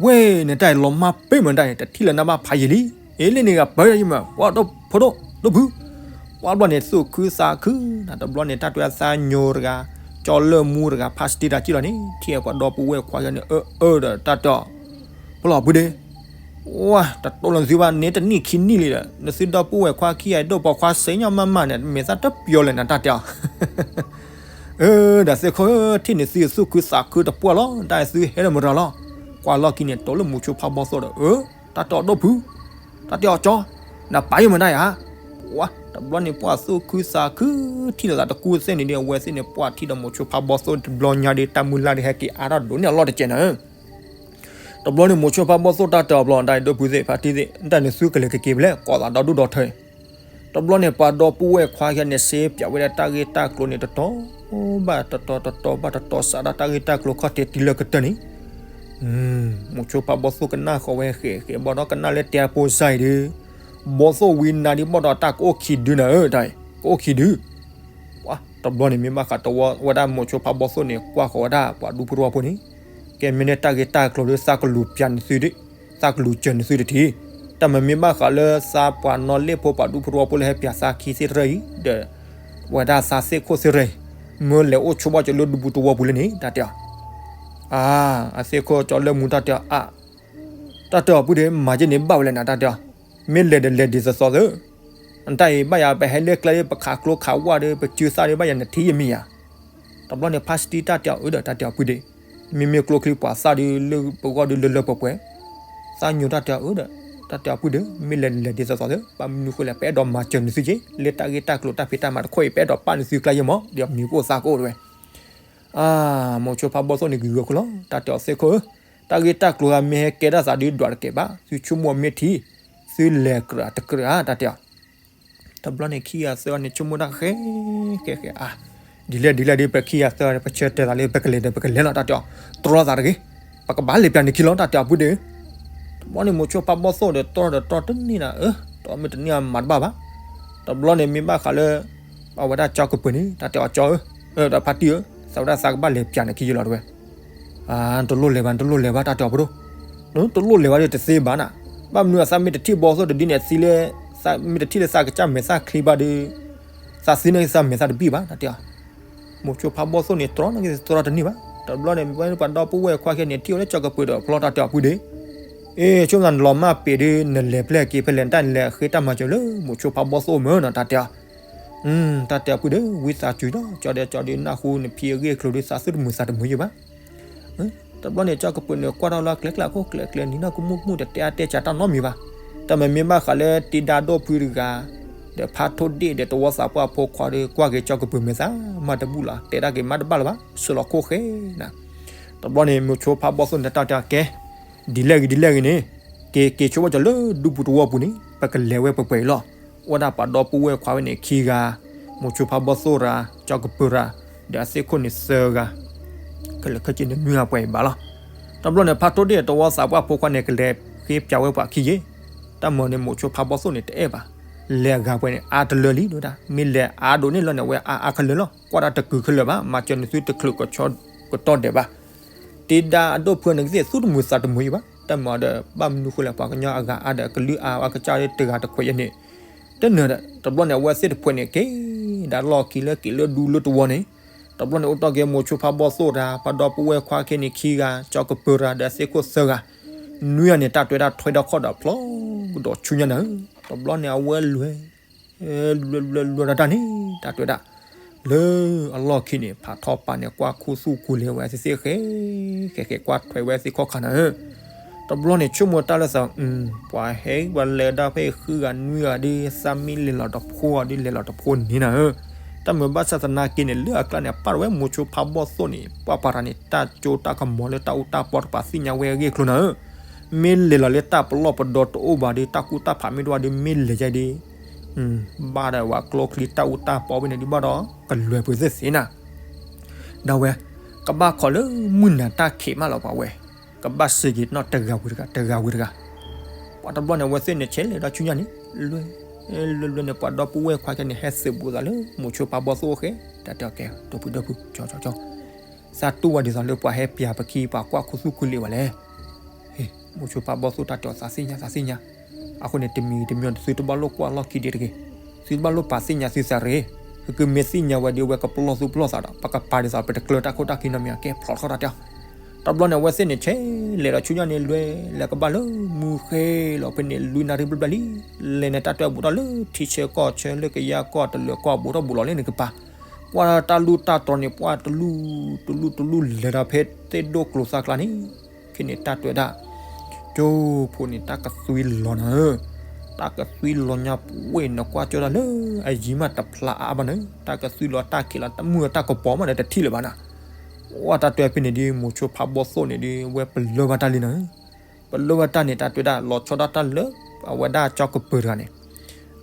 ဝဲန့ၣ်တၢ်အံၤလီၤမၢ်ပ့ၢ်မးတၢ်အံၤ တထံၣ်လၢၤနၤဘၣ်ဖးယံာ်လံ, အ့ လ့ၣ်န့ၣ်ဂၤပၢယၤယံာ်မး ပှၤဒီဖိဒိၣ်ဒိၣ်ဖု, ပှၤဘျီန့ၣ်သူၣ်ခုသးခုနၤ, တဘျီန့ၣ် တၢ်တဲသးညိတဂၤ, ကၠီလၢၢ်မူတဂၤ ဖါစတံတၢ်ကံၣ်လီၤန့ၣ် ထံၣ်ပှၤဒီပုၢ်ဝဲၢ်ခွါယၤန့ၣ် အၢအၢဒီးတၢ်တဲအီၤ, ဖုလီၤဖုဒ့, ဝါ တတိၢ်လၢနသုဘၣ်န့ၣ်တနံၣ်ခံနံၣ်လံဒီး နသုဒီပုၢ်ဝဲၢ်ခွါခံဂၤအံၤ ဒိၣ်ပိာ်ခွါစ့ညီမးမးန့ၣ် မ့ၢ်သးတပျီၤလဲၣ်နၤတၢ်တဲအီၤ အၢ ဒီးသ့ၣ်ခိၣ်ဧၢ, ထံၣ်န့ၣ်သုသူၣ်ခုသးခုတပှၢ်လီၤ, တၢ်အံၤသုဟဲလၢမတၤလီၤ. ကွၢ်လီၢ်ခံန့ၣ် တိၤလၢမိၤဆိဖးဘီသိၣ်ဒီး အၢ, တၢ်တဲအီၤဒိၣ်ဖု, တၢ်တဲအီၤကၠီ, နပာ်ယိၣ်မတၤယၤ, တဘျီန့ၣ်ပှၤသူၣ်ခုသးခု ထံၣ်လိာ်သးတကူသ့ၣ်န့ၣ်ဒီး အဝဲသ့ၣ်န့ၣ် ပှၤထံၣ်ဒီးမိၤဆိဖးဘီသိၣ်တဘျီညါဒီး တၢ်မုၢ်လၢ်ဒီးဟဲက့ၤအါထီၣ်ဒိၣ်န့ၢ်အလီၢ်တကဲးနၤ တဘျီန့ၣ်မိၤဆိဖးဘီသိၣ်တၢ်တဲအီၤဘျီ တၢ်ဒိၣ်ဖုသ့ၣ် ဖါတံၢ်သ့ၣ် တၢ်န့ၣ်သုကလဲၤကက့ၤဖဲလဲၣ် ကိးသးဒီဒူၣ်ဒီထᢢ တဘျီန့ၣ်ပှၤဒီပုၢ်ဝဲၢ်ခွါယၤန့ၣ် စ့ပၠးဝဲဒၣ်တၢ်ဂ့ၢ်တၢ်ကျိၤန့ၣ် တတီၤဘၣ်တတီၤ တတီၤဘၣ်တတီၤ စးဒၣ်တၢ်ဂ့ၢ်တၢ်ကျိၤခီၣ်ထံးတုၤလၢကတၢၢ်န့ၣ် မိၤဆိဖးဘီသိၣ်ကနၣ်ဃီၤဝဲဃဲးဃဲးဘၣ်ဒီး ကနၣ်လၢတဲအဖိစါအံၤဒီး ဘီသိၣ်ဝံနၤဒ်ဘၣ်ဒီးတၢ်ကအိၣ်ခံဒုနၤဧၢ တၢ်အံၤ ကအိၣ်ခံဒု တဘျီန့ၣ်မ့ၢ်ဘၣ်ဃးတဝီဝဲဒၣ်မိၤဆိဖးဘီသိၣ်န့ၣ် ကွၢ်ဃီၤဝဲဒၣ်ပှၤဒူဖိတဝီဖိန့ၣ် ကဲမ့ၢ်န့ၢ်တၢ်ဂ့ၢ်တၢ်ကျိၤဒီး သးကလူၤပၠးနသု သးကလူၤစၢၤနသုတထံၣ်, တၢ်မ့ၢ်မ့ၢ်ဘၣ်ဃးလၢသးပှၤနီၣ်လ့ၣ်ဖိပှၤဒူဖိတဝီဖိလၢဟဲပၠးသးခံသ့ၣ်တရၢအံၤ ဒီး ဝဲဒၣ်သးသ့ၣ်ခိၣ်သ့ၣ်တရၢအံၤ မ့ၢ်လဲၤအိၣ်ဆိဘၣ်ကၠီလၢဒူပူၤတဝီပူၤလၢန့ၣ် တၢ်တဲအီၤ အါ အသ့ၣ်ခိၣ်ကၠီလၢၢ်မူတၢ်တဲအီၤ အါ တၢ်တဲအီၤပုၢ်ဒီး မၤက့န့ၣ်ဘၣ်ဝဲလဲၣ်နၤ တၢ်တဲအီၤ, မ့ၢ်လဲၤဒီးလဲၤဒ်သိးသိးသၢ တၢ်အံၤဘၣ်ယၤပဟဲလၢကျဲဒီး ပခးကျိခးဝၣ်ဒီး ပစုသၣ်ဒီးဘၣ်ယၤနထံၣ်ယမံၤယၤ, တဘျီန့ၣ် ဖါစတံတၢ်တဲအီၤအၢဒီး တၢ်တဲအီၤပုၢ်ဒီး မ့မ့ၢ်ကျိချံပှၤသၣ်ဒီးလၢပဂီၢ်ဒီးလၢလၢပှဲၤပှဲၤ, သးညိတၢ်တဲအီၤအၢဒီး တၢ်တဲအီၤပုၢ်ဒီး မ့ၢ်လဲၤလဲၤဒ်သိးသိးသၢ ဘၣ်မနုၤဃိလဲၣ် ပအဲၣ်ဒိးမၤစၢၤနသုက့ လၢတၢ်ဂ့ၢ်တၢ်ကျိၤတၢ်ဖံးတၢ်မၤတခီအံၤ ပအဲၣ်ဒိးပာ်နသုကျါယဲၢ်မး ဒီးမံၤကအိၣ်သးကအိၣ်တဝဲ အါ မိၤဆိဖးဘီသိၣ်န့ၣ်ဂ့ၤဂ့ၤခိၣ်လီၤ တၢ်တဲအီၤသ့ၣ်ခိၣ်ဧၢ, တၢ်ဂ့ၢ်တၢ်ကျိၤဂၤမ့ၢ်ဟဲကဲဒၣ်သးဒုးဒွးတကဲးဘၣ် သုဆိကမိၣ်မ့ၢ်ထံ, သုလဲၤကြၢးတကြၢးဧါ တၢ်တဲအီၤ, တဘျီန့ၣ်ခံဂၤသၢဂၤန့ၣ်ဆိကမိၣ်တၢ်ဃဲဃဲဃဲအါ, ဒ်လဲၣ်ဒ်လဲၣ်ဒီး ပခံဂၤသၢဂၤန့ၣ် ပဆၢတဲာ်သးလၢပကလဲၤဒီးပကလဲၤလီၤ တၢ်တဲအီၤ, တြီသးတဂ့ၤ, ပကဘၣ်လဲၤပၠးန့ၣ်ခံလီၤ တၢ်တဲအီၤပုၢ်ဒီး တဘျီန့ၣ်မိၤဆိဖးဘီသိၣ်ဒီးတြီဒီးတြီတန့ၢ်နၤဧၢ, တမ့ၢ်တန့ၢ်အမၤတဘၣ်ဘၣ်, တဘျီန့ၣ်မ့ၢ်ဘၣ်ဃးလၢ အဝဲဒၣ်ကၠီကပၢၤန့ၣ် တၢ်တဲအီၤကၠီဧၢ, ဒီးဖါတံၢ်ဧၢ, သးဝဲဒၣ်သးကဘၣ်လဲၤပၠးန့ၣ်ခံယလီၤတဝဲ, တလိၣ်လဲၤဘၣ် တလိၣ်လဲၤဘၣ် တၢ်တဲအီၤပဒိၣ်, တလိၣ်လဲၤဘၣ်ဒီးတသ့ဘၣ်နၤ, ဘၣ်မနုၤအသးမ့ၢ်တထံၣ်ဘီသိၣ်တဒုန့ၣ် သံလၢ မ့ၢ်တထံၣ်လၢသးကစၢ်မဲာ်သၣ်ချံဘၣ်ဒီး သးသံန့ၣ်သးမဲာ်သၣ်တဘံၣ်ဘၣ် တၢ်တဲအီၤ, မိၤဆိဖးဘီသိၣ်န့ၣ် တြီန့ၣ်တြီတန့ၢ်ဘၣ်, တဘျီန့ၣ် ပှၤဒီပုၢ်ဝဲၢ်ခွါခဲန့ၣ် ထံၣ်ဝဲလၢကၠီကပၢၤဒီးဖျီ တၢ်တဲအီၤပုၢ်ဒီး အ့ ဆိကမိၣ်သးနလီၤမၢ်ပ့ၤဒီး နလဲၤဖျဲၣ်က့ၤဖဲလဲၣ် နတၢ်နလဲၤဃ့တၢ်မၤစၢၤလၢမိၤဆိဖးဘီသိၣ်မၢနီၤ တၢ်တဲအီၤ, တၢ်တဲအီၤပုၢ်ဒီး ဝံသးစူၤလီၤ ကၠီဒီးကၠီဒီး နၢ်ဟူနဖံအဂ့ၢ်အကျိၤဒီး သးသူၣ်တမုာ်သးတမုာ်ယံၤဘၣ် တဘျီန့ၣ် ကၠီကပၢၤန့ၣ် ကွၢ်ထီၣ်လၢကျဲကျဲခိၣ်ကျဲကျဲ နံၤနီၢ်ကမူၣ်ကမူၣ် တတဲအါတဲစှၤတၢ်နီတမံၤဘၣ်, တၢ်မ့မ့ၢ်ဘၣ်ဃးလၢတံဒါဒိၣ်ဖုတဂၤ ဒီးဖါထိၣ်ဒ့ၣ်ဒီးတဝီသးပှၢ်ဖိခွါဒီး ကွၢ်က့ၤကၠီကပၢၤမဲာ်သၣ် မၤတဘူၣ်လီၤ တဲဒၣ်က့ၤမၤတဘၣ်လၢၤဘၣ် ဆှၢလီၤခိၣ်ဃဲနၤ, တဘျီန့ၣ် မိၤဆိဖးဘီသိၣ်န့ၣ် တၢ်တဲအီၤကဲ ဒ်လဲၣ်ဂ့ၤဒ်လဲၣ်ဂ့ၤန့ၣ် က့ၤက့ၤဆိဘၣ်ကၠီလၢဒူပူၤတဝီပူၤန့ၣ် ပကလဲၤဝဲပှဲၤပှဲၤအံၤလီၤ, အိၣ်ဒၣ်ပှၤဒီပုၢ်ဝဲၢ်ခွါဝဲန့ၣ်ခံဂၤ, မိၤဆိဖးဘီသိၣ်ရၤ, ကၠီကပၢၤရၤ, ဒီးအသ့ၣ်ခိၣ်န့ၣ်သၢဂၤ ခဲလၢာ်ခဲဆ့န့ၣ်နွံဂၤပှဲၤအံၤဘၣ်လီၤ, တဘျီန့ၣ် ဖါထိၣ်ဒ့ၣ်တဝီသးပှၢ်ဖိခွါန့ၣ် ကလဲၤဃ့ပၠးဝဲပှၤခံယဲၢ်, တၢ်မၤန့ၣ် မိၤဆိဖးဘီသိၣ်န့ၣ်တအဲၣ်ဘၣ်, လဲၤအဂၤပှဲၤန့ၣ် အါတလၢလံ ဒိၣ်ဒၣ် မ့ၢ်လဲၤအါဒိၣ်န့ၢ်လီၤန့ၣ် အဝဲအါအါခဲလၢာ်လီၤ ကွၢ်ဒၣ်တကုာ်ခဲလၢာ်ဘၣ် မၤစၢၤန့ၣ်သုတချုးကဆီကတီၢ်ဒဲးဘၣ် တံဒါအဒိၣ်ဖုန့ၣ်ကသ့ၣ်သူၣ်တမုာ်သးတမုာ်ယံၤဘၣ် တၢ်မၤဒီး ဘၣ်မနုၤဃိလဲၣ် ပှၤကညီအဂၤအါဒီးကလုၢ်အါ အကစၢ်တဂၤတခွဲးယဲၢ်န့ၣ် တနၢၤဒီး တဘျီန့ၣ် အဝဲသ့ၣ်တဖှဲးန့ၣ် က့ၤဒၣ်လီၢ်ခံလၢက့ၤလၢဒူလၢတဝီန့ၣ် တဘျီန့ၣ် အိၣ်တီၢ်က့ၤမိၤဆိဖးဘီသိၣ်တၢ် ပှၤဒီပုၢ်ဝဲၢ်ခွါခဲန့ၣ်ခံဂၤ ကၠီကပၢၤတၢ် ဒီးအသ့ၣ်ခိၣ်သၢဂၤ နွံဂၤန့ၣ် တၢ်တွဲဒၣ်ထွဲဒီးခီၣ်ဒီးဖျီကဒီးဆူညါနၤဧၢ တဘျီန့ၣ် အဝဲလွဲၢ် လွဲၢ်လွဲၢ်လွဲၢ်လွဲၢ်ဒီးတၢ်န့ၣ် တၢ်တွဲဒၣ် လၢအလီၢ်ခံန့ၣ် ဖးထီပာ်န့ၣ် ကွၢ်ခူသူၣ်ခူလံၤဝဲသ့ၣ်သ့ၣ်ဃဲ ဃဲဃဲကွၢ်ထွဲဝဲသ့ၣ်ခီၣ်ခါနၤဧၢ တဘျီန့ၣ် ဆိကမိၣ်တၢ်လၢသး ပှၤဟဲပှၤလဲၤဒၣ်ဖဲအံၤဃုဂၤနွံဂၤဒီး သးမ့ၢ်လဲၤလီၤတဖိအီၤဒီး လဲၤလီၤတဖိန့ၣ်နၤဧၢ တၢ်မုာ်ဘၣ်ဆၣ်သနာ်က့န့ၣ် လၢအကျါန့ၣ် ပာ်ထီၣ်ဝဲမိၤဆိဖးဘီသိၣ်န့ၣ် ပှၤပၤတၢ်န့ၣ် တၢ်ကၠိတၢ်ကမီၤလၢတၢ်အူတၢ်ပီတပၤသ့ၣ်ညါဝဲအဂ့ၢ်အကျိၤနၤဧၢ မ့ၢ်လဲၤလီၤလၢတၢ်ပလီၢ်ပဒီတအိၣ်ဘၣ်ဒီး တၢ်ကူတၢ်ဖးမ့ၢ်တအိၣ်ဘၣ်ဒီး မ့ၢ်လဲၤယဲဒီး ဘၣ်ဒီးဝဲကျိချံတၢ်အူတၢ်ပီဝဲန့ၣ်ဒံးဘၣ်ဒီး ကလွဲၢ်ပှဲၤသ့ၣ်သ့ၣ်နၤ ဒီးဝဲ ကဘၣ်ခိးလၢမုၢ်နၤတၢ်ခံးမးလီၤပှၤဝဲ ကဘၣ်စံးက့ၤနီၣ်တဂၤဝံၤတဂၤ တဂၤဝံၤတဂၤ ပှၤတဘျီန့ၣ် အဝဲသ့ၣ်န့ၣ် ဆဲးလဲၤဒီးဆူညါန့ၣ် လွဲၢ် လွဲၢ်လွဲၢ်န့ၣ် ပှၤဒီပုၢ်ဝဲၢ်ခွါကန့ၣ် ဟဲသုးဘူးသးလၢမိၤဆိဖးဘီသိၣ်အိၣ်ဃဲ တၢ်တဲအီၤကဲ ဒီပုၢ်ဒီပုၢ် ကၠီကၠီကၠီ သးတူၢ်ဝဲဒ်သိးလၢပှၤဟဲပျးပခံ ပှၤကွၢ်ခူသူၣ်ခူလံၤဝဲလဲၣ် ဟ့ၣ် မိၤဆိဖးဘီသိၣ်တၢ်တဲအီၤသးသ့ၣ်ညါသးသ့ၣ်ညါ အဃိန့ၣ် တမံၤတမံၤန့ၣ် သုတဘၣ်လိာ်ကွၢ်လီၢ်ခံဒံးတဂ့ၤ သုတဘၣ်လိၣ်ပာ်သ့ၣ်ညါသုသးရ့ၣ်, သုကမ့ၢ်သ့ၣ်ညါဝဲဒီး အဝဲကပလီၢ်သုပလီၢ်သးဒီး ပကပာ်ဒ်သိး ပတကျၢၤတၢ်ခိၣ်တၢ်ခံနီတမံၤ အကဲဖျိးထီၣ်တၢ်တဲအီၤ. တဘျီန့ၣ် အဝဲသ့ၣ်န့ၣ် ဆဲးလဲၤဒီးဆူညါန့ၣ် လဲၤလဲၤကဘၣ်လၢမူဃဲလီၤဖဲန့ၣ် လွံၢ်နၣ်ရံၣ်ဘျဲၣ်ဘျဲၣ်လံ. လဲၤန့ၣ် တၢ်တဲအီၤဘူးထီၣ်လၢထံဆၢကီၢ်ဆၢ လၢကယၢ်ကီၢ်တလၢၤကီၢ် ဘူးထီၣ်ဘူးလီၤလၢန့ၣ်ကပၤ, ကွၢ်တၢ်လူၢ်တၢ်တြီၤန့ၣ် ပှၢ်တလူၢ်တလူၢ်တလူၢ် လဲၤဒီးဖဲသ့ၣ်ဒိၣ်ကျိၤသၣ်ကျါန့ၣ် ခဲန့ၣ်တၢ်တဲဝဲဒၣ် ကၠိဖိန့ၣ် တၢ်ကသွံလီၤနၤဧၢ, တၢ်ကသွံလီၤညါပှဲၤ နကွၢ်ကၠိဒၣ်လၢအယံၤမးတဖျါအါအါဘၣ်နၤဧၢ, တၢ်ကသွံလီၤတၢ်ခံးလီၤ တၢ်မုၢ်တၢ်ကပီၤမးဒီးတထံၣ်လၢၤဘၣ်နၤ. အိၣ်တၢ်တဲဖဲန့ၣ်ဒီး မိၤဆိဖးဘီၣ်သိၣ်န့ၣ်ဒီး ဝဲပလၢၢ်ဘၣ်တၢ်လံနၤဧၢ, ပလၢၢ်ဘၣ်တၢ်န့ၣ် တၢ်တဲဝဲဒၣ် လီၤဆီဒၣ်တၢ်လၢ အဝဲဒၣ်ကၠီကပၢၤတဂၤန့ၣ်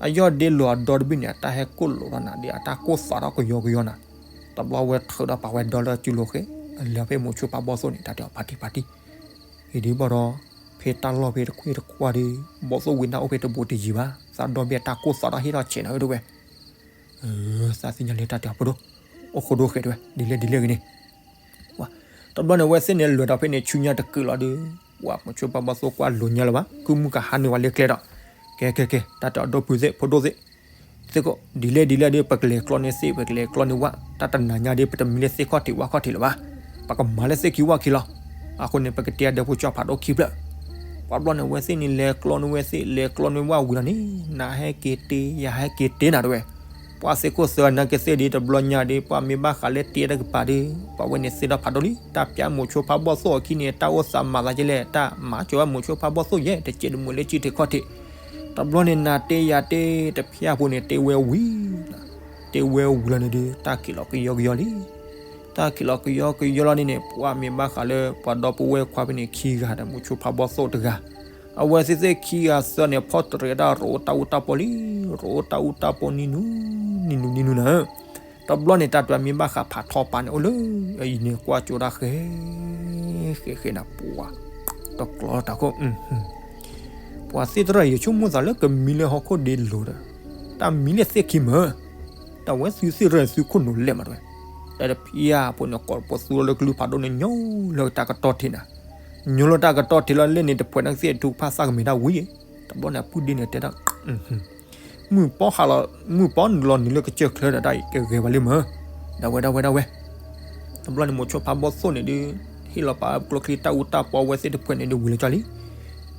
အယီၢ်ဒ့လိာ်အဒီတဘ့ၣ်န့ၣ် အတၢ်ဟဲကိၣ်လိာ်ထီၣ်နၤဒီး အတၢ်ကိၢ်သးထီၣ်ကယီကယီနၤ. တဘျီဝဲထုးဒီးပာ်ဝဲဒီလၢစုလိၤဃဲ အလဲၤဖဲမိၤဆိဖးဘီၣ်သိၣ်န့ၣ် တၢ်တဲအီၤဖါတံၢ်ဖါတံၢ်, အံၤဒ်ဘၣ်ဒီး ဖဲတၢ်လီၢ်ဖဲတခွ့ၣ်တခွါဒီး ဘီၣ်သိၣ်ဝံၤနၢ်အိၣ်ဖဲတဘူးတယံၤဘၣ်, သးဒီဘ့ၣ်အတၢ်ကိၢ်သးထီၣ်ဟ့ၣ်ထီၣ်ဆဲးနၤဧၢတဝဲ သးသ့ၣ်ညါလၢတၢ်တဲအီၤဖိဒိၣ်, အိၣ်ဃိဒိၣ်ဃဲတဝဲ ဒ်လဲၣ်ဒ်လဲၣ်ဂ့ၤန့ၣ် တဘျီန့ၣ် အဝဲသ့ၣ်န့ၣ်လဲၤဒီးဖဲန့ၣ်ဆူညါတကုာ်လီၤဒီး ပှၤမိၤဆိဖးဘီၣ်သိၣ်ကွၢ်လိၤညါလၢၤဘၣ်, ကုၢ်မုၢ်ကဟါန့ၢ်ဝဲလၢကျဲဒီး ကဲကဲကဲ တၢ်တဲအီၤဒီပုၢ်သ့ၣ်ဖိဒိၣ်သ့ၣ်, သ့ၣ်ကိး ဒ်လဲၣ်ဒ်လဲၣ်ဒီး ပကလဲၤကျီန့ၢ်သ့ၣ် ပကလဲၤကျီန့ၢ်ဝၣ်, တၢ်တနၤညါဒီး ပတမံလၢသ့ၣ်ခီၣ်ထံးဝၣ်ခီၣ်ထံးလၢၤဘၣ်, ပကမၤလၢသ့ၣ်ခံဝၣ်ခံလီၤ. အဃိန့ၣ် ပကတဲအဒဲဖိကၠီဖးဒိၣ်ခံဖျၢၣ်. ပှၤဘျီန့ၣ် အဝဲသ့ၣ်န့ၣ်လဲၤကျီန့ၢ်ဝဲသ့ၣ် လဲၤကျီန့ၢ်ဝၣ်ဝံၤလီၤန့ၣ် နဟဲက့ၤတ့ ယဟဲက့ၤတ့နၤတဝဲ ပှၤသ့ၣ်ခိၣ်သၢနၤကသ့ၣ်ဒီး တဘျီညါဒီး ပှၤမ့ၢ်ဘၣ်ဃးလၢတ့တကပၤဒီး ပှၤဝဲန့ၣ်သ့ၣ်ထီၣ်ဖးဒိၣ်လံ. တၢ်ပျၢ်မိၤဆိဖးဘီၣ်သိၣ်အခံန့ၣ် တၢ်အိၣ်သးမၤသးကဲလဲၣ် တၢ်မၤကၠီဝဲမိၤဆိဖးဘီၣ်သိၣ်ယဲၢ် တစဲးတမုာ်လၢကၠံထံးခီၣ်ထံး. တဘျီန့ၣ် နၤတ့ယၤတ့ တဖၠၣ်ဖိန့ၣ် တ့ဝဲဝံၤ တ့ဝဲဝံၤလီၤန့ၣ်ဒီး တၢ်ခံးလီၤကယီကယီလံ. တၢ်ခံးလီၤကယီကယီလီၤန့ၣ်န့ၣ် ပှၤမ့ၢ်ဘၣ်ဃးလၢ ပှၤဒီပုၢ်ဝဲၢ်ခွါဖဲန့ၣ်ခံဂၤဒီး မိၤဆိဖးဘီၣ်သိၣ်တဂၤ အဝဲသ့ၣ်သ့ၣ်ခံဂၤသၢန့ၣ် ဖီၣ်တရံးဒၣ် ရိအိၣ်တၢ်အူတၢ်ပီလံ, ရိအိၣ်တၢ်အူတၢ်ပီနံၤနူ နံၤနူနံၤနူနၤ. တဘျီန့ၣ် တၢ်တဲမ့ၢ်ဘၣ်ဃးဖးထီပာ်န့ၣ်အိၣ်လၢ အအံၤန့ၣ်ကွၢ်ကၠိဒၣ်ဃဲ ဃဲဃဲနၤ ပှၤ တကျီတၢ်ခိၣ် ပှၤသ့ၣ်တရၢၣ် ယဆိကမိၣ်သးလၢကမံလၢဟီၣ်ခိၣ်ဒ့လိၤဒီး တၢ်မံလၢသ့ၣ်ခံမၢ်, တၢ်ဝဲသုသ့ၣ်တရၢၣ်သုခိၣ်နူာ်လဲၣ်မးတဝဲ, တၢ်တဖၠၣ်ဖိန့ၣ် ကိးပသူလီၤလၢကလုၢ်ဖးဒိၣ်န့ၣ် ညိလၢတၢ်ကတီၢ်ထံးနၤ, ညိလၢတၢ်ကတီၢ်ထံးလီၤ လၢန့ၣ်တဖှဲးနကသ့ၣ် ထုကဖၣ်သးကမဲာ်တၢ်ဝံၤ, တဘျီန့ၣ် အပုၢ်ဒ့န့ၣ်တဲဒၣ် မုၢ်ပီဟးလီၤ မုၢ်ပီနုာ်လီၤနုာ်လၢကစၢၢ်ချၢဒီး တၢ်အံၤကဂဲၤဘၣ်လံမၢ်, ဒၣ်ဝဲဒၣ်ဝဲဒၣ်ဝဲ. တဘျီန့ၣ် မိၤဆိဖးဘီၣ်သိၣ်န့ၣ်ဒီး ဟ့ၣ်လီၤပာ်ကျိချံတၢ်အူတၢ်ပီဝဲသ့ၣ်တဖှဲးန့ၣ်ဒီးဝံၤလၢကၠီလံ.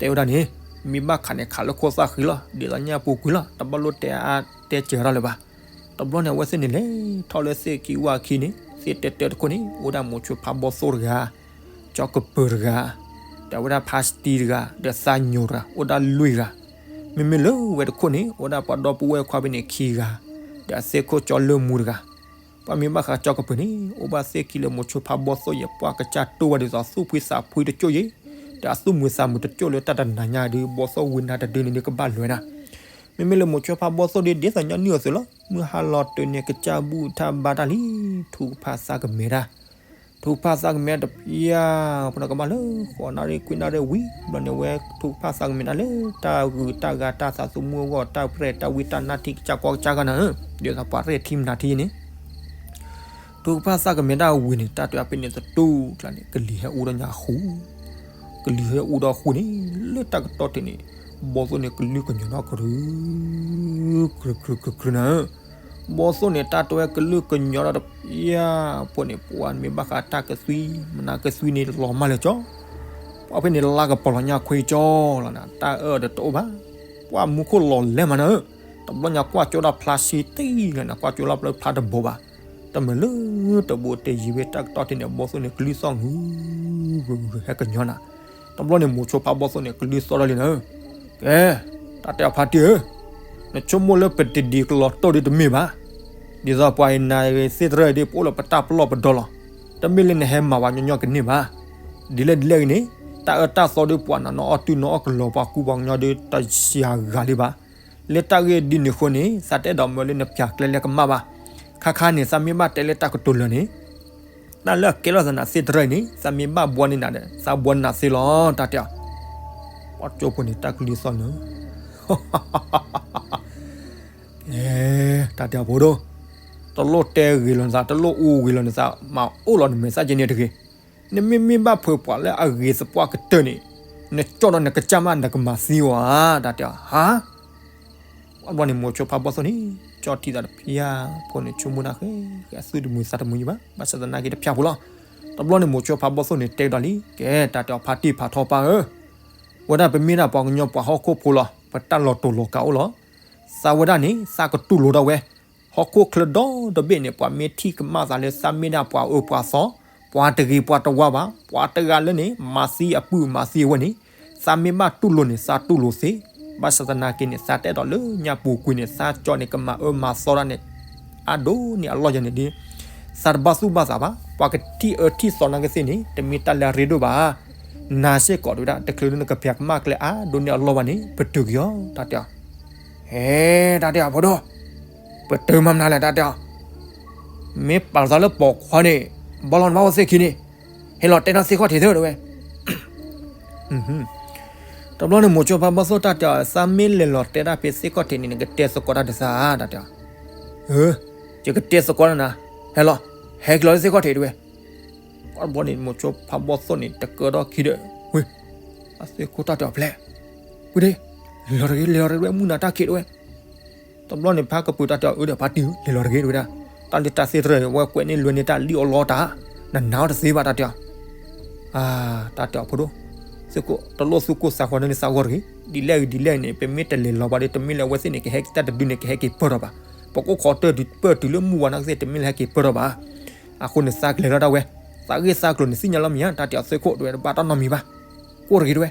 တဲဝဲဒၣ်န့ၣ် မ့ၢ်ဘၣ်ခးန့ၣ် ခးလၢခိၣ်သၣ်ဃံလီၤ ဒ်သိးညၣ်ပူၤကွံာ်လီၤ တဘၣ်လိၣ်တဲအါတဲစှၤတၢ်လၢၤဘၣ်. တဘျီန့ၣ် အဝဲသ့ၣ်န့ၣ်လဲၤထီၣ်လၢသ့ၣ်ခံဝၣ်ခံန့ၣ် သ့ၣ်တဲတၢတခိၣ်န့ၣ် အိၣ်ဒၣ်မိၤဆိဖးဘီၣ်သိၣ်တဂၤ ကၠီကပၢၤတဂၤ, ဒီးဝဲဒၣ်ဖါစတံတဂၤ ဒီးသးညိးတဂၤ အိၣ်ဒၣ်လွံၢ်ဂၤ, မ့မ့ၢ်လၢဝဲတခိၣ်န့ၣ် အိၣ်ဒၣ်ပှၤဒီပုၢ်ဝဲၢ်ခွါဖဲန့ၣ်ခံဂၤ, ဒီးအသ့ၣ်ခိၣ်ကၠီလၢမူတဂၤ. ပှၤမ့ၢ်ဘၣ်ဃးကၠီကပၢၤန့ၣ် အိၣ်ဘၣ်သ့ၣ်ခံလၢမိၤဆိဖးဘီၣ်သိၣ်ယဲၢ် ပှၤကစၢ်တိၢ်ဝဲဒ်သိးသူၣ်ဖှံသးဖှံတကၠိၢ်ယဲၢ်, ဒီးအသူၣ်မုာ်သးမုာ်တကၠိၢ်လၢတၢ်တနၤညါဒီး ဘီၣ်သိၣ်ဝံၤနၤတဒုန့ၣ်ဒီးကဘၣ်လွဲနၤ. မ့မ့ၢ်လၢမိၤဆိဖးဘီၣ်သိၣ်ဒီး ဒ်သိးညီနုၢ်အသိးလီၤ မုၢ်ဟါလီၤတုၤန့ၣ် ကစၢ်ဘူၣ်ထၣ်ဘါတၢ်လံ, ထုကဖၣ်သးကမဲာ်တၢ် ထုကဖၣ်သးကမဲာ်တဖၠၣ်ဖိန့ၣ်ကဘၣ်လၢ ဃိးနၣ်ရံၣ်ခွံနၣ်ရံၣ်ဝံၤ ဘျီန့ၣ် အဝဲထုကဖၣ်သးကမဲာ်တၢ်လၢ တၢ်ဂုၤတၢ်ဂၤတၢ်သးသမူအဂီၢ် တၢ်ပြဲၢ်တၢ်ဝံတၢ်နၢ်ထံကစၢ်ကွၢ်ကစၢ်ဂၤနၤဧၢ, ဒ်သိးပှၤရဲၣ်ထံမနၤထံန့ၣ် ထုကဖၣ်သးကမဲာ်တၢ်ဝံၤန့ၣ် တၢ်တဲဖဲန့ၣ်သတူၢ်ကျါန့ၣ် ကလံၤဟဲအူဒီးညါဃူ, ကလံၤဟဲအူဒီးဃူန့ၣ် လၢတၢ်ကတီၢ်ထံးန့ၣ် ဘီၣ်သိၣ်န့ၣ် ကလုၢ်ကညီဒီးကရူ ကရူ ကရူ ကရူ ကရူနၤဧၢ. ဘီၣ်သိၣ်န့ၣ် တၢ်တဲဝဲကလုၢ်ကညီဒီးတဖၠၣ်ဖိန့ၣ် ပှၤမ့ၢ်ဘၣ်ဃးတၢ်ကသွံ မနုၤကသွံန့ၣ်လီၤမၢ်လၢာ်ကၠီ, ပှၤဖဲန့ၣ်လါကပီၤလီၤညါခွံကၠီလီၤနၤ တၢ်အၢၣ်ဒီးတအိၣ်ဘၣ်, ပှၤမူခိၣ်လီၤလဲၤမးနၤဧၢ. တဘျီညါကွၢ်ကၠိဒၣ်ဖျါဆံတံၢ်လီၤနၤ ကွၢ်ကၠိလီၤဖျါတဘိဘၣ်, တမ့ၢ်လၢတဘိတယံၤဝဲတၢ်ကတီၢ်ထံးန့ၣ် ဘီၣ်သိၣ်န့ၣ် ကလုၢ်သီၣ်ငု ဟဲကညီနၤ. တဘျီန့ၣ် မိၤဆိဖးဘီၣ်သိၣ်န့ၣ် ကလုၢ်သီၣ်ထီၣ်လံနၤဧၢ. ကဲ, တၢ်တဲအဖါတံၢ်ဧၢ, နဆိကမိၣ်လၢပတဒံးကလီၤတိၢ်ဒ်တမ့ၢ်ဘၣ်. ဒ်သိးပှၤအံၤနၤသ့ၣ်တရၢၣ်ဒီး ပအိၣ်လၢပတၢ်ပလီၢ်ပဒီလီၤ. တမ့ၢ်လၢနဟဲမၤဝဲညီညီကန့ၢ်ဘၣ်. ဒ်လဲၣ်ဒ်လဲၣ်ဂ့ၤန့ၣ် တၢ်အၢတၢ်သီဒီးပှၤနၤနီၢ်အီၣ်တုၤနီၢ်အီၣ်ကလီၤ ပှၤကူပှၤကညီဒီးတစှၤဂၤလံဘၣ်. လၢတၢ်ဂ့ၢ်ဒ်န့ၣ်အဃိန့ၣ် သးတအဲၣ်ဒိးမၢလၢနပၠးကျဲလၢကမၣ်ဘၣ်. ခါခါန့ၣ် သးမ့ၢ်ဘၣ်တဲလၢတၢ်ကတိၤလၢာ်န့ၣ် တၢ်လၢအကဲထီၣ်သးနၤသ့ၣ်တရၢၣ်အံၤန့ၣ် သးမ့ၢ်ဘၣ်ဘှီန့ၢ်နၤဒီး သးဘှီန့ၢ်နၤသ့လီၤ တၢ်တဲအီၤ. ပှၤကၠိဖိန့ၣ် တၢ်ကလုၢ်သီၣ်လၢာ် ကဲ, တၢ်တဲအီၤဖိဒိၣ်, တလိၣ်တဲဂ့ၤလီၤနသး တလိၣ်အူဂ့ၤလီၤနသး မၤအိၣ်လီၤနမဲာ်သၣ်က့န့ၣ်တဂ့ၤ. နမ့မ့ၢ်ဘၣ်ဖုးပှၤလၢအဂ့ၤသပှၢ်ကတၢၢ်န့ၣ် နကၠီဒီးနကစၢ်မး နကမၤသံဝဲဧါ တၢ်တဲအီၤ. ဟါ တဘျီန့ၣ် မိၤဆိဖးဘီသိၣ်န့ၣ် ကၠီထံသးတဖျၢၣ်ဖိန့ၣ် ဆိကမိၣ်ဒၣ်ဃဲ အသုတမုာ်သးတမုာ်ယံၤဘၣ်, ဘၣ်ဆၣ်သနာ်က့တဖျၢၣ်ဖိလီၤ. တဘျီန့ၣ် မိၤဆိဖးဘီသိၣ်န့ၣ် တဲကဒီးလံ, ကဲ တၢ်တဲအီၤဖါတံၢ်ဖးထီပၢ်ဧၢ, ဝဲဒၣ်ပမ့ၢ်ဒၣ်ပှၤကညီပှၤဟီၣ်ခိၣ်ဖိလီၤ, ပတၢ်လီၤတူာ်လီၤကာ်အိၣ်လီၤ. သးဝဲဒၣ်န့ၣ် သးကတူၢ်လိာ်ဒၣ်ဝဲ, ဟီၣ်ခိၣ်ချၢဒီတဘ့ၣ်န့ၣ် ပှၤမ့ၢ်ထံၣ်ကမၣ်သးလၢသးမ့ၢ်ဒၣ်ပှၤအၢပှၤသီ, ပှၤတဂ့ၤပှၤတဝါဘၣ်, ပှၤတဂၤလၢန့ၣ် မၤသံအပုၢ်မၤသံအဝဲၢ်န့ၣ်, သးမ့ၢ်ဘၣ်တူၢ်လိာ်န့ၣ် သးတူၢ်လိာ်သ့, ဘၣ်ဆၣ်သနာ်က့န့ၣ် သးတအဲၣ်ဒိးလၢညါပူၤကွံာ်န့ၣ် သးကၠီန့ၣ် ကမၤအၢမၤသီဒၣ်န့ၣ် အါဒိၣ်န့ၢ်အလီၢ်ယၤန့ၣ်ဒီး သးတဘၣ်သူၣ်ဘၣ်သးဘၣ်, ပှၤကထံၣ်အၢထံၣ်သီနာ်က့သ့ၣ်န့ၣ် တမ့ၢ်တၢ်လၢအရ့ဒိၣ်ဘၣ်. နၤစ့ၢ်ကီးတဲဝဲဒၣ် တချုးလၢနကပျၢ်ကမၣ်ကျဲအါဒိၣ်န့ၢ်အလီၢ်ဘၣ်န့ၣ် ပတုာ်က့ၤအီၤ တၢ်တဲအီၤ. ဟဲ တၢ်တဲအီၤဖိဒိၣ်, ပတုာ်မၤမနုၤလဲၣ် တၢ်တဲအီၤ. မ့ၢ်ပာ်လီၤသးလၢပိာ်ခွါန့ၣ် ဘီလီၤနဘၣ်အိၣ်သ့ၣ်ခံန့ၣ်, ဟဲလီၤတဲဒၣ်သ့ၣ်ခီၣ်ထံးသ့ၣ်တဲဝဲ တဘျီန့ၣ် မိၤဆိဖးဘီသိၣ်တၢ်တဲအီၤ သးမ့ၢ်လဲၤလီၤတဲဒၣ်ဖဲသ့ၣ်ခီၣ်ထံးန့ၣ် နကတဲသကိးတၢ်ဒီးသးဧါ တၢ်တဲအီၤ. ယကတဲသကိးတၢ်နၤ, ဟဲလီၤ, ဟဲက့ၤလီၤလၢသ့ၣ်ခီၣ်ထံးတဲဝဲ. တဘျီန့ၣ် မိၤဆိဖးဘီသိၣ်န့ၣ် တကၢထီၣ်ခံဒီး, ဝ့ၢ်, အသ့ၣ်ခိၣ်တၢ်တဲအီၤဖျဲၣ်, ဝ့ၢ်ဒ့, လဲၤလီၤတဂ့ၤ လဲၤလီၤတဂ့ၤ ဝဲမုၢ်နၤတၢ်ခံးတဲဝဲ. တဘျီန့ၣ် ဖါကပၢၤတၢ်တဲအီၤ အၢဒီးဖါတံၢ်ဧၢ လဲၤလီၤတဂ့ၤတဲဝဲဒၣ်, တၢ်လၢတၢ်သ့ၣ်တရၢၣ်န့ၣ် အဝဲကွဲးန့ၢ်လွဲန့ၢ်တၢ်လံၣ်အီၣ်လီတၢ်, နနာ်အီၤတသ့ဘၣ် တၢ်တဲအီၤ. တၢ်တဲအီၤဖိဒိၣ်, တလိၣ်သူၣ်ကိၢ်သးဂီၤန့ၢ်သးဂီၤတဂ့ၤ, ဒ်လဲၣ်ဂ့ၤဒ်လဲၣ်န့ၣ် ပမ့ၢ်တလဲၤလီၤဘၣ်ဒီး တမ့ၢ်လၢအဝဲသ့ၣ်န့ၣ် ကဟဲက့ၤတၢ်တဒုန့ၣ် ကဟဲက့ၤပၢၢ်ထီၣ်ဘၣ်, ပကအိၣ်ခိးတၢၢ်တုၤပၢၢ်တုၤလၢမုၢ်ဝါနာ်က့သ့ၣ် တမ့ၢ်လၢဟဲက့ၤပၢၢ်ထီၣ်ဘၣ်. အဃိန့ၣ် သးကလဲၤလီၤဒၣ်ဝဲ, သးဂ့ၢ်သးကျိၤန့ၣ် သ့ၣ်ညါလီၤမ့ၢ်ဧါ တၢ်တဲအီၤသ့ၣ်ခိၣ်တဲဝဲ တဘၣ်တၢ်နီတမံၤဘၣ်. ကိၢ်တဂ့ၤတဲဝဲ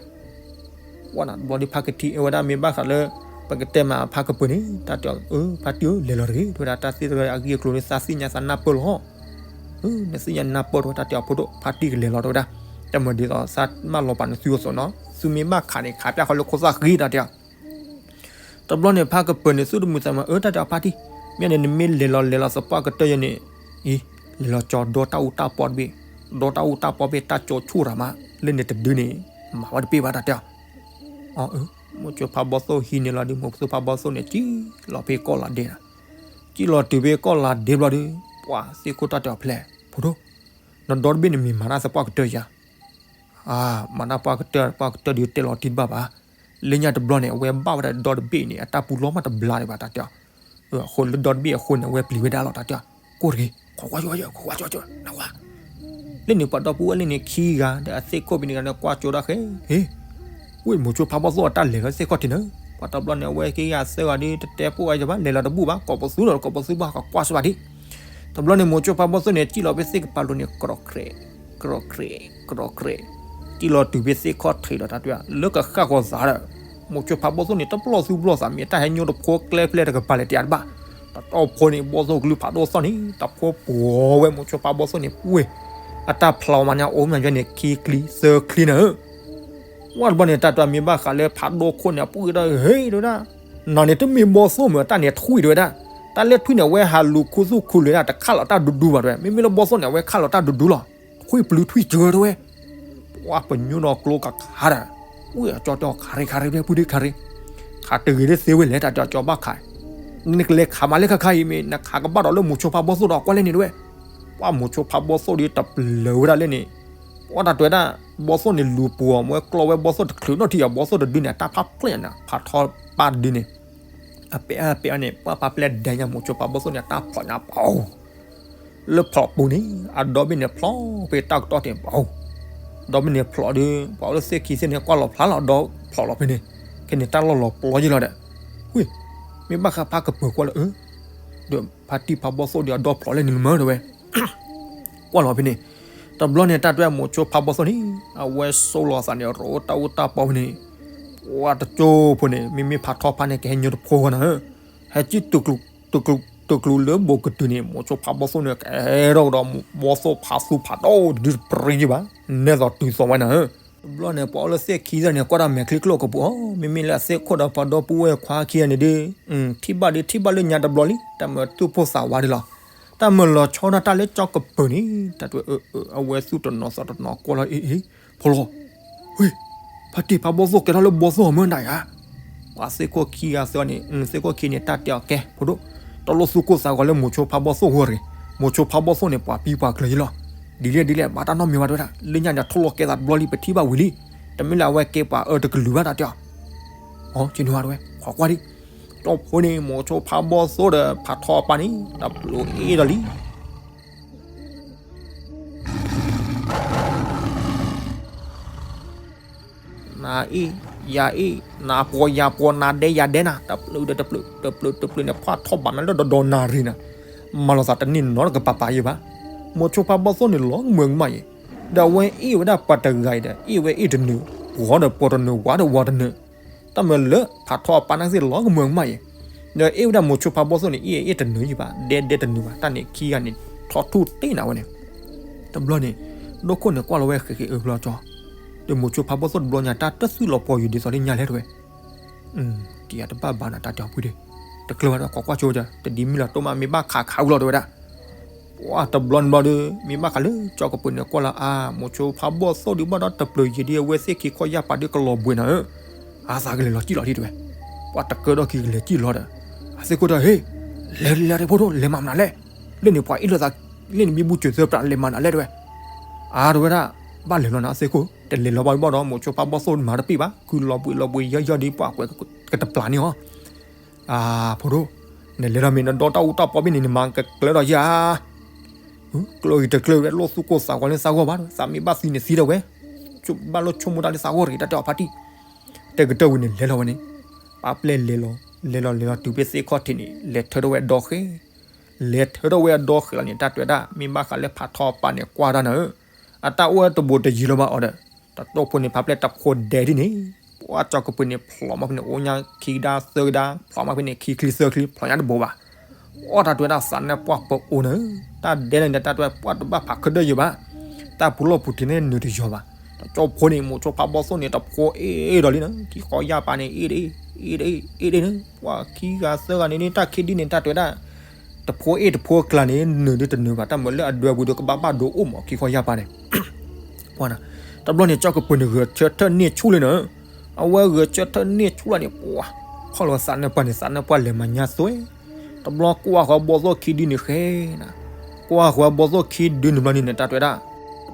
ဝဲနၤတဘျီဒီး ဖါကထံၣ်အဝဲဒၣ်မ့ၢ်ဘၣ်ဃးလၢ ပကတဲမးဖါကပၢၤန့ၣ် တၢ်တဲအီၤ အၢ ဖါတံၢ်ဧၢ လဲၤလီၤတဂ့ၤ တဲဝဲဒၣ် တၢ်သ့ၣ်တရၢၣ်အဂ့ၢ်အကျိၤန့ၣ် သးသ့ၣ်ညါသးနၢ်ပၢၢ်လီၤ. နသ့ၣ်ညါနၢ်ပၢၢ်တဲဝဲ တၢ်တဲအီၤဖိဒိၣ် ဖါတံၢ်ကလဲၤလီၤတဲဝဲဒၣ်, တမ့ၢ်ဒ်သိးသးမၢလီၤပာ်နသုအသိးနီၤ, သုမ့ၢ်ဘၣ်ခးန့ၣ် ခးပျၢ်ဃီလၢခိၣ်သၣ်ဃံ တၢ်တဲအီၤ. တဘျီန့ၣ် ဖါကပၢၤန့ၣ် သူၣ်တမုာ်သးမုာ် အၢ တၢ်တဲအီၤဖါတံၢ်, မ့ၢ်န့ၣ် နမ့ၢ်လဲၤလီၤလဲၤလီၤသပှၢ်ကတၢၢ်ယဲန့ၣ်, အံၤ လဲၤလီၤကၠီဒီတၢ်အူတၢ်ပီတဘ့ၣ်, ဒီတၢ်အူတၢ်ပီဘ့ၣ် တၢ်ကၠီဆူၣ်ရၤမး, လၢန့ၣ်တဒုန့ၣ် မၤဝဲတပ့ၢ်ဘၣ် တၢ်တဲအီၤ. အၢ မိၤဆိဖးဘီသိၣ်ဟံးန့ၢ်လီၤဒီး မိၤဆိဖးဘီသိၣ်န့ၣ် စံၣ်လီၤဖဲကီၢ်လၤဒ့နၤ, စံၣ်လီၤတုၤဖဲကီၢ်လၤဒ့ဘျီဒီး ပှၤသ့ၣ်ခိၣ်တၢ်တဲအီၤဖျဲၣ် ဖိဒိၣ်, နဒီတဘ့ၣ်န့ၣ်မ့ၢ်မၤတၢ်သပှၢ်ကတၢၢ်ဧါ. အါ မၤတၢ်ပှၢ်ကတၢၢ် ပှၢ်ကတၢၢ်ဒီးတဲလီၤတံၢ်တဘၣ်ဘၣ်. လၢညါတဘျီန့ၣ် အဝဲဘၣ်ဝဲဒၣ်ဒီတဘ့ၣ်န့ၣ် အတၢ်ပူၤလီၤမးတဘျါဒံးဘၣ် တၢ်တဲအီၤ. အဃိလၢဒီတဘ့ၣ်အဃိန့ၣ် အဝဲပျံၤဝဲဒၣ်လီၤ တၢ်တဲအီၤ. ကိၢ်တဂ့ၤ ခိးကွၢ်ကွၢ်ကွၢ်ကွၢ်ကွၢ် နကွၢ် လၢန့ၣ်ပှၤဒီပုၢ်ဝဲၢ်လၢန့ၣ်ခံဂၤဒီးအသ့ၣ်ခိၣ်ဖဲန့ၣ်ဂၤန့ၣ် ကွၢ်ကၠိဒၣ်ဃဲ ဟ့ ဝ့ၢ်မိၤဆိဖးဘီသိၣ်အတၢ်လဲၤလီၤသ့ၣ်ခီၣ်ထံးန့ၣ်, ပှၤတဘျီန့ၣ် အဝဲက့ၤဂၤသၢဂၤဒီး တတဲပိၢ်အါယၤဘၣ် လဲၤလီၤတဘူၣ်ဘၣ် ကိးပသူဒီးကိးပသူဘၣ် ကကွၢ်စ့ၢ်ဘၣ်ဒံး. တဘျီန့ၣ် မိၤဆိဖးဘီသိၣ်န့ၣ် စံၣ်လီၤဖဲသ့ၣ်ကပၤလိၤန့ၣ် ကြီၢ်ကြဲး ကြီၢ်ကြဲး ကြီၢ်ကြဲး, စံၣ်လီၤတုၤဖဲသ့ၣ်ခီၣ်ထံးဒီး တၢ်တဲအီၤ လၢကဃၣ်ဃီၤသးဒီး မိၤဆိဖးဘီသိၣ်န့ၣ် တပျီၢ်သူပျီၢ်သး မ့ၢ်တၢ်ဟဲညိတဖိကျဲဖျဲၣ်တကပၤလဲၣ်တယၤတဘၣ်. တတီၢ်ဖိန့ၣ် ဘီသိၣ်ကလုၢ်ဖးဒိၣ်သီၣ်န့ၣ် တဖိပှီၤဝဲမိၤဆိဖးဘီသိၣ်န့ၣ် ပှ့ၤ အတၢ်ဖျါမးညါ အိၣ်မးယဲန့ၣ် ခံကျံသၢကျံနၤဧၢ ဝဲတဘျီန့ၣ် တၢ်တဲအီၤမ့ၢ်ဘၣ်ဃးလၢဖးဒိၣ်ခိၣ်န့ၣ် အပှ့ၤဒီး ဟ့ တဲဝဲဒၣ်, နၤန့ၣ်တမ့ၢ်ဘီသိၣ်မ့ၢ်တၢ်န့ၣ်ထွံၣ်တဲဝဲဒၣ်, တၢ်လၢထွံၣ်န့ၣ် အဝဲဟးလူၤခူသူၣ်ခူလွဲဒၣ် တခးလီၤတၢ်ဒူဒူဘၣ်တဲဝဲ, မ့မ့ၢ်လၢဘီသိၣ်န့ၣ် အဝဲခးလီၤတၢ်ဒူဒူလီၤ, ထွံၣ်ပျုၤထွံၣ်စၢၤတဲဝဲ. ပှၤပညိၣ်ဒီးကျိကခါဒီး ဝံၤအကၠီတဲအီၤ ခးရ့ၣ်ခးရ့ၣ်ဖဲပုၢ်ဒ့ခးရ့ၣ်, ခးတဂ့ၤလၢသ့ဝဲလဲၣ် တၢ်တဲအီၤ ကၠီဘၣ်ခး နကလဲၤခးမးလၢခါခါအံၤမ့ၢ် နခးကဘၣ်ဒီးလၢမိၤဆိဖးဘီသိၣ်ဒီးကွၢ်လဲၣ်န့ၣ်တဲဝဲ. ပှၤမိၤဆိဖးဘီသိၣ်ဒီးတပျၢၤဝဲဒၣ်လၢန့ၣ်, ပှၤတၢ်တဲဝဲဒၣ် ဘီသိၣ်န့ၣ်လူၤပှီၤမ့ၢ်ကျီဝဲဘီသိၣ်တချုးနီၣ်ထံၣ်အီၤ ဘီသိၣ်တဒုန့ၣ် အတၢ်ဖးဖျဲၣ်ညါ ဖးထီပၢ်တဒုန့ၣ်, အပဲာ်အါပဲာ်အါန့ၣ် ပှၤဖးဖျဲၣ်ဒဲညါ မိၤဆိဖးဘီသိၣ်န့ၣ် အတၢ်ဖျိးညါပီ လၢဖျိးပူၤန့ၣ် အဒီဘ့ၣ်န့ၣ်ဖျိးဖဲတၢ်ကတီၢ်တ့ၢ်ပီ, ဒီဘ့ၣ်န့ၣ်ဖျိးဒီး ပှၤအိၣ်လၢသ့ၣ်ခံသ့ၣ်န့ၣ် ကွၢ်လီၤဖျါလီၤဒီဖျိးလီၤဖဲန့ၣ်, ခဲန့ၣ်တၢ်လီၢ်လီၤပျီယံလီၤဒီး, ဝ့ၢ်, မ့ၢ်ဘၣ်ဃးဖါကပၢၤကွၢ်လၢအၢ, ဒီးဖါတံၢ်ဖးဘီသိၣ်ဒီးအဒီဖျိးလဲၣ်န့ၣ်မ့ၢ်တဲဝဲ ကွၢ်လီၤဖဲန့ၣ်, တဘျီန့ၣ် တၢ်တဲမိၤဆိဖးဘီသိၣ်န့ၣ် အဝဲဆိလီၤအသးန့ၣ် ရိတၢ်အူတၢ်ပီဖဲန့ၣ်, ပှၤတကၠိဖိန့ၣ် မ့မ့ၢ်ဖးထီဖါန့ၣ် ကဟဲညိတဖိဂီၢ်နၤဧၢ, ဟဲကံၣ် တကျူၤလၢဘိးကတုၤန့ၣ် မိၤဆိဖးဘီသိၣ်န့ၣ် ကဲထီၣ်ကဒီးဘီသိၣ်ဖးသူဖးဒီတဒုတပြံက့ဘၣ်, နဲသိးတုၤသိးဝဲနၤဧၢ. တဘျီန့ၣ် ပှၤအိၣ်လၢသ့ၣ်ခံသ့ၣ်န့ၣ် ကွၢ်တၢ်မဲာ်ချံကျိၣ်ကပူၤအီၤ, မ့မ့ၢ်လၢအသ့ၣ်ခိၣ်ဒီးပှၤဒီပုၢ်ဝဲၢ်ခွါခံဂၤန့ၣ်ဒီး ထံၣ်ဘၣ်ဒီးထံၣ်ဘၣ်လၢညါတဘျီလံ, တၢ်မၤသူၣ်ဖိသးဝါဒ်လီၤ. တၢ်မၤလီၤဆီဒၣ်တၢ်လၢကၠီကပၢၤန့ၣ် တၢ်တဲ အဝဲသူၣ်တနီၤသးတနီၤကွၢ်လီၤ အ့ အ့ ဖိလီၤ ဝ့ၢ်, ဖါတံၢ်ဖးဘီသိၣ်ကဲထီၣ်လၢဘီသိၣ်အမၢနၤယၤ, ပှၤသ့ၣ်ခိၣ်ခံဂၤသၢန့ၣ် သ့ၣ်ခိၣ်ခံန့ၣ် တၢ်တဲအီၤကဲ ဖိဒိၣ်, တလိၣ်သူၣ်ကိၢ်သးဂီၤလၢမိၤဆိဖးဘီသိၣ်အဂီၢ်တဂ့ၤ, မိၤဆိဖးဘီသိၣ်န့ၣ် ပှၤပံပှၤကျၢၤယံလီၤ. ဒ်လဲၣ်ဒ်လဲၣ် ဘၣ်တၢ်နီတမံၤဘၣ်တဲဝဲဒၣ်, လၢညါန့ၣ် ထိၣ်လီၤကဲသးတဘျီလံ ပထံၣ်ဘၣ်ဝံၤလံ, တမ့ၢ်လၢအဝဲကဲပှၤအၢတကလုာ်ဘၣ် တၢ်တဲအီၤ. အီ က့နွါတဲဝဲ ခိးကွၢ်ဒံး, ကၠီဖိန့ၣ် မိၤဆိဖးဘီၣ်သိၣ်ဒီးဖးထီအပၢ်န့ၣ် တၢ်ပျိအ့ၣ်ဒီးလံ. နၤအ့ၣ်ယၤအ့ၣ် နၤပှီၤယၤပှီၤ နၤဒဲယၤဒဲနၤ တၢ်ပျိဒီးတၢ်ပျိ တၢ်ပျိတၢ်ပျိန့ၣ် ဖးထီဘၣ်နၤလၢဒီဒီနၤရံၣ်နၤ, မၤလီၤသးတန့ၢ်နီတကပၤပၤယံၤဘၣ်. မိၤဆိဖးဘီၣ်သိၣ်န့ၣ်လီၤကမၢကမၣ်အံၤ, ဒီးအဝဲအ့ၣ်ဝဲဒၣ်ပှၤတဂၤအံၤဒီး အ့ၣ်ဝဲအ့ၣ်တနုၤ, ပှၤဒီးပှၤတနုၤ ဝၤဒီးဝၤတနုၤ, တၢ်မၤလၢဖးထီအပၢ်န့ၣ်သ့ၣ်လီၤကမၢကမၣ်အံၤ, ဒီးအ့ၣ်ဝဲဒၣ်မိၤဆိဖးဘီၣ်သိၣ်န့ၣ် အ့ၣ်အ့ၣ်တနုၤယံၤဘၣ် ဒဲဒဲတနုၤဘၣ် တၢ်န့ၣ်ခံဂၤန့ၣ် ထီၣ်ထူၣ်တ့ၢ်နၤဝဲန့ၣ် တဘျီန့ၣ် ဒိၣ်ခိၣ်န့ၣ်ကွၢ်လီၤဝဲဃဲးဃဲးအၢဖျီကၠီ, ဒီးမိၤဆိဖးဘီၣ်သိၣ်တဘျီညါ တၢ်တသုးလီၤပှီၤယံၤဒ်သိးလၢညါလဲၣ်တဲဝဲ, ကံယၤတဘၣ်ဘၣ်နၤတၢ်တဲအီၤဖုဒ့, တကျၢၤဘၣ်ဒီး ကိးကွၢ်ဆိဝဲဒီး တဒ်မ့ၢ်လီၤတိၢ်မး မ့ၢ်ဘၣ်ခးခးဝံၤလီၤတဲဝဲဒၣ်, ပှၤတဘျီန့ၣ်ဘျီဒီး မ့ၢ်ဘၣ်ဃးလၢကၠီကပၢၤန့ၣ်ကွၢ်လီၤအါ မိၤဆိဖးဘီၣ်သိၣ်ဒုးဘၣ်ဒီးတပျၢၤယံၤဒ်အဝဲသ့ၣ်ခံခီယၢ်ပၤဒုးကလီၤဘှံးနၤဧၢ, အသးကလဲၤလီၤစံၣ်လီၤထံတဲဝဲ, ပှၤတကၢထီၣ်ခံကလဲၤစံၣ်လီၤဒီး, အသ့ၣ်ခိၣ်တဲ ဟ့ၣ်, လဲၤလဲၤတဖိဒိၣ် လဲၤမၤမနုၤလဲၣ်, လၢန့ၣ်ပှၤအ့ၣ်လိာ်သး, လၢန့ၣ်မ့ၢ်ဘူစၢၤသၢပြးလဲၤမၤနၤလဲၣ်တဲဝဲ, အါတဲဝဲဒၣ်, ဘၣ်လဲၤလီၤနၤအသ့ၣ်ခိၣ် တလဲၤလီၤဘၣ်ဘၣ်ဒီး မိၤဆိဖးဘီၣ်သိၣ်မၤတပ့ၢ်ဘၣ် ခုလီၤဘှံးလီၤဘှံးယီၤယီၤဒ်ပှၤကွဲးကတပျၢ်န့ၣ်အီၤ, အဖိဒိၣ်, နလဲၤလီၤမ့ၢ်နဒီတၢ်အူတၢ်ပီဘ့ၣ်န့ၣ် နမၤကကျၢၤဒီးယၤ ကျၢၤဂ့ၤတကျၢၤဝဲ လိၣ်သူၣ်ကိၢ်သးဂီၤလၢသးဂီၢ်ဘၣ် သးမ့ၢ်ဘၣ်သံန့ၣ်သံဒီးဝဲ, ဘၣ်လိၣ်ဆိကမိၣ်တၢ်လၢသးဂီၢ်တဂ့ၤ တၢ်တဲအီၤဖါတံၢ်, တဲကတၢၢ်ဝံၤန့ၣ် လဲၤလီၤဝဲန့ၣ်, ပာ်ပျဲၢ်လဲၤလီၤ, လဲၤလီၤလဲၤလီၤတုၤဖဲသ့ၣ်ခီၣ်ထံးန့ၣ် လဲၤထၢထီၣ်ဝဲအဒီဃဲၤ, လဲၤထၢထီၣ်ဝဲအဒီဃဲၤလီၤန့ၣ် တၢ်တဲဝဲဒၣ် မ့ၢ်ဘၣ်ဃးလၢဖးထီအပၢ်န့ၣ်ကွၢ်တၢ်နၤဧၢ, အတၢ်အိၣ်ဝဲတဘူးတယံၤလၢၤဘၣ်အီၤဒီး, တတိၢ်ဖိန့ၣ် ဖးပျဲၢ်တဖိဒဲဒ်န့ၣ်, ပှၤကၠီကပၢၤန့ၣ် ဖျိးမးဖဲန့ၣ် အိၣ်ညါခံကဒါသၢကဒါ ဖျိးမးဖဲန့ၣ် ခံချံသၢချံ ဖျိးညါတဘိဘၣ် အီၣ်တၢ်တဲဝဲဒၣ်သးနၢပှၢ်ပအိၣ်နၤဧၢ, တၢ်ဒဲန့ၣ်ဒီးတၢ်တဲဝဲပှၢ်တဘၣ်ဖးခၢၣ်ဒၢၣ်ယံၤဘၣ်, တၢ်ပူၤလီၢ်ပူၤထံးန့ၣ်နုာ်တယီၤဘၣ်, ဒီးကၠီဖိန့ၣ် မိၤဆိဖးဘီၣ်သိၣ်န့ၣ် တဖိအ့ၣ်ဒီးလံနၤ, ခံဃီယၢ်ပၤန့ၣ် အ့ၣ်ဒၣ်အ့ၣ်, အ့ၣ်ဒၣ်အ့ၣ်, အ့ၣ်ဒၣ်န့ၣ်, ပှၤခံဂၤသၢဂၤန့ၣ် တၢ်ခံဒ်န့ၣ် တၢ်တဲဝဲဒၣ်, တဖိအ့ၣ်တဖိအကျါန့ၣ် နုာ်ဒုတနုာ်ဘၣ် တၢ်မၤလၢအဒွဲပူၤဒီးကဘၣ်ဘၣ်ဒိအိၣ်မး ခံဃီယၢ်ပၤန့ၣ် တဘျီန့ၣ် ကၠီကပၢၤန့ၣ် ဂဲၤဆၢထၢၣ်န့ၢ်ဆူၣ်လံနၤ, အဝဲဂဲၤဆၢထၢၣ်န့ၢ်ဆူၣ်လီၤန့ၣ် ပှၤ, ခီလီၤသးနၢပှၢ်န့ၣ် သးနၢပှၢ်လဲၤမၤညါသွဲ, တဘျီကွၢ်ဃီဘီၣ်သိၣ်ခံဒုန့ၣ်ဃဲနၤ, ကွၢ်ဃီဘီၣ်သိၣ်ခံဒုန့ၣ်ဘျီန့ၣ် တၢ်တဲဝဲဒၣ်,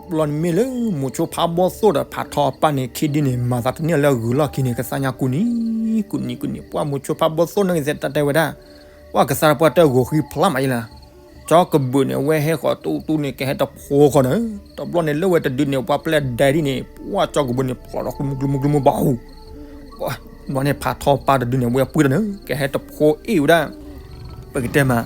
တဘျီန့ၣ်မ့ၢ်လၢ မိၤဆိဖးဘီၣ်သိၣ်ဒီးဖးထီအပၢ်န့ၣ် ခံဒုန့ၣ် မၤသးတန့ၢ်လၢအဂုၤလီၢ်ခံန့ၣ် ကသါညါကူၣ်နံၤ, ကူၣ်နံၤကူၣ်နံၤ ပှၤမိၤဆိဖးဘီၣ်သိၣ်န့ၣ်ဂ့ၤသ့ၣ်တၢ်တဲဝဲဒၣ်, ပှၤကသါတပှၢ်တၢ်ဂီၤဃံဖျါမးယဲလၢ ကၠီကဘုးန့ၣ် အဝဲဟဲဃီၤတူၢ်တူၢ်န့ၣ် ကဟဲတဖိဃီနၤ, တဘျီန့ၣ်လၢဝဲတဒုန့ၣ် ပှၤပျဲၢ်ဒဲဒ်န့ၣ် ပှၤကၠီကဘုးန့ၣ် ဖျိးဒီးကျူမူကျူမူကျူမူဘၣ်အူ, ဘျီန့ၣ်ဖးထီပၢ်တဒုန့ၣ် ဝဲပှ့ၤတၢ်နၤ ကဟဲတဖိအ့ၣ်ဝဲဒၣ်, ပကတဲမး,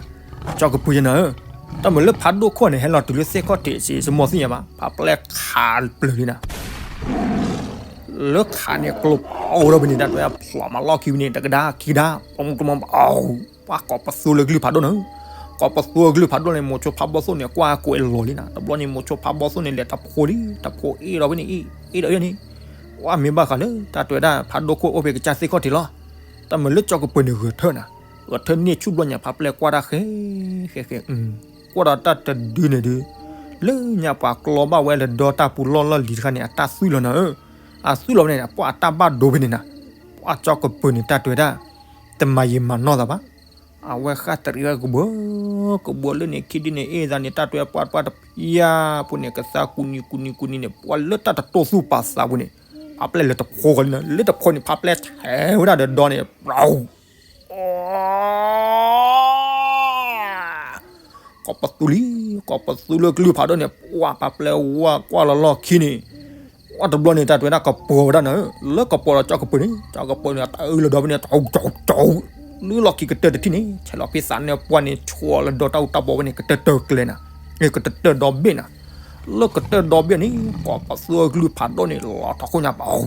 ကၠီကပၢၤယဲနၤဧၢ, တၢ်မၤလၢဖးဒိၣ်ခိၣ်န့ၣ် ဟဲလီၤတုၤလၢသ့ၣ်ခီၣ်ထံးစ့ၢ် စမီၤသ့ၣ်ညါဘၣ် ဖးပျဲၢ်ခးပျၢၤလံနၤ လၢခးန့ၣ်ကျိၤပီအိၣ်ဒီးဖဲန့ၣ် တၢ်တဲဝဲဒၣ်ဖျိးမးလီၢ်ခံဖဲန့ၣ် တကဒါခံကဒါ ကျိၤမူကျိၤမူဘၣ်အူ, ပှၤကိးပသူလၢကလုၢ်ဖးဒိၣ်နၤ, ကိးပသူကလုၢ်ဖးဒိၣ်န့ၣ် မိၤဆိဖးဘီၣ်သိၣ်န့ၣ် ကွၢ်ကွဲးလီၤလံနၤ, တဘျီန့ၣ် မိၤဆိဖးဘီၣ်သိၣ်န့ၣ် လဲၤတဖိလံ, တဖိအ့ၣ်ဒီးဖဲန့ၣ်အ့ၣ်, အ့ၣ်ဒီးအ့ၣ်န့ၣ်, ပှၤမ့ၢ်ဘၣ်ဃးလၢ တၢ်တဲဝဲဒၣ် ဖးဒိၣ်ခိၣ်အိၣ်ဖဲကစၢ်သ့ၣ်ခီၣ်ထံးလီၤ, တၢ်မၤလၢကၠီကပၢၤန့ၣ်ဂဲၤထၢၣ်နၤ, ဂဲၤထၢၣ်န့ၢ်ဆူၣ်ဘျီညါ ဖးပျဲၢ်ကွၢ်တၢ်ဃဲ, ဃဲဃဲ, ကွၢ်ဒီးတၢ်တဒုန့ၣ်ဒုး, လၢညါပှၤကျီဘၣ်ဝဲလၢဒီတၢ်ပူၤလီၢ်လီၢ်လံၤတခါန့ၣ် အတၢ်သွံၣ်လီၤနၤဧၢ, အသွံၣ်လီၤဖဲန့ၣ် ပှၤအတၢ်ဘၣ်ဒိဖဲန့ၣ်နၤ, ပှၤကၠီကပၢၤန့ၣ် တၢ်တဲဝဲဒၣ်, တမၤယံာ်မၤနီၢ်သးဘၣ်, အဝဲဃၣ်တရံးဝဲကဘၢ, ကဘၢလၢန့ၣ် ခံဒုန့ၣ်အ့ၣ်သးန့ၣ် တၢ်တဲဝဲပှၤတပျၢ်ဖိန့ၣ် ကသါကူၣ်နံၤကူၣ်နံၤကူၣ်နံၤန့ၣ် ပှၤလၢတၢ်တတိၢ်သူၣ်ပာ်သးပူၤန့ၣ်, ဖးပျဲၢ်လဲၤတဖိဃီလံနၤ, လၢတဖိန့ၣ် ဖးပျဲၢ်ထဲဝဲဒၣ်ဒီးဒီန့ၣ် ပျီ ကိးပသူလံ, ကိးပသူလၢကလုၢ်ဖးဒိၣ်န့ၣ် ပှၤဖးပျဲၢ်ဝဲကွၢ်လီၤလီၢ်ခံန့ၣ်, ပှၤတဘျီန့ၣ် တၢ်တဲဝဲဒၣ်ကပီၤဝဲဒၣ်နၤ, လၢကပီၤဒီးကၠီကပၢၤန့ၣ် ကၠီကပၢၤန့ၣ် တအၢလၢဒီဖဲန့ၣ် တၢ်ကၠီကၠီ, လုၢ်လီၢ်ခံကတၢၢ်တထံၣ်န့ၣ် ဆဲးလီၤဖဲသးနၢပှၢ်န့ၣ် ဆိးလၢဒီတၢ်အူတၢ်ပီဝဲန့ၣ် ကတၢၢ်တၢၢ်ကျဲနၤ, ကတၢၢ်တၢၢ်ဒီဘ့ၣ်နၤ, လၢကတၢၢ်ဒီဘ့ၣ်န့ၣ် ကိးပသူကလုၢ်ဖးဒိၣ်န့ၣ် လီၤထီၣ်ခိၣ်ညါပၤ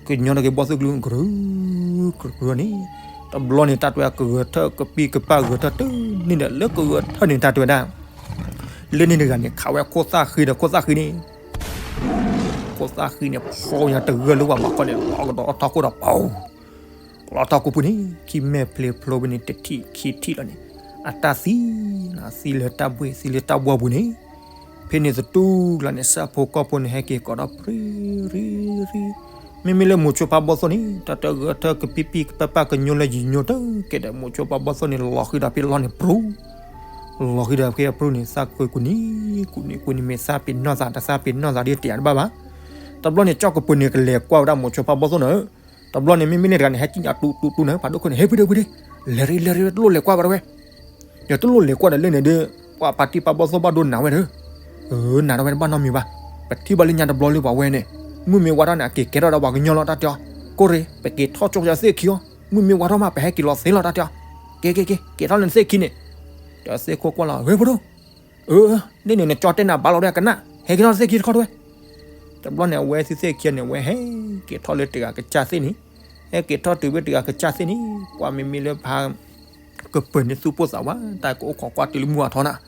ကညီတဂ့ၤဘီၣ်သိၣ်ကလုၢ် ကရူၢ် ကရူၢ်န့ၣ်, တဘျီန့ၣ် တၢ်တဲဝဲကဂဲၤထၢၣ်ကပံၢ်ကပၢ်ဂဲၤထၢၣ်တန့ၢ်ဒီး လၢကဂဲၤထၢၣ်န့ၣ် တၢ်တဲဝဲဒၣ်, လၢန့ၣ်တဂၤန့ၣ် ခးဝဲခိၣ်သၣ်ဃံဒီးခိၣ်သၣ်ဃံန့ၣ်, ခိၣ်သၣ်ဃံန့ၣ် ဖျိညါတဂၢၢ်လၢပှၤဘၣ်ခီန့ၣ် လီၤကဒီးထီၣ်ခိၣ်ဒီးပၤ လီၤထီၣ်ခိၣ်ပူၤန့ၣ် ခံမဲာ်ဖျ့ဖျိဖဲန့ၣ် တထံၣ်ခံထံၣ်လီၤန့ၣ်, အတၢ်သံ, သံလၢတၢ်ဘှ့ၣ် သံလၢတၢ်ဘှီပူၤန့ၣ်, ဖဲန့ၣ်သတူၢ်လီၤန့ၣ် ဆၣ်ဖိကီၢ်ဖိန့ၣ် ဟဲက့ၤကိးဒီးပြံရံရံ, မ့မ့ၢ်လၢမိၤဆိဖးဘီၣ်သိၣ်န့ၣ် တၢ်တဂဲၤထၢၣ်ကပံၢ်ပံၢ်ကပၢ်ပၢ်ကညိလၢယံာ်ညိတက့ၢ်ဒီး မိၤဆိဖးဘီၣ်သိၣ်န့ၣ် လီၤဃံဒီးဖဲလီၢ်န့ၣ်ပြူၤ လီၤဃံဒီးဖဲအပြူၤန့ၣ် သးကွံာ်ကူၣ်နံၤ, ကူၣ်နံၤကူၣ်နံၤမ့ၢ်သးပ့ၤနီၣ်သး တသးပ့ၤနီၣ်သးဒ်တယၤတဘၣ်ဘၣ်. တဘျီန့ၣ် ကၠီကပၢၤန့ၣ် ကလဲၤကွၢ်ဝဲဒၣ်မိၤဆိဖးဘီၣ်သိၣ်န့ၣ်, တဘျီန့ၣ် မ့မ့ၢ်န့ၣ်တဂၤန့ၣ် ဟဲကံၣ်ညါတူတူတူန့ၣ် ဖးဒိၣ်ခိၣ်န့ၣ် ဟဲဖုဒၣ်ဖုဒၣ်, လဲၤရ့လဲၤရ့ တလိၣ်လဲၤကွၢ်ဘၣ်တဝဲ, ယတလိၣ်လဲၤကွၢ်ဒီးလၢန့ၣ်ဒီး ပှၤပာ်တံၢ်ပာ်ဘီၣ်သိၣ်ဘၣ်ဒိနၤဝဲဒီး, နၤတဝဲန့ၣ်ဘၣ်နီတမံၤဘၣ်, ပထံၣ်ဘၣ်လၢညါတဘျီလၢပှၤဝဲန့ၣ်, မုၢ်မ့ၢ်ဝါထီၣ်န့ၣ် အက့ၤကဲထီၣ်ဒီးပှၤကညီလီၤတၢ်တဲအီၤ, ကိၢ်ရ့ ပက့ၤထီၣ်ကၠိကသ့ၣ်ခံအီၤ, မုၢ်မ့ၢ်ဝါထီၣ်မး ပဟဲက့ၤလီၤသ့လီၤတၢ်တဲအီၤ, က့ၤက့ၤက့ၤ က့ၤထီၣ်လၢနသ့ၣ်ခံန့ၣ်, ဒီးသ့ၣ်ခိၣ်ကွၢ်လီၤ ဂ့ၤဖိဒိၣ် အၢ ဒ်န့ၣ်နကၠီတဲနၤဘၣ်လီၤဒီးကနၣ် ဟဲက့ၤထီၣ်သ့ၣ်ခံတခီတဝဲ, တဘျီန့ၣ် အဝဲသ့ၣ်သ့ၣ်ခံန့ၣ် အဝဲဟဲက့ၤထီၣ်လၢတဂၤကစၢ်သ့ၣ်န့ၣ်, ဟဲက့ၤထီၣ်တုၤဝဲတဂၤကစၢ်သ့ၣ်န့ၣ်, ပှၤမ့မ့ၢ်လၢဖး ကပၢၤန့ၣ်သူၣ်ပိၢ်သးဝး တၢ်ကအိၣ်ခိးကွၢ်တုၤလၢမုၢ်ဝါထီၣ်နၤ,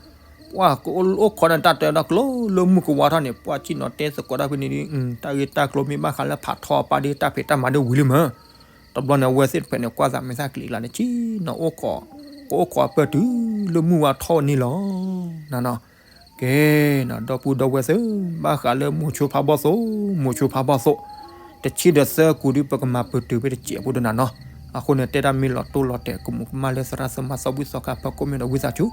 ပှၤကအိၣ်ခိးန့ၣ်တၢ်တဲဒီးကျိလၢမုၢ်ကဝါထီၣ်န့ၣ် ပှၤဆ့ၣ်နီၤတဲသကိးတၢ်ဖဲန့ၣ်ဒီး တၢ်ဂ့ၢ်တၢ်ကျိၤမ့ၢ်ဘၣ်ဃးလၢဖးထီအပၢ်ဒီး တၢ်ဖံးတၢ်မၤဒီးဝံၤလံမး, တဘျီန့ၣ် အဝဲသ့ၣ်တဖၣ်န့ၣ် ကွၢ်သးမဲာ်သၣ်ကလံၤကျါန့ၣ် ဆ့ၣ်နီၤအိၣ်ခိး, ကအိၣ်ခိးအပၢ်တုၤလၢမုၢ်ဝါထီၣ်န့ၣ်လီၤ. ကဲ, ဒီပုၢ်ဒီဝဲၢ်သ့ၣ်, ဘၣ်ဃးလၢမိၤဆိဖးဘီၣ်သိၣ်, မိၤဆိဖးဘီၣ်သိၣ်, တဆံဒီးသၢကူးဒီး ပကမၤပၢၤတုၤဖဲတစဲးဖိဒီးနၤနီၤ. အဃိန့ၣ် တဲဒၣ်မ့ၢ်လီၤတိၢ်လီၤတဲာ် ကမူးကမၣ်လၢသရၣ်သမါသီဘူၣ်သီခါဖၢကိၣ်မ့ၢ်ဒီးဝံသးစူၤ,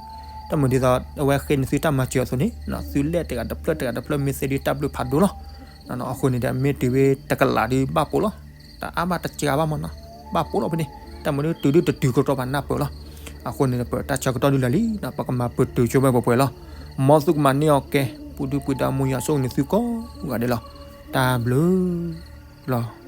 တၢ်မုၢ်ဒ်သိး အဝဲဃ့န့ၢ်သုတၢ်မၤစၢၤအသိးန့ၣ်, သုလဲတဂၤတဖျၢၣ်တဂၤတဖျၢၣ်မ့ၢ်သ့ဒီး တၢ်ဘျုးဖးဒိၣ်လီၤ. အဃိန့ၣ်ဒီး မ့ၢ်တုၤဝဲတကလးဒီးဘၣ်ပိာ်လီၤ. တအါဘၣ်တစှၤဘၣ်မနီၤ, ဘၣ်ပိာ်လီၤဖဲန့ၣ်, တၢ်မုၢ်ဒ်တုၤဒ်တတုၤကတီၢ်ဘၣ်နၢ်ပၢၢ်လီၤ. အဃိန့ၣ်ဒီး ပတၢ်ဆၢကတီၢ်ဒုးလၢာ်လံ, ပကမၤပၢၤတုၤဆိဝဲပှဲၤပှဲၤလီၤ. မ်သုကမၤန့ၢ်အီၤကဲ, ပူၤဒုပူၤဒါမူယွၤဆိၣ်ဂ့ၤန့ၢ်သုကိးဂၤဒဲးလီၤ. တၢ်ဘျုးလီၤ.